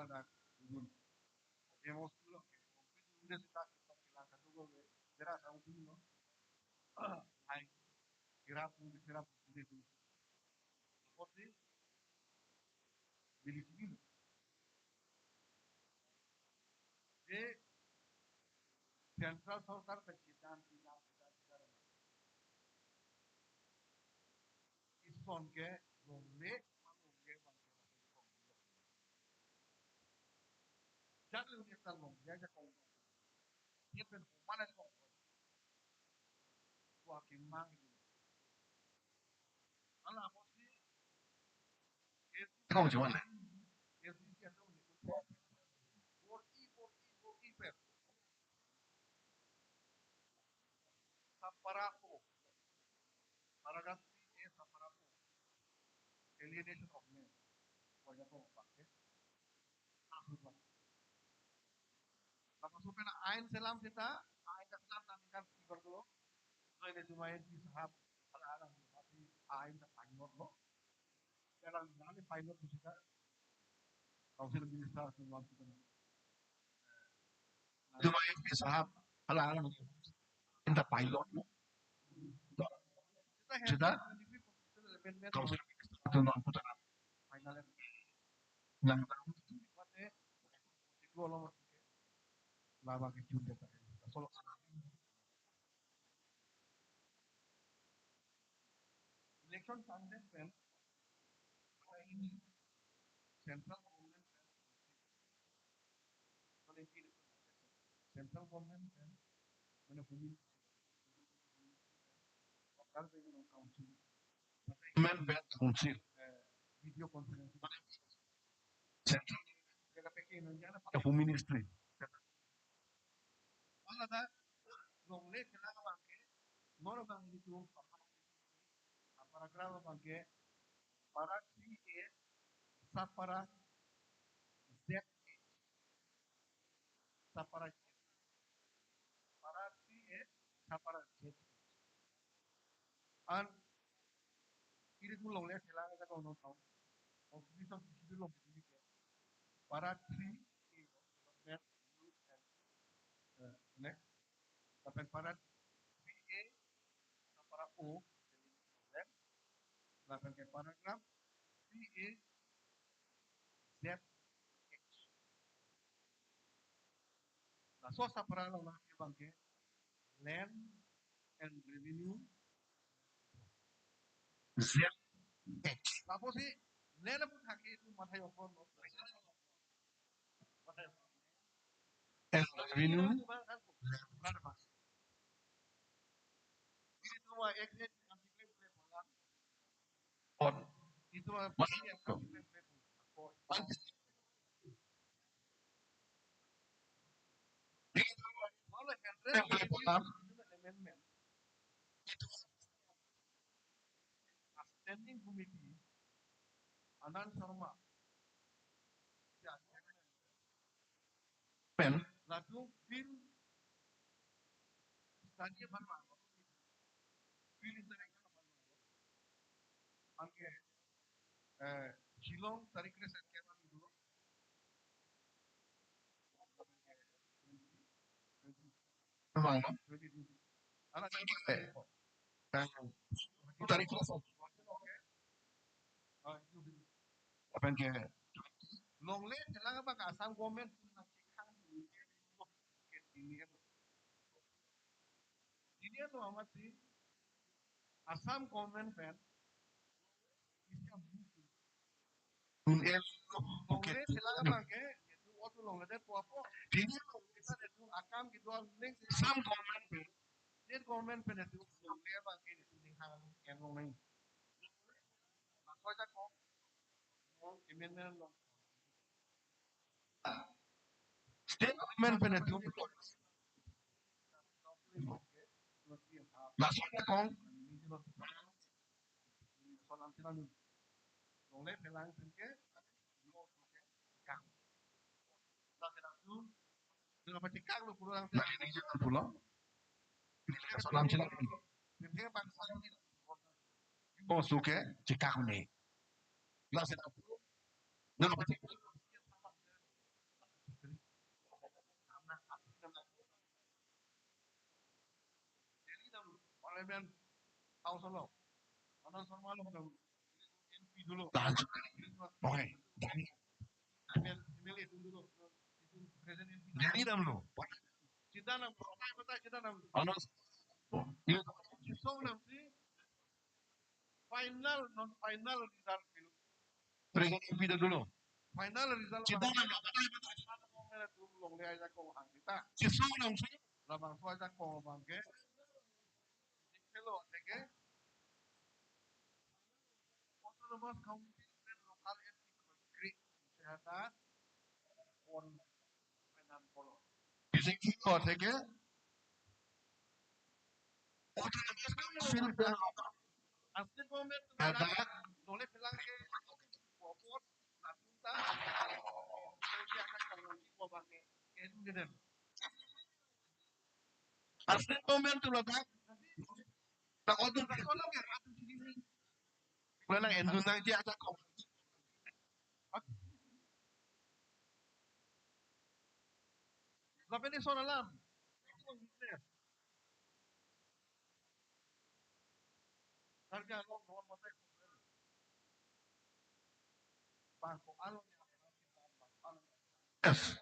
Pada dun. Demo school ke. Komplit dun de sita kita kilang satu go ke. Jera sang dun lo. Hai. Kira pun kira pun dun. Apot si bilik sini lo. Je central sorkar pen chedam, chedam, chedam, chedam. Ison ke longle, longle, longle. Jat le unik ta longle, jat kong. Dia pen mana kong. Wah, kimang ini. Ala apot si Kong cuman. Bor-i, bor-i, bor-i per. Sapara o. Paragraph three A sapara o. Alienation of land. Wajah ko pakai. Masuk, Pak. Langsung kena ain selam kita, ain selam kami kan tiga dulu. Saya cuma yang di sahab, ala-ala, tapi ain tak panjang lo. Dalam nali pilot di sita, Council Minister tu waktu itu. Cuma yang di sahab, ala-ala, minta pilot lo. Sita, Council Minister tu non putaran. Final. Nang tahu itu. Itu alamat. Lama ke Jun dia tak. Solo. Election conduct pen, ini central government pen, central government pen, mana home, local government council, government pen council, eh, video conference, central government, home ministry. Mana ta longle kelang abang ke, non abang itu, paragraph abang ke, para three A, sapara Z H. Sapara Z H. Para three A, sapara Z H. An, iri tu longle kelang ka tono tau. Office of Distribution long ke. Para three A, eh, ne? Lapen para three A, sapara O, lapen ke paragraph three A Z H. Laso sapara along abang ke land and revenue Z H. Lapusi land apot hake itu mathai okon. And revenue. On. Amendment. Standing Committee, Anand Sharma. Pen. Latum field study aphan vanglo. Field interaction aphan vanglo. Anke, eh, Shillong tarik kre-set ke aphan dolo. Memang, no? Twenty twenty. Anak saya pakai. Kan, tarik kre-set. Lapen ke longle kelang abang Assam government pun nangchekang ke dini. Dini lo amat si Assam government pen isi abu. Dun el. Longle kelang abang ke, itu waktu longle de po apo. Dini lo. Kita itu akam gitu, ning si Assam government pen. State government pen itu longle abang ke itu ning hang en long nang. Maka ja ko, mo amendment lo. State government pen itu. Laso kong. Longle kelang pen ke, kang. Laso itu. Nang pachekak lo pulo lang. Nah, ini jangan pulo. Ini salam sila. Ini bangsa ini. Oh, suke, chekak ni. Laso itu. Nang pachekak. Chairman House along. Anand Sharma along dam. M P dolo. Tahan. Okay. Dam. M L A dolo. Present M P. Delhi damlo. Chita nam. Patai patai chita nam. Anand. Song nam si. Final, non final result pilo. Present M P dolo. Final result. Chita nam. Patai patai. Chita nam. Longle ajakong hang chita. Chisong nam si. Labangso ajakong abang ke. Hello, okay. Autonomous Council and local M P create. Sehata on penan polo. Bising ko, okay. Autonomous Council and local. Asli government ada. Nole pelang ke. Popot, latunta. Nanti akan kalau di ko bangke. Endeden. Asli government tu ladak. Tak otu tak otu ya, atu sini. Wala endun nangji ajakong. Lapen ison alam. Karbi Anglong non matai. Bangko along ya. Yes.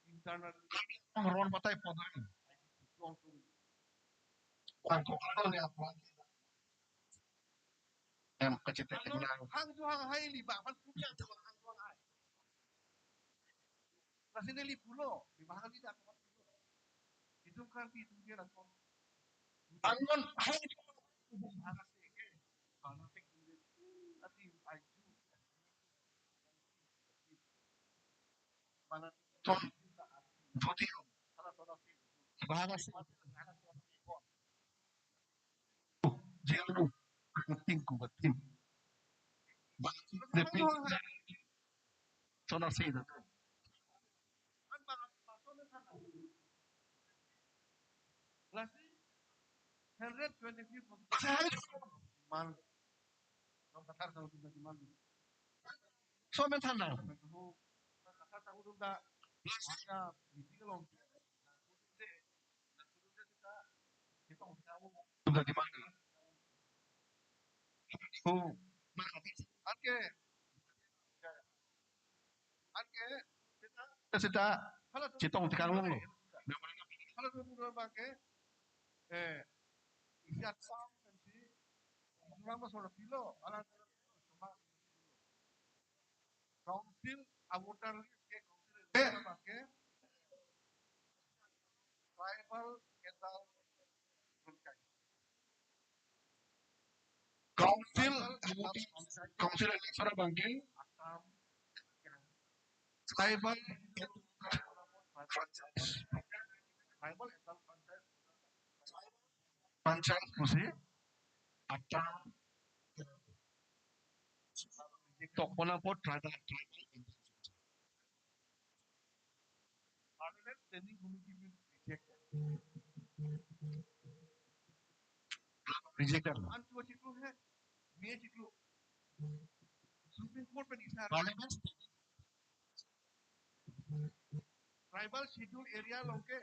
Internal. Ron patai podang. Bangko along ya. Em kacete kenyang. Hang jo hang hai li ba, man punya jo hang jo hang hai. Lasi neli pulo, di mahal di dak. Itu kan itu dia langsung. Angon hai. Hang sih ke. Mana tek dulu. Ati aju. Mana ton. Jodi. Salah salah sih. Bahasa sih. Salah salah sih. Jenglu, tingku batin. Batin, the pink. Sona sida. Lasi, hundred twenty-fifth. Mal. Nong kathar tahu tunda di mal. So men sana. Kathar tahu tunda. Maka meeting along. Tunda di mal. Oh, anke, anke, sita, sita, chetong tekang longlo. Halo tu tu bangke, eh, isi atsam kan si, orang masuk pilo, alam Council a-voter list ke Council, eh, bangke tribal adult franchise. Council, Council election bangke Assam, tribal franchise. Tribal adult franchise. Panchayat pusi atam tokpona po tribal, tribal. Parliament Standing Committee will reject. Reject. Antu achiklo hai, me achiklo. Supreme Court pen isa. Parliament Tribal Schedule area along ke.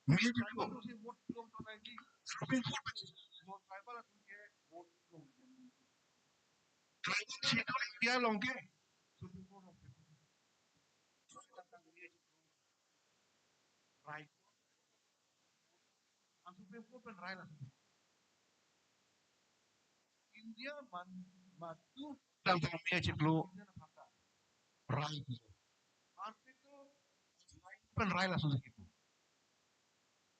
Tribal atum si vote plong to nangji. Supreme Court. Non tribal atum ke vote plong. Tribal Schedule area along ke. Supreme Court of Tribal. Right. Ang Supreme Court pen rai laso. India man matu. Dam kami achiklo. India na phaka. Rai. Article nine pen rai laso sekitu.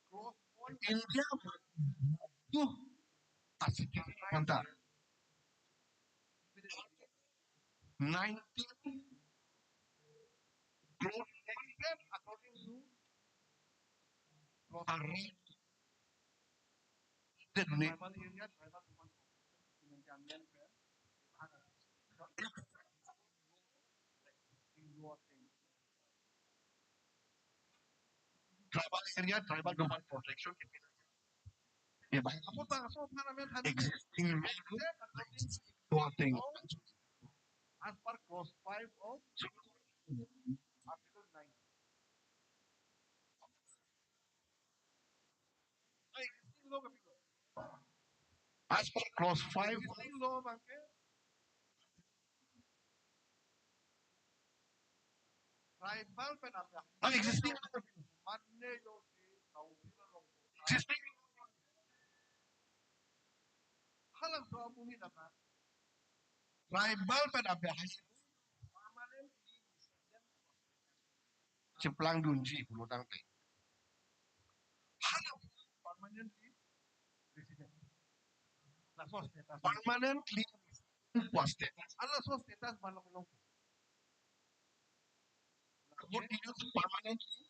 Clause one. India matu. Asik manta. Nineteen growth according to array. Tribal area, tribal women population, tribal area, tribal domain protection. Apot bang aso aphan amen than existing law. As per clause five of article nine. As per clause five, law abang ke tribal pen abang. Ah, existing. Mane yo si council along. Existing. Halam so amu ni dana. Tribal pen abang. Permanently cheplang dunji pulo tangte. Halam permanently resident. Laso status. Permanently resident. Laso status malong long. What do you mean permanently?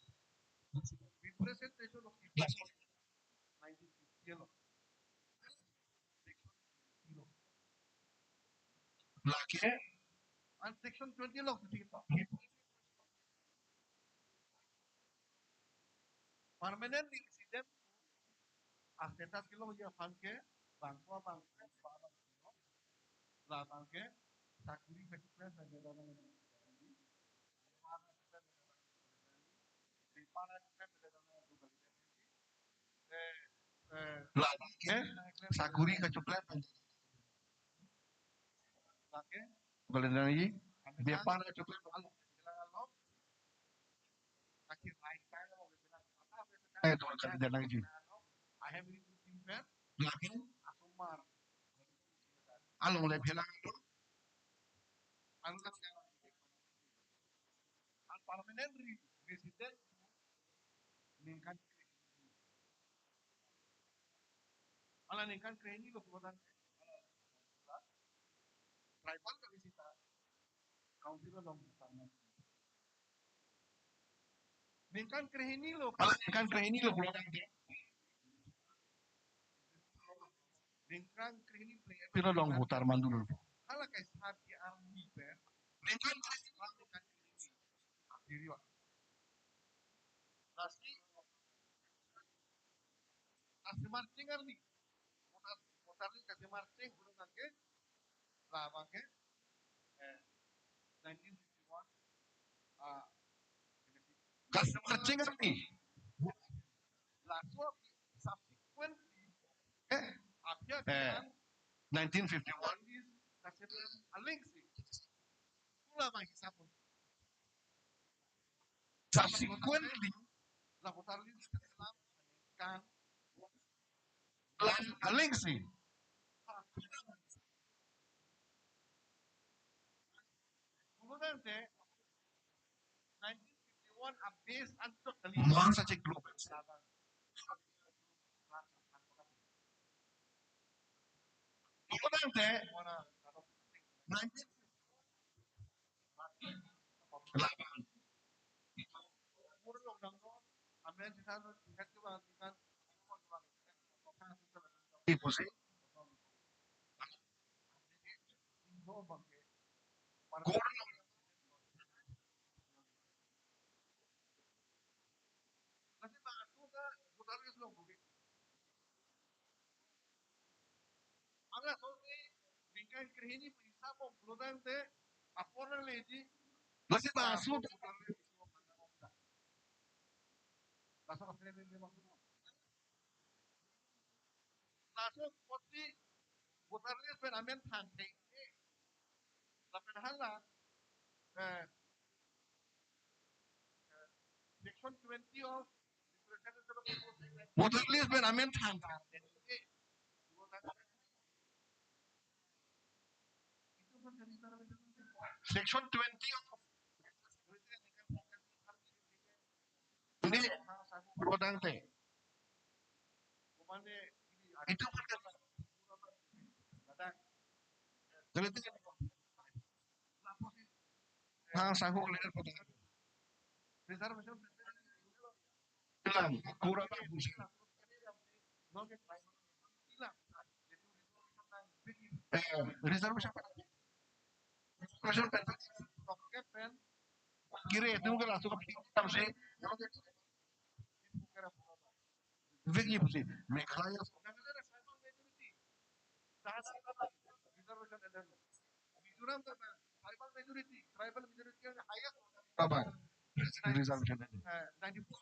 Representation of people. Laso nineteen fifty along. Lake. And section twenty along, permanently resident a status kelongji aphan ke bangso abang, labang ke sakuri kachokle pen labang ke sakuri kachokle pen bepar kachokle pen. Eh, dur kali danangji. Lake along le phelang dur. Ang permanent re-, resident ningkan, ala ningkan krehini lo kemudian tribal kali sita council along permanent. Ningkan krehini lo. Ala ningkan krehini lo pulo tangte. Ningkan krehini play. Pira long voter mandul. Hala kaisa ke army pen. Ningkan krehini. Ningkan krehini. Period. Lasi, lasi marching army. Voter, voter list kasi marching, pulo tangte. Labang ke, eh, nineteen fifty-one, ah, kasi marching army. Laso subsequently, eh, apya eh, nineteen fifty-one. Kasi alingsi. Pula ma hisap. Subsequently, la voter list kan, kan, alingsi. Pulo tangte, nineteen fifty-one a base and totally. Masa cek global. Pulo tangte, nineteen fifty-one. Labang. Ipusi. Ang laso si ningkan krehini pu hisap bom pulo tangte apor nangleji. Lasi bang aso. Laso kasi nangleji bang aso. Laso apotsi voter list pen amen thanthe. Lapen hala, eh, eh, section twenty of Representation of People's Act. Voter list pen amen thanthe. Section twenty of ini pulo tangte. Itu kan jadi kan. Hang sangkuk leader kota. Reservation. Bilang, kurang bagus. Eh, reservation. Reservation pen. Kiri itu mungkin langsung ke pintu sih. Vekji pusi, Meghalaya. Mizoram tribal majority, tribal majority yang highest. Apa? Reservation. Eh, ninety-four.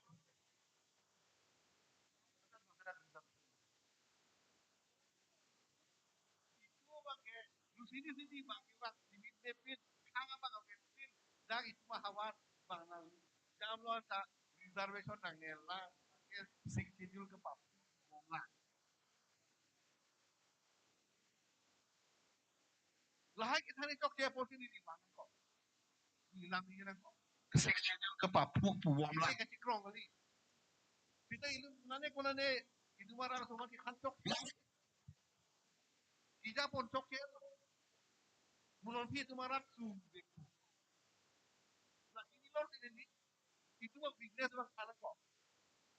Sini sini bang bang limit nepin, khang abang amen pin, dak itum ahavar bang nang jam lo ta reservation nang nela, ke Sixth Schedule kepabom lang. Lahai kethan chokche apor sini di bang ko. Ilam ni nang ko. Sixth Schedule kepabom lang. Ke chikrong kali. Pita ilum nane konane itum arat asomar ke khan chok. Ija pon chokche. Mulon phi itum arat sum bek. Lagi ni lor sini ni. Itum a-weakness bang than ko.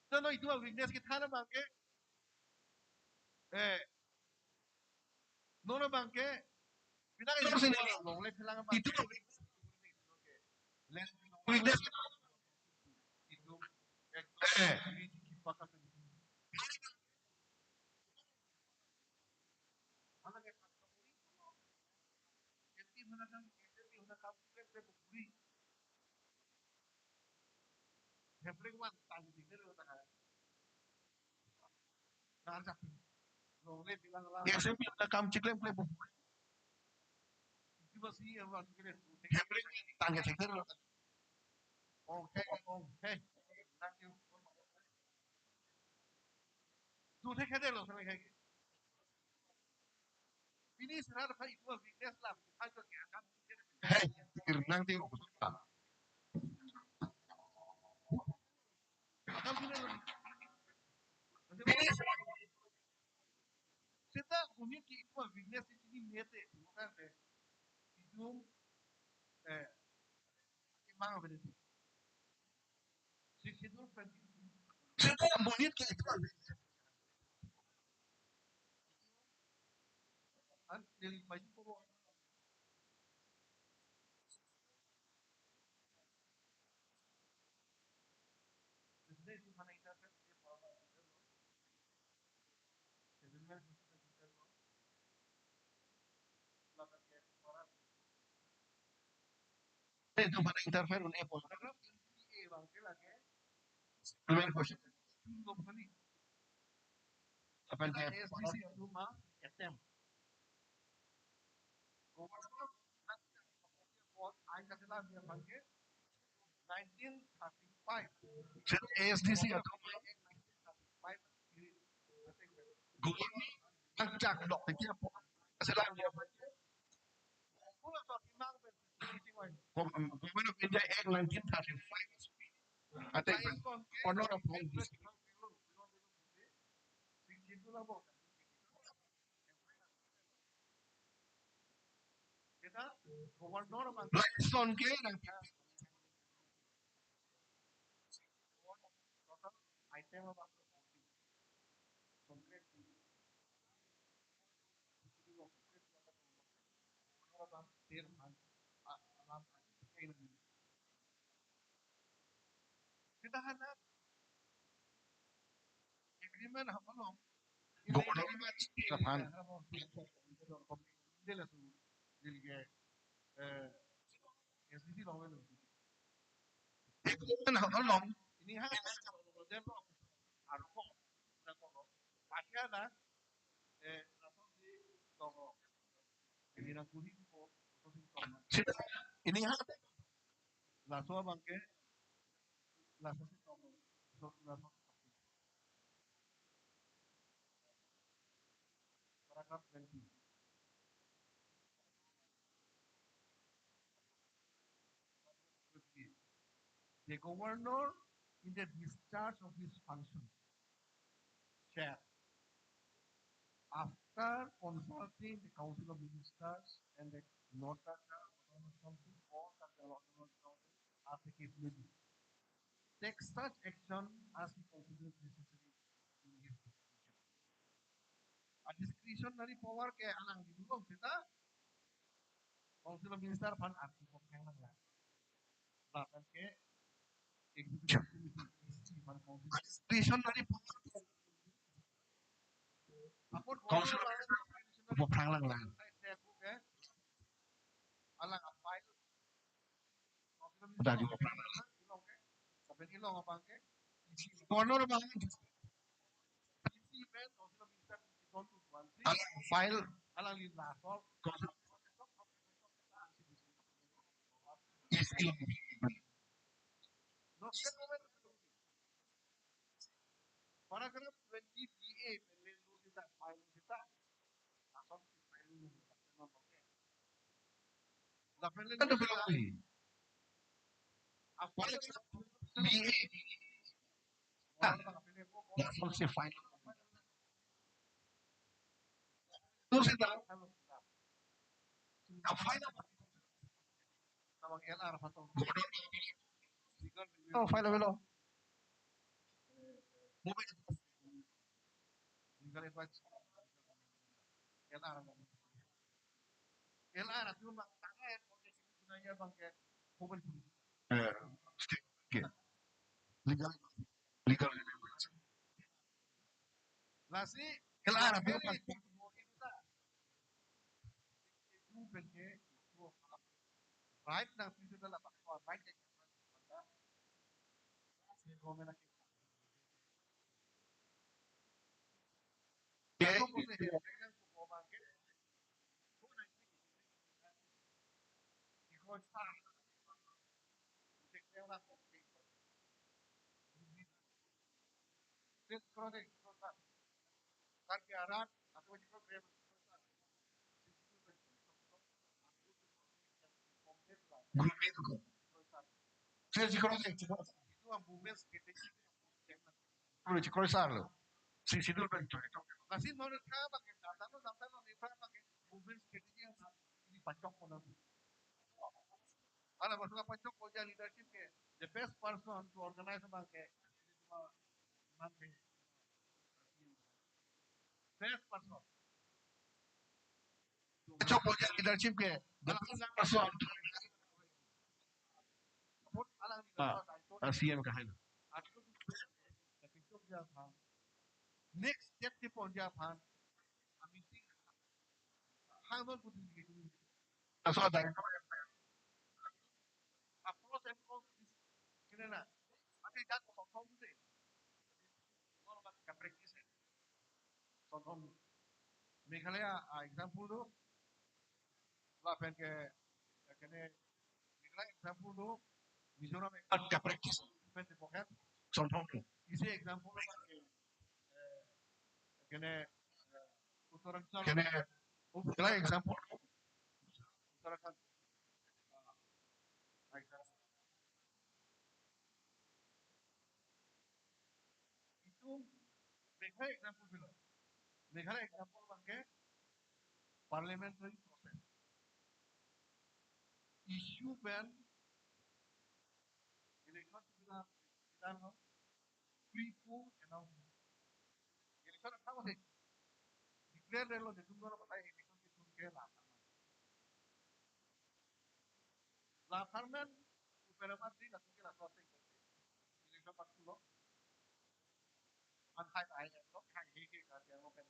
Tano itum a-weakness kethan abang ke. Eh. Non abang ke. Pinang itum sini ni. Longle phelang abang. Itum a-weakness. Len weakness. Itum. Eh. Kipakas. Hepri mana kam, hepri mana kam, hepri bukuri. Hepri wan tang di hepri mana kam. Nar jak. Longle bilang la. Hepri mana kam chiklem klem bukuri. Itu masih yang wan kira. Hepri wan tang di hepri mana kam. Okay, okay. Thank you. Tu thek hede lo, sana kayak. Ini serat apa itu weakness lah. Hai to kya kam. Hei, kirnang ti. Kam sini lo. Seta kami ki itu weakness ini niat eh, bukan deh. Itu, eh, emang apa itu? Sixth Schedule twenty-two. Seta monit ke itu. An, neli maju ko. President itu mana interfere dia, Settlement question interfere. Itu mana interfere un-e pon. Settlement question. Apa yang A S D C itu ma attempt. Governor, nineteen thirty-five. A S D C atau Government Act jak lok tiki apa? Selam dia. Government of India Act nineteen thirty-five. Ateng, honor of Prime Minister. Kita governor bang. Lason ke nang. Total item apa? Konkret. Governor bang, ter bang, a-, alam, kita hana agreement ha malom. Governor aphan. Agreement ha malom. Ini ha, ini ha. Laso abang ke, laso si tong, laso, laso. Paragraph twenty. The governor, in the discharge of his function, shall, after consulting the Council of Ministers and the North Karbi Anglong Autonomous Council or Karbi Anglong Autonomous Council, as the case may be, take such action as he considers necessary in his discretion. A discretionary power ke alangli dolo seta Council of Minister aphan article phrang nanglang. Bahkan ke Executive Committee, E C aphan Council. Discretionary power. Apot Council of Minister phrang nanglang. Alang a-file. Council of Minister phrang nanglang. Ilong ke. Sampai ilong abang ke. Governor abang. E C pen Council of Minister. Alang file. Alangli laso. Paragraph twenty B A pen le lo sita, file sita. Lason si file lo, lapen lo, lapen lo. Lapen le lo sita. Apa paragraph B A? Ah, lason si file lo. Lo sita. Ah, file lo. Tawang L R patong. Oh, file avelo. Legal advice. L R. L R atum abang tangan, oke, sini gunanya abang ke. Eh, state, okay. Legal, legal. Lasi, L R atum abang. Itu pen ke, right now, itu adalah bahwa right yang kita lakukan. Si government akan. Grooming ko. Sir, chikro sir, chikro. Itu ang women's category. Chikro sir lo. Si, si dul pen chikro. Lasi non tha abang ke, data non, data non, tha abang ke, women's category ang ini pachok ko na. Ala masuk pachok ko ja leadership ke, the best person to organize abang ke, abang ke. Best person. Chok punya leadership ke, dalam pasal. Ah, ah, C M kahain. Next step di pon dia aphan. Ami sing. Hang non putih di. Asal ada. Approach and cons. Kena na. Ate jat ko song song deh. Normal ka practice. Song song. Meghalaya, ah, example do. Lapen ke, kene, Meghalaya example do. Mizoram example. Ka practice. Pen di pocket. Song song. Isi example do. Eh, kene, eh, Uttarakhand. Kene, Meghalaya example. Uttarakhand. Ah, example. Itu Meghalaya example dolo. Meghalaya example abang ke parliamentary process. Issue pen election seminar, seminar ho, pre-poll announcement. Election athang ase. Declare dolo, netum dolo, batai election ke sun ke la. La Tharman, upera mantri, latum ke la sosek. Election pathulo. An hai ai lo, hai he ke ka dia lo kan.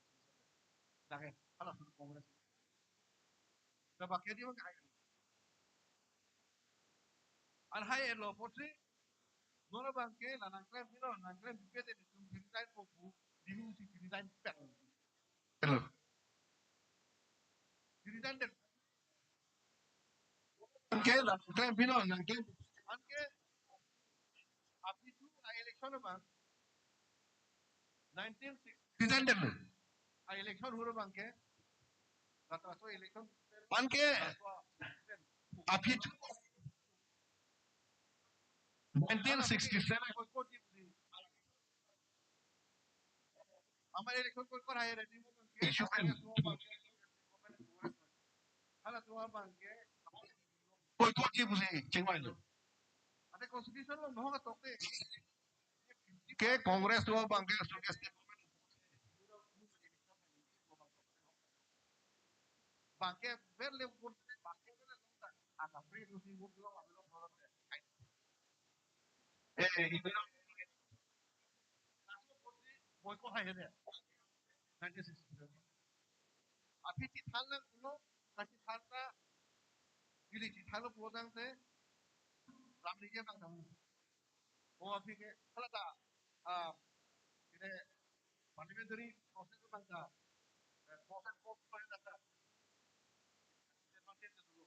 Dak ke, hala sun Congress. Da bak ke di bang hai. An hai lo apotsi, non abang ke la nangklem pilo, nangklem pipet netum resign po pu, dinu si resign pet. Hello. Resign det. Anke la, klem pino, nangklem. Anke, aphi thu a-election abang, nineteen sixty. Resign det. A-election hur abang ke, la ta so election. Anke, aphi thu nineteen sixty-seven. Amar election ko kor hai re, issue pen. Hala tu abang ke. Koi koi ji pusi chingvai lo. Ate constitution lo no ka toke. Ke Congress tu abang ke suggest. Bang ke ber le vote, bang ke ber le vote. Aka free tu si vote lo, ame lo vote. Eh, eh, ini lo. Boi ko hai hede. Nineteen sixty-seven. Aphi chithan nangkoklo, kachithan ta, ili chithan lo pulo tangte, ram ni je bang tamu. O aphi ke, hala ta, ah, ini parliamentary process bang ta, eh, process ko ko ta. Advantage dulu.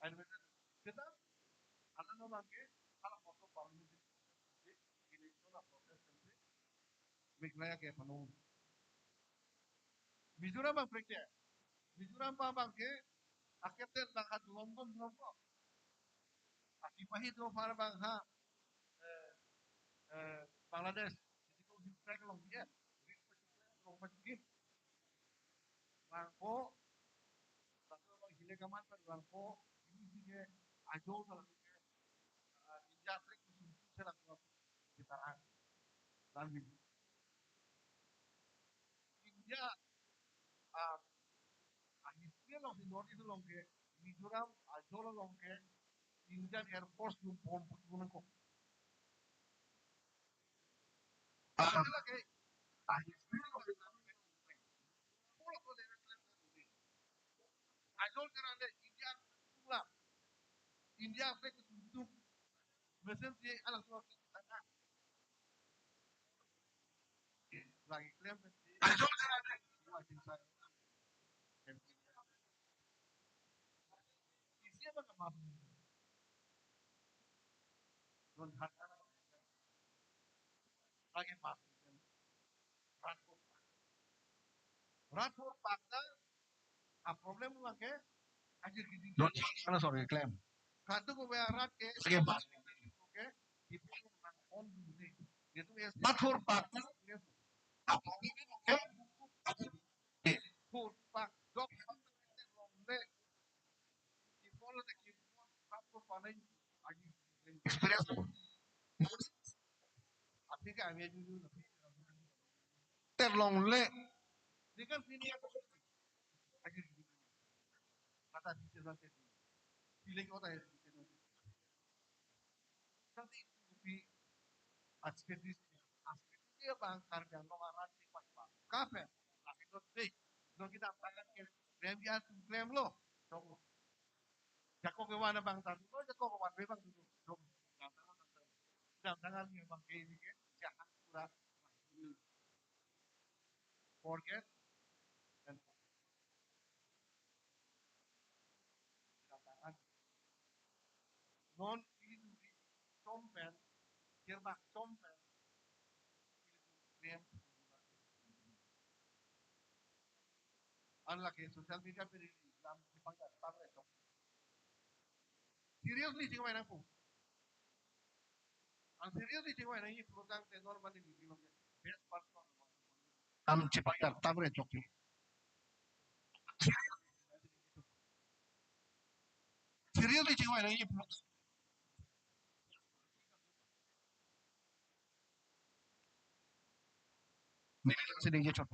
Advantage. Kita Bangke, hala koso parliamentary election a process kemsi, Meghalaya ke panu. Mizoram bang preke, Mizoram bang bangke, a captain bang ha London dolo. A sipahi do apar bang ha, eh, eh, Bangladesh, jadi ko hit track long dia, hit track long dia. Langpo, langpo hile kaman pen langpo, ini sih ke ajo kalau ke, ah, India flag itu sih langpo kita ang, dan ini. India, ah, ah, history along si North East along ke, Mizoram, ajo along ke, Indian Air Force yung bomb putbunang ko. Ajol kerana India pula. India flag ketutup. Mesen si alang surat kita. Lagi klaim si. Ajol kerana. Isi apa ke maaf? Don hat lagi maaf. Rat Fort Park. Rat Fort Park ta a problem lake ajir gidi. Don hat, sorry, claim. Katu ko be rat ke. Lagi maaf. Oke. Di pon nang on dulu. Itu ya. Rat Fort Park ta a problem lake. Fort Park dok longle. Kipon lo te kipon, kap ko panai agi. Experience lo. Aphi ke ami aju aju. Terlongle. Ini kan sini aku. Agi. Kata di sana tadi. Pilih kota ya. Nanti di aspek di aspek dia bang Karbi Anglong arat di pas bang. Kape? Lagi dot deh. Dot kita tangan ke rem dia tu klem lo. Dong. Jako ke wana bang tadi lo, jako ke wana bang dulu. Dong. Jangan tangan, jangan tangan. Jangan tangan dia bang ke ini ke. Jangan pura. Forget and non ili duri chompen, kerbak chompen, ili duri klem. An lake social media pe rili lam sipang ya tang le chok. Seriously chingvai nangpo. Ang seriously chingvai nang, i program te normally ni bilang best part ko. Ang chipang ya tang le chok. Seriously chingvai nang, i program. Neli lang si D J chot.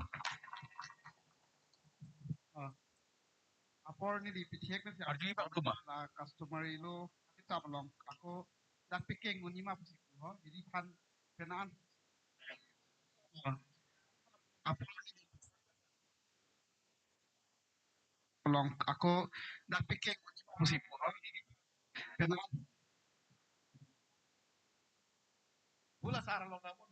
Ah. Apor neli pithek na si arju bang duma. La customary law kita belong. Ako dak pekeng unima pusi ko. Jadi pan penaan. Ah. Apor neli long ako dak pekeng pusi puro. Kenal. Bula sar long namun.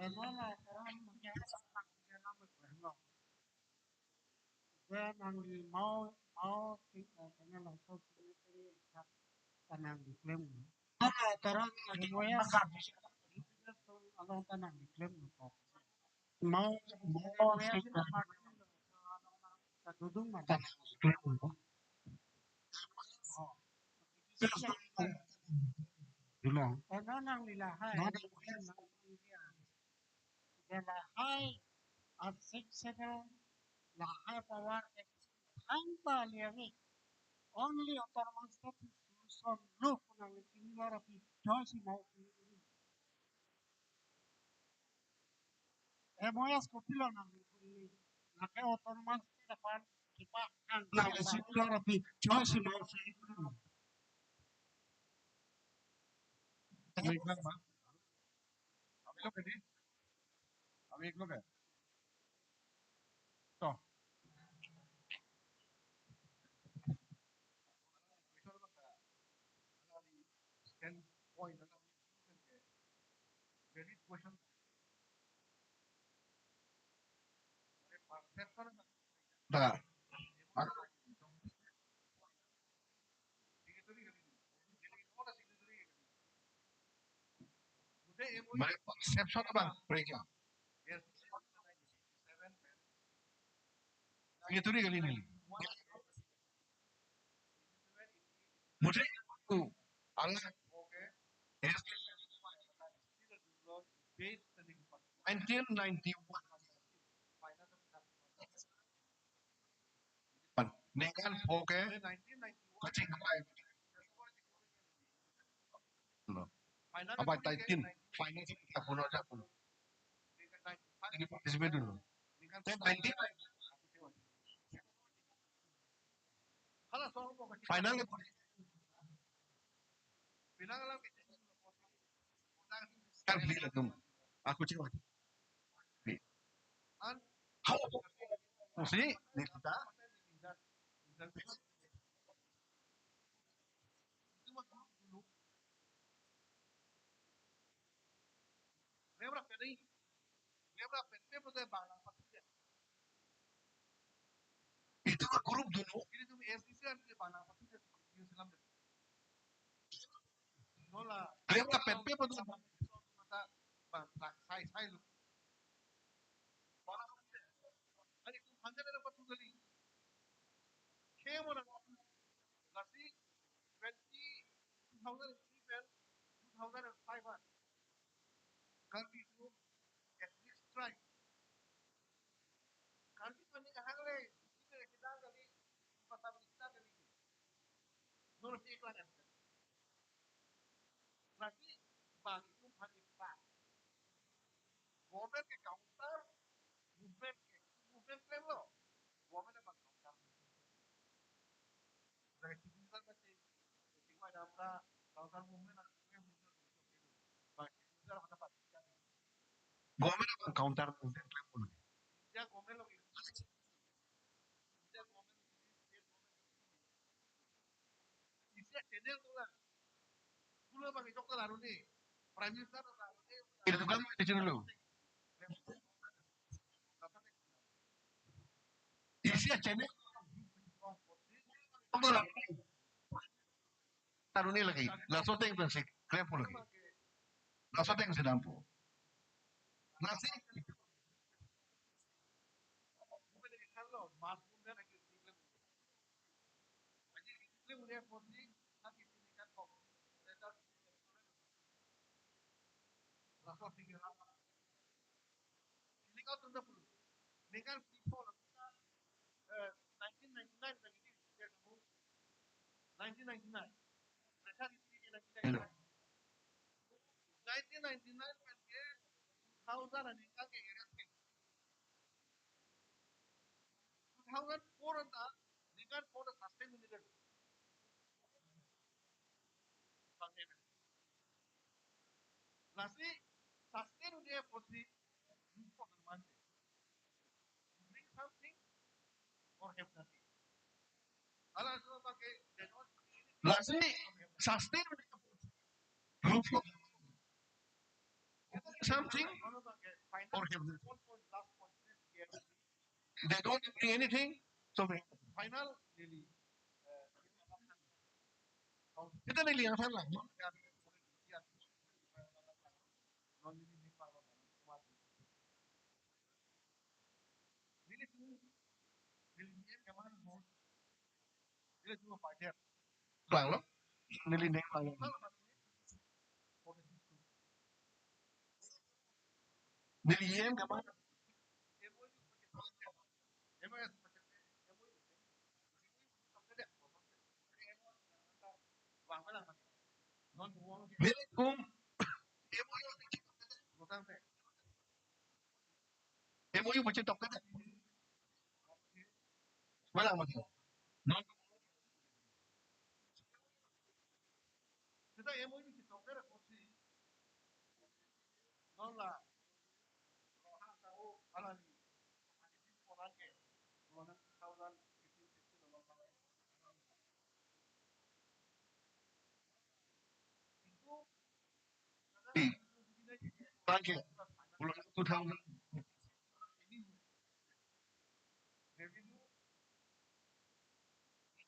Eno la karam mungkin sama kita nama. Ven nangli mau mau ti, eh, kena langsung sini sini tak tanang diklaim. Mana terang lagi. Moya makan. Along tanang diklaim ko. Mau mau ti kadudung mana. Tanang diklaim ko. Oh. Dulong. Eno nangli lahai. Mana? Lahai a Sixth Schedule, lahai power ke thangta liari. Only autonomous state solution lo kunang similar api joy si mau kuni. M O S kopilo nang kuni. Lake autonomous state apan kipa ang nang similar api joy si mau kuni. Baik, Bang, Bang. Kami lo ke di? Kami lo ke? To. Question apa ka? Standpoint apa? Valid question. Da. Mane, exception abang, break ya. Signatory kali neli. Mutri tu, ala, nineteen ninety-one. Ningkan pho ke kachingvai. No. Apa taitin final si kita puno aja puno. Ini participate dulu. Saya nineteen. Final. Kan beli lah tuh. Aku cek. How? Si, di kita. Itu grup dulu. Klem lapen pe pon. Lasi twenty, two thousand three pen two thousand five an Karbi Anglong ethnic strike. Karbi mane kahang le, ini kita kali, pasal kita kali. Menurut iklan kan. Lagi bagi itu hanya kita. Government ke counter, movement ke, movement klem lo. Government apa counter? Dari kita masih, kita ada apa? Counter movement, movement, movement. Bagi kita apa? Government apa counter movement klem lo. India government lo. India government. Isi channel tu lah. Dulu bagi dokter Aruni, Prime Minister Aruni. Itu kan itu channel lo. Isi channel. Dokter Aruni. Aruni lagi. Laso ateng pensi klem po lagi. Laso ateng si dampo. Lasi. Ini kan tunda pulu. Ini kan people, eh, nineteen ninety-nine lagi ni, dia kamu. Nineteen ninety-nine. Mereka di sini nineteen ninety-nine. Nineteen ninety-nine kan dia two thousand aningkan ke area state. Two thousand four anta, aningkan four anta sustain ini kan. Bang ini. Lasi, sustain udah posisi, lupa teman. Bring something or have nothing. Kalau semua pakai, they don't bring anything. Lasi, sustain udah posisi. Lupa. Something or have nothing. One point, last point, please, they don't bring anything. So, final, really, uh, kita neli yang salah. Neli tu, neli yang kemana, neli tu apa aja? Bang lo, neli neng bang lo. Neli yang kemana? Neli kum. M O U pachitok kan? Walang mati. Non. Kita M O U pachitok kan, kursi. Non la. Roha tahu, ala ni. Orang ke. Orang two thousand fifteen, sixteen, orang. Thank you. Ulang two thousand.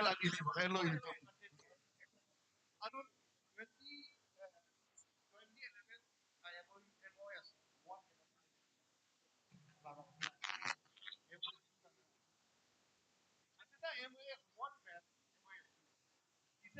Lagi di pakai lo itu. Anun twenty, eh, twenty eleven, I M O, M O S, one. Ante ta M O S one pen, M O S two.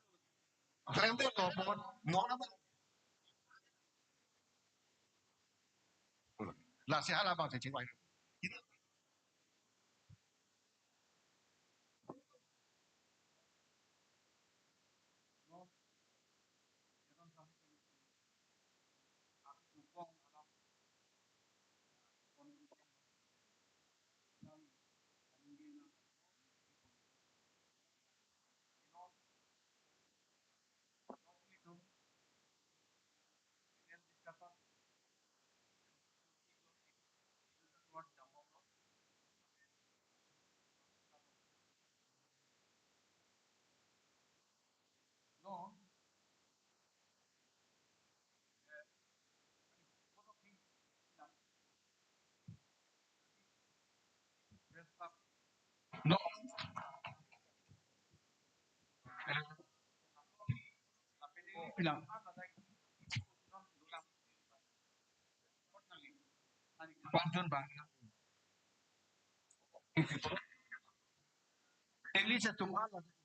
Klem de lo pon, non apa? Lasi hala bang si chingvai. No. Bilang. Pantun bang. English atum ala.